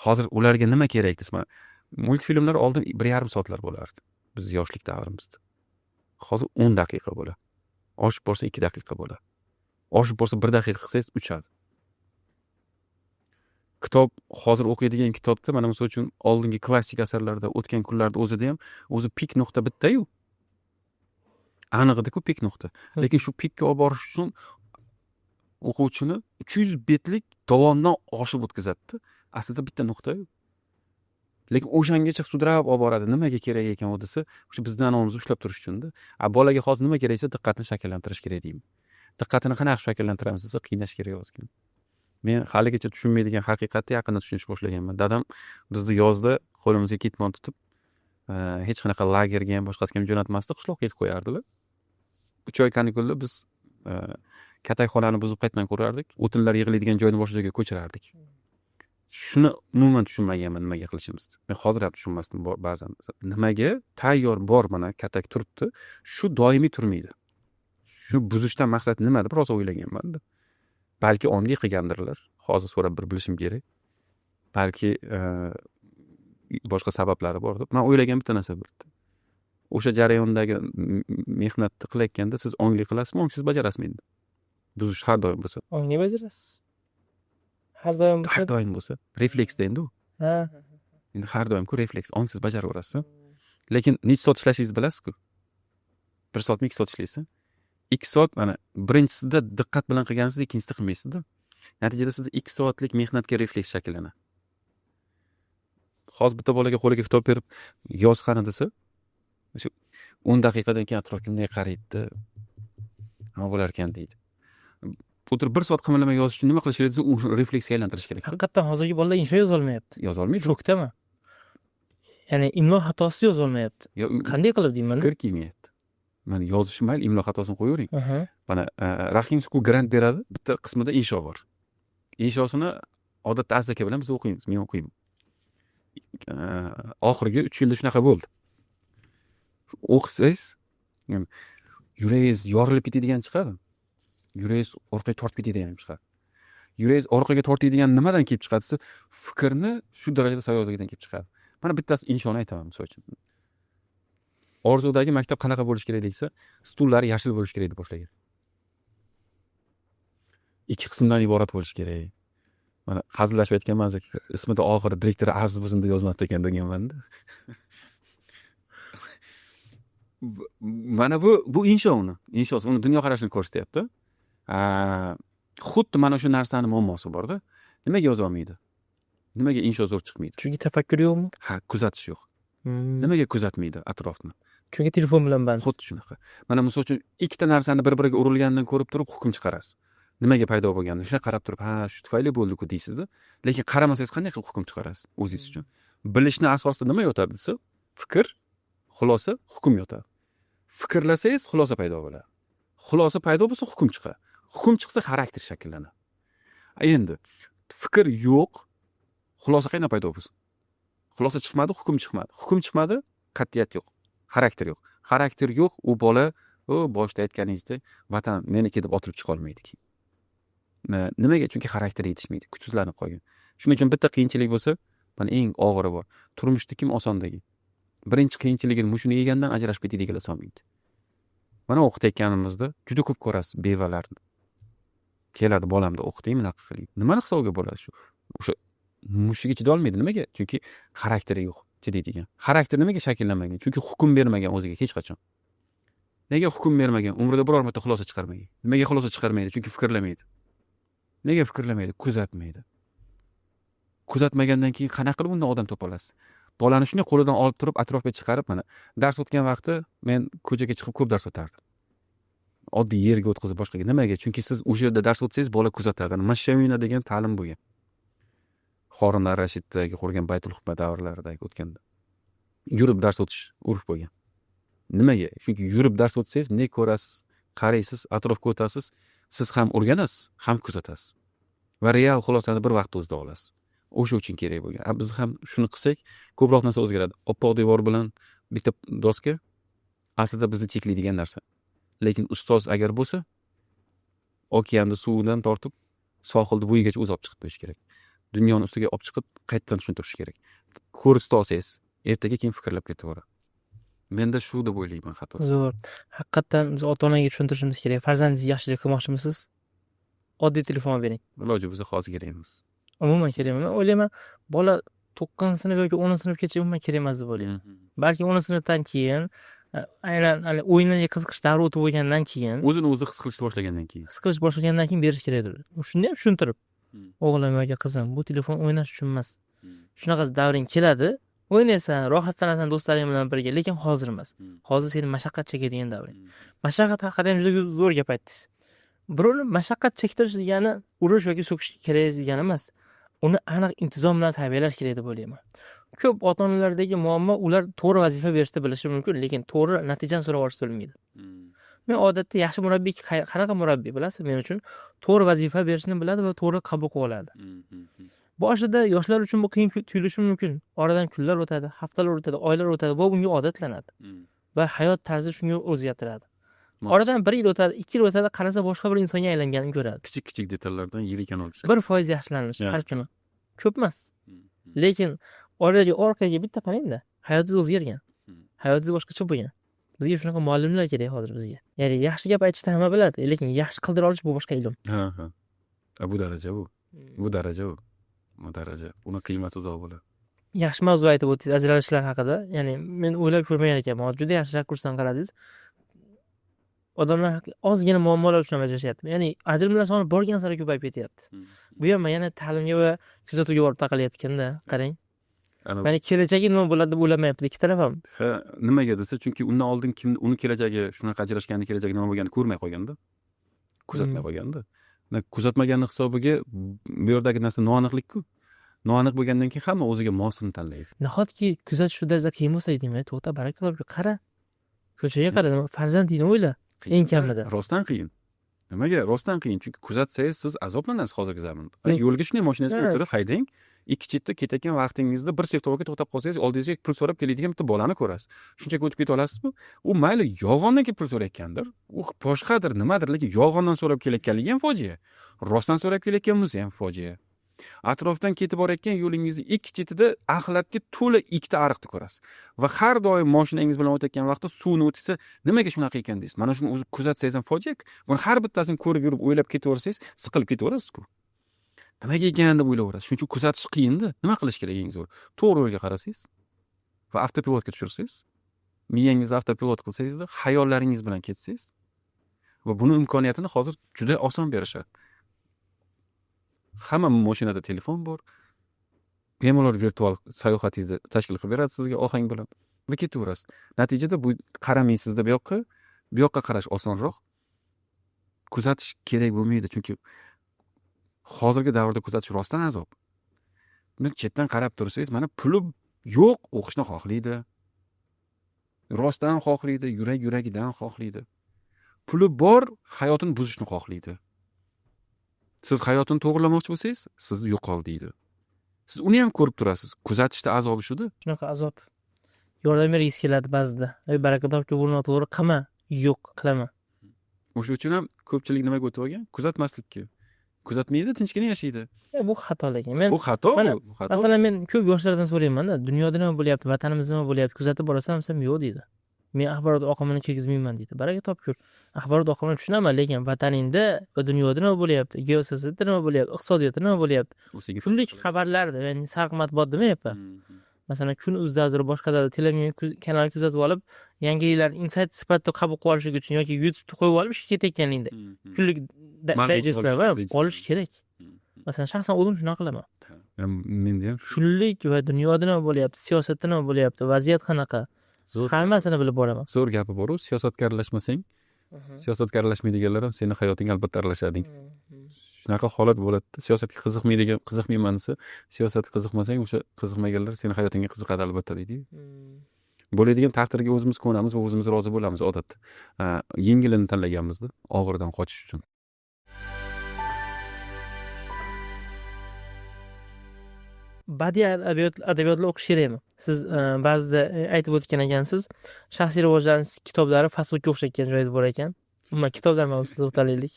Hozir ularga nima kerak desa, multfilmlar oldin 1,5 soatlar bo'lardi biz yoshlik davrimizda, hozir 10 daqiqa bo'ladi, oshib borsa 2 daqiqa bo'ladi, oshib borsa 1 daqiqa qilsangiz uchadi. Kitob, hozir o'qiydigan kitobda, mana, misol uchun, oldingi klassik asarlarda, o'tgan kunlarda o'zida ham o'zi пик nuqta bittayu, aniq ediku пик nuqta. Lekin shu пик ka olib borish uchun o'quvchini 300 betlik dovondan oshib o'tkazadida. Aslida bitta nuqtayu, lekin o'shangacha sudrab olib boradi. Nimaga kerak ekan u desa, o'sha bizni anovimizni ushlab turish uchunda. A bolaga hozir nima kerak desa, diqqatini shakllantirish kerak deyman. Diqqatini qanaqa shakllantiramiz desa, qiynash kerak ozgina. Men haligacha tushunmaydigan haqiqatni yaqinda tushunish boshlaganman. Dadam bizni yozda qo'limizga ketmon tutib, hech qanaqa lagerga ham, boshqasiga ham jo'natmasdi, qishloqqa eltib qo'yardilar. 3 oy kanikulda biz katakxonani buzib qaytman ko'rardik, o'tinlar yig'iladigan joyni boshqa joyga ko'chirardik. Shuni umuman tushunmaganman, nimaga qilishimizni. Men hozir ham tushunmasdim ba'zan, nimaga tayyor bor, mana katak turibdi, shu doimiy turmaydi, shu buzishdan maqsad nima deb rosa o'ylaganmanda. Balki ongli qilgandirlar, hozir so'rab bir bilishim kerak. Balki boshqa sabablari bor deb man o'ylagan. Bitta narsa bo'ldi: o'sha jarayondagi mehnatni qilayotganda siz ongli qilasizmi, ongsiz bajarasizmi? Endi buzish har doim bo'lsa. Ongli bajarasiz har doim. Har doim bo'lsa, refleksda endi u. Endi har doimku refleks, ongsiz bajaraverasiz. Lekin necha soat ishlashingizni bilasizku. Bir soatmi, 2 soat ishlaysiz, 2 soat. Mana birinchisida diqqat bilan qilgansizda, ikkinchisida qilmaysizda. Natijada sizda 2 soatlik mehnatga refleks shakllanadi. Hozir bitta bolaga qo'liga kitob berib, "Yoz, qani", desa, shu 10 daqiqadan keyin atrofga bunday qaraydida, "Nima bo'larkan?" deydi. O'tirib bir soat qimirlamay yozish uchun nima qilish kerak desa, u refleksga aylantirish kerak. Haqiqatdan hozirgi bolalar insho yozolmayapti. Yozolmaydi. Shokdaman, ya'ni imlo xatosiz yozolmayapti. Yo, Qanday qilib deyman. Fikr kelmayapti. Mana, yozishi mayli, imlo xatosini qo'yavering. Mana, Rahim School grant beradi, bitta qismida insho bor. Inshosini odatda Aziz aka bilan biz o'qiymiz, men o'qiyman. Oxirgi 3 yilda shunaqa bo'ldi. O'qisangiz, yuragingiz yorilib ketadigan chiqadi, yuragingiz orqaga tortib ketadigan ham chiqadi. Yuragingiz orqaga tortadigan nimadan kelib chiqadi desa, fikrni shu darajada sayozligidan kelib chiqadi. Mana, bittasi inshoni aytaman. Misol uchun, "Orzudagi maktab qanaqa bo'lishi kerak?" desa, "Stullari yashil bo'lishi kerak", deb boshlagan. Ikki qismdan iborat bo'lishi kerak. Mana, hazillashib aytganman, ismida oxiri "direktori Aziz bo'lsin" deb yozmabdi ekan deganmanda. Mana bu insho, uni inshosi uni dunyoqarashini ko'rsatyapti. Xuddi mana shu narsani muammosi borda. Nimaga yozolmaydi, nimaga insho zo'r chiqmaydi? Chunki tafakkur yo'qmi? Ha, kuzatish yo'q. Nimaga kuzatmaydi atrofni? Chunki telefon bilan band. Xuddi shunaqa. Mana, misol uchun, ikkita narsani bir biriga urilganidan ko'rib turib hukm chiqarasiz. Nimaga paydo bo'lganini shunday qarab turib, "Ha, shu tufayli bo'ldiku", deysizda. Lekin qaramasangiz, qanday qilib hukm chiqarasiz o'zingiz uchun? Bilishni asosida nima yotadi desa, fikr, xulosa, hukm yotadi. Fikrlasangiz, xulosa paydo bo'ladi. Xulosa paydo bo'lsa, hukm chiqadi. Hukm chiqsa, xarakter shakllanadi. Endi fikr yo'q, xulosa qayerdan paydo bo'lsin? Xulosa chiqmadi, hukm chiqmadi. Hukm chiqmadi, qat'iyat yo'q, xarakter yo'q. Xarakter yo'q, u bola u boshida aytganingizdek, vatan meniki deb otilib chiqolmaydi keyin. Nimaga? Chunki xarakteri yetishmaydi, kuchsizlanib qolgan. Shuning uchun bitta qiyinchilik bo'lsa, mana, eng og'iri bor turmushda, kim oson degan, birinchi qiyinchiligini mushuni yegandan ajrashib ketadiganlar solmaydi. Mana, o'qitayotganimizda juda ko'p ko'rasiz bevalarni. Keladi, "Bolamni o'qiting, bunaqa qiling". Nimani hisobiga bo'ladi? Shu o'sha mushiga chidolmaydi. Nimaga? Chunki xarakteri yo'q chidaydigan. Xarakter nimaga shakllanmagan? Chunki hukm bermagan o'ziga hech qachon. Nega hukm bermagan? Umrida biror marta xulosa chiqarmagan. Nimaga xulosa chiqarmaydi? Chunki fikrlamaydi. Nega fikrlamaydi? Kuzatmaydi. Kuzatmagandan keyin qanaqa qilib undan odam topa olasiz? Bolani shunday qo'lidan olib turib, atrofga chiqarib, mana, dars o'tgan vaqti men ko'chaga chiqib ko'p dars o'tardim, oddiy yerga o'tkazib, boshqaga. Nimaga? Chunki siz o'sha yerda dars o'tsangiz, bola kuzatadi. Mashshavina degan ta'lim bo'lgan, Horun ar Rashiddagi qurgan Baytul Hikma davrlaridagi o'tganda yurib dars o'tish urf bo'lgan. Nimaga? Chunki yurib dars o'tsangiz, bunday ko'rasiz, qaraysiz, atrofga o'tasiz, siz ham o'rganasiz, ham kuzatasiz va real xulosani bir vaqtda o'zida olasiz. O'sha uchun kerak bo'lgan. A biz ham shuni qilsak, ko'proq narsa o'zgaradi. Oppoq devor bilan bitta doska aslida bizni cheklaydigan narsa. Lekin ustoz agar bo'lsa, okeanni suvidan tortib sohilni bo'yigacha o'zi olib chiqib qo'yishi kerak, dunyoni ustiga olib chiqib, qaytadan tushuntirishi kerak. Ko'rsata olsangiz, ertaga keyin fikrlab ketaveradi. Menda shu deb o'ylayman xato. Zo'r. Haqiqatdan biz ota onaga tushuntirishimiz kerak. Farzandingizni yaxshilik qilmoqchimisiz, oddiy telefon bering. Iloji bo'lsa, hozir kerak emas. Umuman kerak emas. Men o'ylayman, bola 9-sinf yoki 10-sinfgacha umuman kerak emas deb o'ylayman. Balki 10-sinfdan keyin, aynan hali o'yinlarga qiziqish davri o'tib bo'lgandan keyin, o'zini o'zi his qilishni boshlagandan keyin, his qilish boshlagandan keyin berish kerakdir. Shunda ham tushuntirib, o'g'lim yoki qizim, bu telefon o'ynash uchun emas. Shunaqa davring keladi, o'ynaysan, rohatlanasan do'stlaring bilan birga, lekin hozir emas. Hozir seni mashaqqat chekadigan davring. Mashaqqat haqida ham juda zo'r gap aytdingiz. Birovni mashaqqat chektirish degani urush yoki so'kish kerak degani emas. Uni aniq intizom bilan tarbiyalash kerak deb o'ylayman. Ko'p ota-onalardagi muammo, ular to'g'ri vazifa berishni bilishi mumkin, lekin to'g'ri natijani so'rab olishni bilmaydi. Men odatda yaxshi murabbiy qanaqa murabbiy bilasiz, men uchun to'g'ri vazifa berishni biladi va to'g'ri qabul qila oladi. Boshida yoshlar uchun bu qiyin tuyulishi mumkin. Oradan kunlar o'tadi, haftalar o'tadi, oylar o'tadi, bu bunga odatlanadi. Va hayot tarzi shunga o'zgartiradi. Oradan 1 yil o'tadi, 2 yil o'tadi, qarasa boshqa bir insonga aylanganini ko'radi. Kichik-kichik detallardan yirik olib chiqadi. 1% yaxshilanish har kuni. Ko'p emas. Lekin oraga orqaga bitta qarangda, hayotingiz o'zgargan. Hayotingiz boshqacha bo'lgan. Bizga shunaqa muallimlar kerak hozir bizga. Ya'ni yaxshi gap aytishni hamma biladi, lekin yaxshi qildira olish bu boshqa ilm. Ha, ha. Bu daraja bu. Bu daraja bu. Bu daraja. Uni qiymati uzoq bo'ladi. Yaxshi mavzu aytib o'tdingiz ajralishlar haqida. Ya'ni men o'ylab ko'rmagan ekanman. Hozir juda yaxshi rakursdan qaradingiz. Odamlar ozgina muammolar uchun ajrashyapti. Ya'ni ajrimlar soni borgan sari ko'payib ketyapti. Bu ham yana ta'limga va kuzatuvga borib taqalayotganda, qarang. Ya'ni kelajagi nima bo'ladi deb o'ylamayapti ikki taraf ham. Ha, nimaga desa, chunki undan oldin kim uni kelajagi, shunaqa ajrashganini kelajagi nima bo'lganini ko'rmay qolganda, kuzatmay qolganda. Kuzatmaganni hisobiga bu yerdagi narsa noaniqlik-ku. Noaniq bo'lgandan keyin hamma o'ziga mosini tanlaydi. Nahotki kuzatish shu darajada qiyin bo'lsa demak, to'xta, baraka qara. Ko'chaga qara, farzandingni o'yla. Eng kamida. Rostdan qiyin. Nimaga? Rostdan qiyin. Chunki kuzatsangiz siz azoblanasiz hozirgi zamonda. Yo'lga shunday mashinangizga o'tirib haydang, ikki chetda ketayotgan vaqtingizda bir svetoforga to'xtab qolsangiz, oldingizga pul so'rab keladigan bitta bolani ko'rasiz. Shunchaki o'tib keta olasizmi? U mayli yolg'ondan kelib pul so'rayotgandir. U boshqadir, nimadir, lekin yolg'ondan so'rab kelayotganligi ham fojia. Rostdan so'rab kelayotgan bo'lsa ham fojia. Atrofdan ketib borayotgan yo'lingizni ikki chetida axlatga to'la ikkita ariqni ko'rasiz. Va har doim mashinangiz bilan o'tayotgan vaqtda suvni o'tsa, nimaga shunaqa ekan deysiz. Mana shuni o'zi kuzatsangiz ham fojia. Buni har bittasini ko'rib yurib o'ylab ketaversangiz, siqilib ketaverasiz-ku. Nimaga ekan deb o'ylayverasiz. Shuning uchun kuzatish qiyinda. Nima qilish kerak eng zo'r? To'g'ri yo'lga qarasangiz va avtopilotga tushirsangiz, miyangizni avtopilot qilsangizda, xayollaringiz bilan ketsangiz va buni imkoniyatini hozir juda oson berishadi. Hamma mashinada telefon bor. Bemalol virtual sayohatingizni tashkil qilib beradi sizga ohang bilan va ketaverasiz. Natijada bu qaramaysizda bu yoqqa, bu yoqqa qarash osonroq. Kuzatish kerak bo'lmaydi, chunki hozirgi davrda kuzatish rostdan azob. Buni chetdan qarab tursangiz, mana puli yo'q, o'qishni xohlaydi. Rostdan xohlaydi, yurak yuragidan xohlaydi. Puli bor, hayotini buzishni xohlaydi. Siz hayotini to'g'rilamoqchi bo'lsangiz, sizni yo'qol deydi. Siz uni ham ko'rib turasiz. Kuzatishda azobi shuda. Shunaqa azob. Yordam bergisi keladi ba'zida. Ey baraka topki, bu noto'g'ri qilma, yo'q, qilaman. O'sha uchun ham ko'pchilik nimaga o'tib olgan? Kuzatmaslikka. Kuzatmaydi, tinchgina yashaydi. Bu xato lekin. Men bu xato, bu xato. Masalan, men ko'p yoshlardan so'rayman-da, dunyoda nima bo'lyapti, vatanimizda nima bo'lyapti, kuzatib borasan desam, yo'q deydi. Men axborot oqimini kirgizmayman deydi. Baraka topkur. Axborot oqimini tushunaman, lekin vataningda va dunyoda nima bo'lyapti, geosiyosatda nima bo'lyapti, iqtisodiyotda nima bo'lyapti? Kunlik xabarlarda, ya'ni sariq matbuot demayapman. Masalan, kun uzdadir, boshqadir televideniye kanalini kuzatib olib, yangiliklar insight sifatida qabul qilib olish uchun yoki YouTube'da qo'yib olib ishga ketayotganingda kunlik dayjestlar olish kerak. Masalan, shaxsan o'zim shunaqa qilaman. Menda ham kunlik va dunyoda nima bo'lyapti, siyosatda nima bo'lyapti, vaziyat qanaqa, hammasini bilib boraman. Zo'r gapi bor-u, siyosatga aralashmasang, siyosatga aralashmaydiganlar ham seni hayotingga albatta aralashadi. Shunaqa holat bo'ladi. Siyosatga qiziqmaydigan, qiziqmayman desa, siyosatga qiziqmasang, o'sha qiziqmaganlar seni hayotingga qiziqadi albatta deydi. Bo'ladigan taqdirga o'zimiz ko'namiz va o'zimiz rozi bo'lamiz odatda. Yengilini tanlaganmizda, og'irdan qochish uchun. Badiiy adabiyotlar o'qish kerakmi? Siz ba'zida aytib o'tgan ekansiz, shaxsiy rivojlanish kitoblari fast foodga o'xshatgan joyingiz bor ekan. Umuman kitoblar mavzusida to'xtalaylik.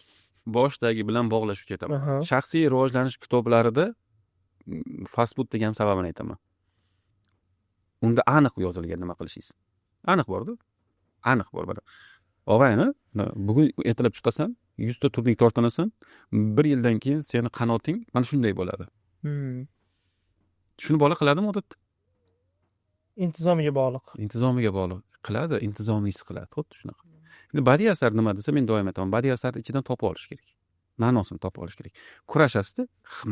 Boshdagi bilan bog'lashib ketaman. Shaxsiy rivojlanish kitoblarida fast food degan sababini aytaman. Unda aniq yozilgan nima qilishingiz. Aniq bor-da. Aniq bor mana. Og'ayni, bugun ertalab chiqasan, 100 ta turnik tortinasan, 1 yildan keyin seni qanoting mana shunday bo'ladi. Shuni bola qiladimi odatda? Intizomiga bog'liq. Intizomiga bog'liq. Qiladi, intizomiysi qiladi. Xuddi shunaqa. Endi badiiy asar nima desa, men doim aytaman, badiiy asarni ichidan topib olish kerak. Ma'nosini topib olish kerak. Kurashasizda,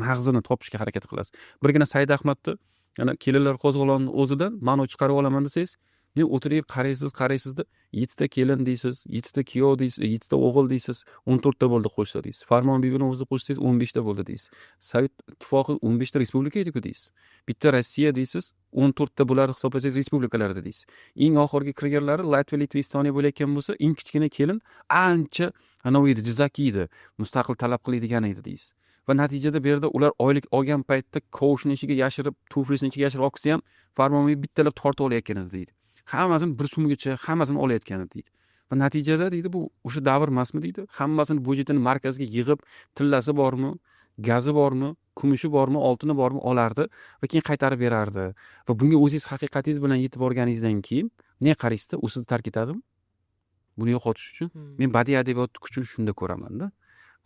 mag'zini topishga harakat qilasiz. Birgina Said Ahmadni, yana kelinlar qo'zg'olonining o'zidan ma'no chiqarib olaman desangiz, men o'tirib qaraysiz, qaraysizda 7 ta kelin deysiz, 7 ta kuyov deysiz, 7 ta o'g'il deysiz, 14 ta bo'ldi qo'shsa deysiz. Farmon bibini o'zi qo'shsangiz 15 ta bo'ldi deysiz. Sovet ittifoqi 15 ta respublika edi-ku deysiz. Bitta Rossiya deysiz, 14 ta bularni hisoblasangiz respublikalar edi deysiz. Eng oxirgi kirganlari Latviya, Litva, Estoniya bo'layotgan bo'lsa, eng kichkina kelin ancha anavi edi, jizaki edi, mustaqil talab qiladigan edi deysiz. Va natijada bu yerda ular oylik olgan paytda kovushini ichiga yashirib, tuflisini ichiga yashirib olib kelsa ham Farmon bibi bittalab tortib olayotgan edi deydi. Hammasini bir so'mgacha hammasini olayotgan edi deydi. Va natijada deydi, bu o'sha davr emasmi deydi. Hammasini budjetini markazga yig'ib, tillasi bormi, gazi bormi, kumushi bormi, oltini bormi olardi va keyin qaytarib berardi. Va bunga o'zingiz haqiqatingiz bilan yetib borganingizdan keyin ne qaraysizda, u sizni tark etadimi? Buni yo'qotish uchun men badiiy adabiyotni kuchini shunda ko'raman-da.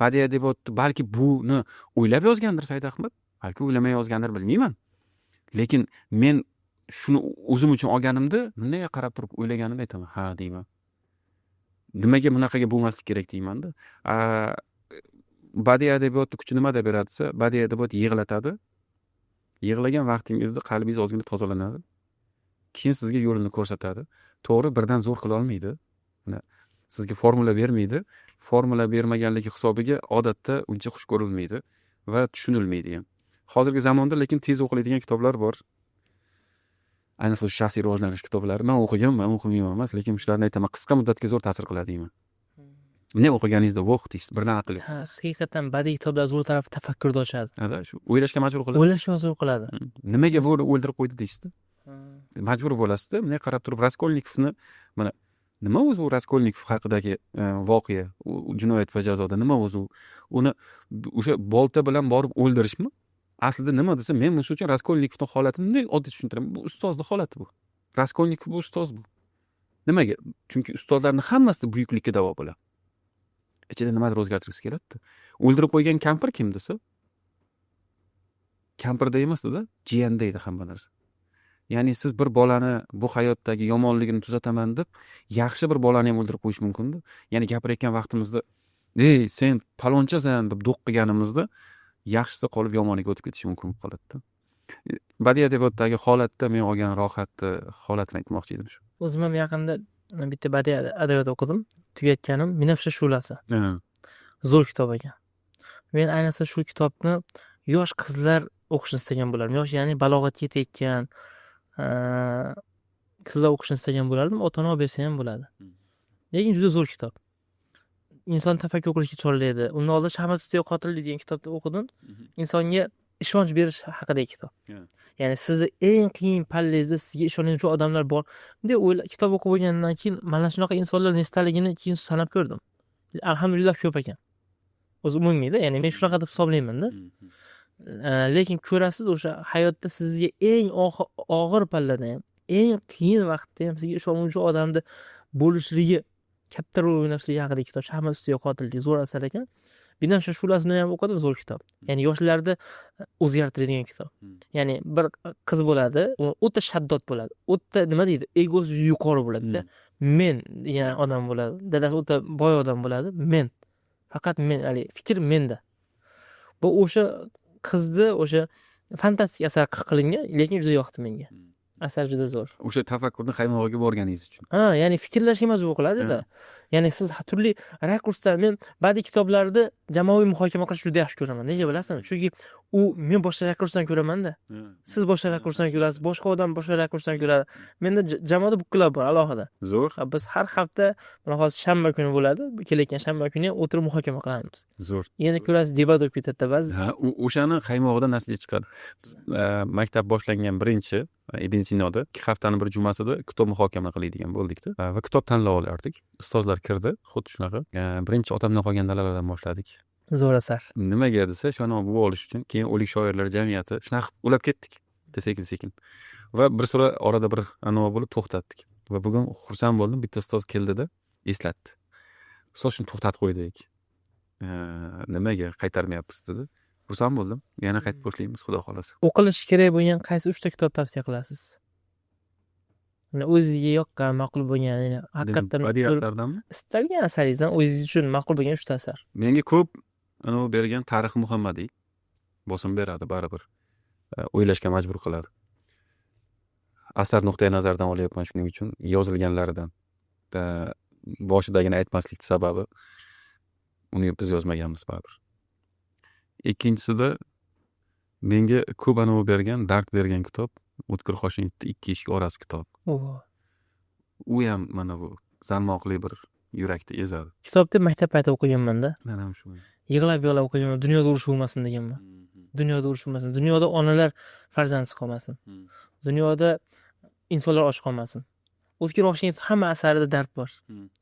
Badiiy adabiyotni balki buni o'ylab yozgandir Said Ahmad, balki o'ylamay yozgandir, bilmayman. Lekin men shuni o'zim uchun olganimda bunday qarab turib o'ylaganimda aytaman, ha deyman. Nimaga bunaqaga bo'lmaslik kerak deyman-da. Badiiy adabiyotni kuchi nimada beradi desa, badiiy adabiyot yig'latadi. Yig'lagan vaqtingizda qalbingiz ozgina tozalanadi. Keyin sizga yo'lini ko'rsatadi. To'g'ri, birdan zo'r qila olmaydi. Mana sizga formula bermaydi. Formula bermaganligi hisobiga odatda uncha xush ko'rilmaydi va tushunilmaydi ham. Hozirgi zamonda lekin tez o'qiladigan kitoblar bor. Ayniqsa o'sha shaxsiy rivojlanish kitoblari. Men o'qiganman, o'qimayman emas, lekin shularni aytaman, qisqa muddatga zo'r ta'sir qiladi deyman. Bunday o'qiganingizda voh deysiz, birdan aql. Ha, haqiqatan badiiy kitoblar zo'r tarafi tafakkurni ochadi. Ha, shu o'ylashga majbur qiladi. O'ylashga majbur qiladi. Nimaga bu o'ldirib qo'ydi deysizda. Majbur bo'lasizda, bunday qarab turib Raskolnikovni, mana nima o'zi u Raskolnikov haqidagi voqea, u jinoyat va jazoda nima o'zi u? Uni o'sha bolta bilan borib o'ldirishmi? Aslida nima desa, men misol uchun Raskolnikovning holatini bunday oddiy tushuntiraman. Bu ustozni holati bu. Raskolnikov bu ustoz bu. Nimaga? Chunki ustozlarning hammasida buyuklikka da'vo bo'ladi. Ichida nimadir o'zgartirgisi keladi-da. O'ldirib qo'ygan kampir kim desa, kampirda emasdi-da, jiyanda edi hamma narsa. Ya'ni siz bir bolani bu hayotdagi yomonligini tuzataman deb, yaxshi bir bolani ham o'ldirib qo'yish mumkin-da. Ya'ni gapirayotgan vaqtimizda, "Ey, sen palonchasan" deb do'q qilganimizda, yaxshisi qolib yomoniga o'tib ketishi mumkin bo'lib qoladi-da. Badiiy adabiyotdagi holatda men olgan rohatni holatini aytmoqchi edim shu. O'zim ham yaqinda bitta badiiy adabiyot o'qidim. Tugatganim Binafsha shu'lasi. Zo'r kitob ekan. Men ayniqsa shu kitobni yosh qizlar o'qishini istagan bo'lardim. Yosh, ya'ni balog'atga yetayotgan qizlar o'qishini istagan bo'lardim. Ota-ona olib bersa ham bo'ladi. Lekin juda zo'r kitob. Inson tafakkur qilishga chorlaydi. Undan oldin Shaxmat ustida qotillik degan kitobni o'qidim. Insonga ishonch berish haqidagi kitob. Ya'ni sizni eng qiyin pallangizda sizga ishonuvchi odamlar bor. Bunday o'yla, kitob o'qib bo'lgandan keyin mana shunaqa insonlar nechtaligini keyin sanab ko'rdim. Alhamdulillah ko'p ekan. O'zi umumiyda, ya'ni men shunaqa deb hisoblayman-da. Lekin ko'rasiz, o'sha hayotda sizga eng og'ir pallada ham, eng qiyin vaqtda ham sizga ishonuvchi odamni bo'lishligi, katta rol o'ynashligi haqidagi kitob Shaxmat ustida qotillik zo'r asar ekan. Binafsha shu'lasini ham o'qidim, zo'r kitob. Ya'ni yoshlarda o'zgartiradigan kitob. Ya'ni bir qiz bo'ladi, u o'ta shaddod bo'ladi. O'ta nima deydi, egosi yuqori bo'ladi-da. Men degan odam bo'ladi. Dadasi o'ta boy odam bo'ladi. Men. Faqat men, haligi fikr menda. Bu o'sha qizni o'sha fantastik asar qilingan, lekin juda yoqdi menga. Asar juda zo'r. O'sha tafakkurni qaymog'iga borganingiz uchun. Ha, ya'ni fikrlashga majbur qiladida. Ya'ni siz turli rakursda, men badiiy kitoblarda jamoaviy muhokama qilishni juda yaxshi ko'raman. Nega bilasizmi? Chunki u men boshqa rakursdan ko'raman-da. Siz boshqa rakursdan ko'rasiz, boshqa odam boshqa rakursdan ko'radi. Menda jamoada book club bor alohida. Zo'r. Ha, biz har hafta, mana hozir shanba kuni bo'ladi, kelayotgan shanba kuni ham o'tirib muhokama qilamiz. Zo'r. Yana ko'rasiz, debat bo'lib ketadi ba'zi. Ha, o'shani qaymog'idan natija chiqadi. Biz maktab boshlangan birinchi Ibn Sinoda 2 haftani bir jumasida kitob muhokama qiladigan bo'ldikda va kitob tanlab olardik. Ustozlar kirdi, xuddi shunaqa. Birinchi otamdan qolgan dalalardan boshladik. Zo'r asar. Nimaga desa, shuni bu olish uchun, keyin O'lik shoirlar jamiyati, shunaqa qilib ulab ketdik sekin-sekin. Va bir sura orada bir anova bo'lib to'xtatdik. Va bugun xursand bo'ldim, bitta ustoz keldida eslatdi. Ustoz shuni to'xtatib qo'ydik. Nimaga qaytarmayapsiz dedi. Xursand bo'ldim. Yana qaytib boshlaymiz, xudo xohlasa. O'qilishi kerak bo'lgan qaysi uchta kitob tavsiya qilasiz? Ya'ni o'zizga yoqqan, ma'qul bo'lgan, ya'ni haqiqatdan Badiiy asardanmi? Istalgan asaringizdan o'zingiz uchun ma'qul bo'lgan uchta asar. Menga ko'p anavi bergan Tarix Muhammadiy bosim beradi baribir. O'ylashga majbur qiladi. Asar nuqtai nazaridan olyapman, shuning uchun yozilganlaridan. Boshidagini aytmaslikni sababi uni biz yozmaganmiz baribir. Ikkinchisida menga ko'p anavi bergan, dard bergan kitob O'tkir Hoshimovni "Ikki eshik orasi" kitobi. U ham mana bu salmoqli bir yurakni ezadi. Kitobni maktab paytida o'qiganman-da. Men ham shu. Yig'lab yig'lab o'qiganman. Dunyoda urush bo'lmasin deganman. Dunyoda urush bo'lmasin. Dunyoda onalar farzandsiz qolmasin. Dunyoda insonlar och qolmasin. O'tkir Hoshimov hamma asarida dard bor.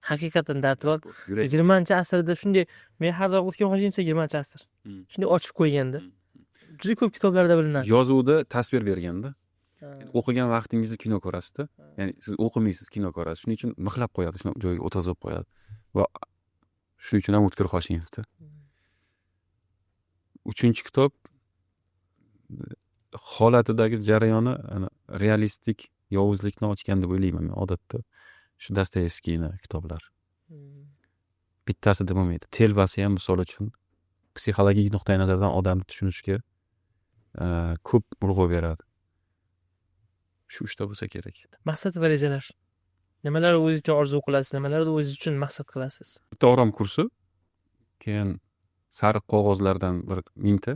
Haqiqatan dard bor. Yurak. 20-asrda shunday, men har doim O'tkir Hoshimov desa 20-asr. Shunday ochib qo'yganda. Juda ko'p kitoblarda bilinadi. Yozuvda tasvir berganda. O'qigan vaqtingizda kino ko'rasizda. Ya'ni siz o'qimaysiz, kino ko'rasiz. Shuning uchun mixlab qo'yadi, shuni joyiga o'tkazib qo'yadi. Va shuning uchun ham O'tkir Hoshimovda. Uchinchi kitob holatidagi jarayoni ana realistik yovuzlikni ochgan deb o'ylayman men odatda. Shu Dostoyevskiyni kitoblar. Bittasi deb bo'lmaydi. Telbasi ham, misol uchun, psixologik nuqtai nazardan odamni tushunishga ko'p urg'u beradi. Shu uchta bo'lsa kerak. Maqsad va rejalar. Nimalar o'zingiz uchun orzu qilasiz, nimalarni o'zingiz uchun maqsad qilasiz? Bitta orom kursi, keyin sariq qog'ozlardan bir 1000 ta,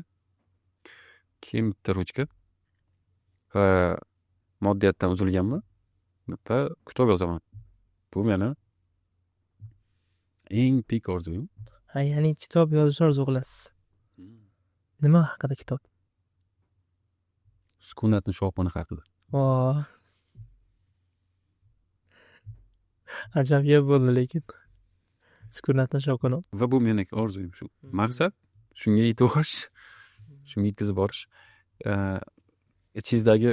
keyin bitta ruchka va moddiyatdan uzilganman va kitob yozaman. Bu meni eng пик orzuyim. Ha, ya'ni kitob yozishni orzu qilasiz. Nima haqida kitob? Sukunatni shovqini haqida. Vo. Ajab gap bo'ldi lekin. Sukunatni shovqini. Va bu meni orzuyim shu. Maqsad shunga yetib borish, shunga yetkazib borish. Ichingizdagi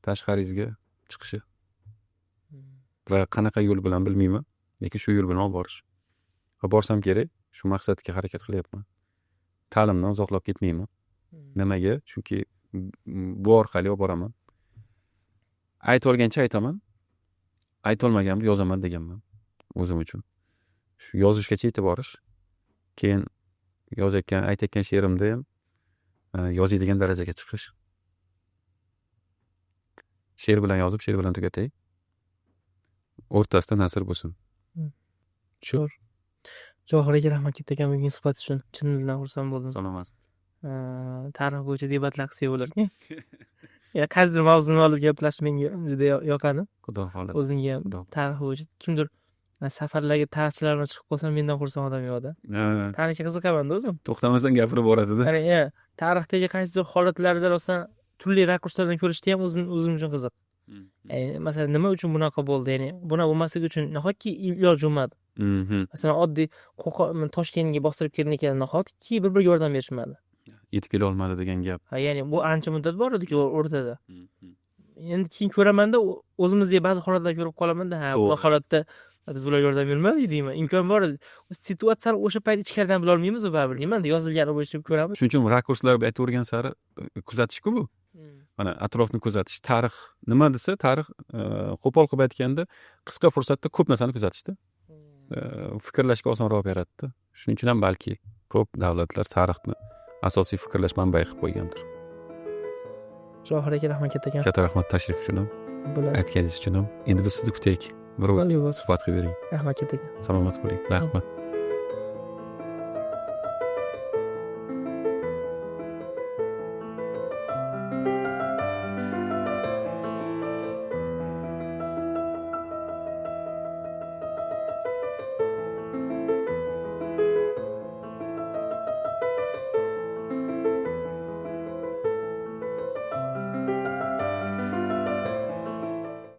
tashqaringizga chiqishi va qanaqa yo'l bilan bilmayman, lekin shu yo'l bilan olib borish. Va borsam kerak, shu maqsadga harakat qilyapman. Ta'limdan uzoqlab ketmayman. Nimaga? Chunki bu orqali olib boraman. Aytolgancha aytaman. Aytolmaganimni yozaman deganman o'zim uchun. Shu yozishgacha yetib borish. Keyin yozayotgan, aytayotgan she'rimda ham yozadigan darajaga chiqish. She'r bilan yozib, she'r bilan tugatay. O'rtasida nasr bo'lsin. Shu. Javohir aka, rahmat kattakon bugungi suhbat uchun. Chin dildan xursand bo'ldim. Salomat. Tarix bo'yicha debatlar qilsak bo'larkan. Ya qaysidir mavzuni olib gaplashish menga juda yoqadi. Xudo xohlasa. O'zimga ham Xudo. tarix bo'yicha kimdir safarlarga tarixchilar bilan chiqib qolsam, mendan xursand odam yo'qda. Tarixga qiziqaman-da o'zim. To'xtamasdan gapirib boradida. Ya'ni tarixdagi qaysidir holatlarda rostdan turli rakurslardan ko'rishni ham o'zim uchun qiziq. Masalan, nima uchun bunaqa bo'ldi? Ya'ni bunaqa bo'lmasligi uchun nahotki iloj bo'lmadi? Masalan, oddiy Toshkentga bostirib kelinayotganda nahotki bir-biriga yordam berishmadi? Yetib kela olmadi degan gap. Ha, ya'ni bu ancha muddat bor edi o'rtada. Endi keyin ko'ramanda, o'zimizdagi ba'zi holatlarni ko'rib qolamanda, ha, bu holatda biz ularga yordam bermadik deyman. Imkon bor edi. Situatsiyani o'sha payt ichkaridan bilolmaymiz baribir deyman. Yozilgani bo'yicha ko'ramiz. Shuning uchun rakurslar aytavergan sari kuzatishku bu. Mana atrofni kuzatish. Tarix nima desa, tarix qo'pol qilib aytganda qisqa fursatda ko'p narsani kuzatishda. Fikrlashga osonroq beradida. Shuning uchun ham balki ko'p davlatlar tarixni asosiy fikrlash manbai qilib qo'ygandir. Javohir aka, rahmat kattakon. Katta rahmat tashrif uchun ham, Bo'ladi. aytganingiz uchun ham. Endi biz sizni kutaylik. Bir Bo'ladi. suhbat qilib bering. Rahmat kattakon. Salomat bo'ling. Rahmat.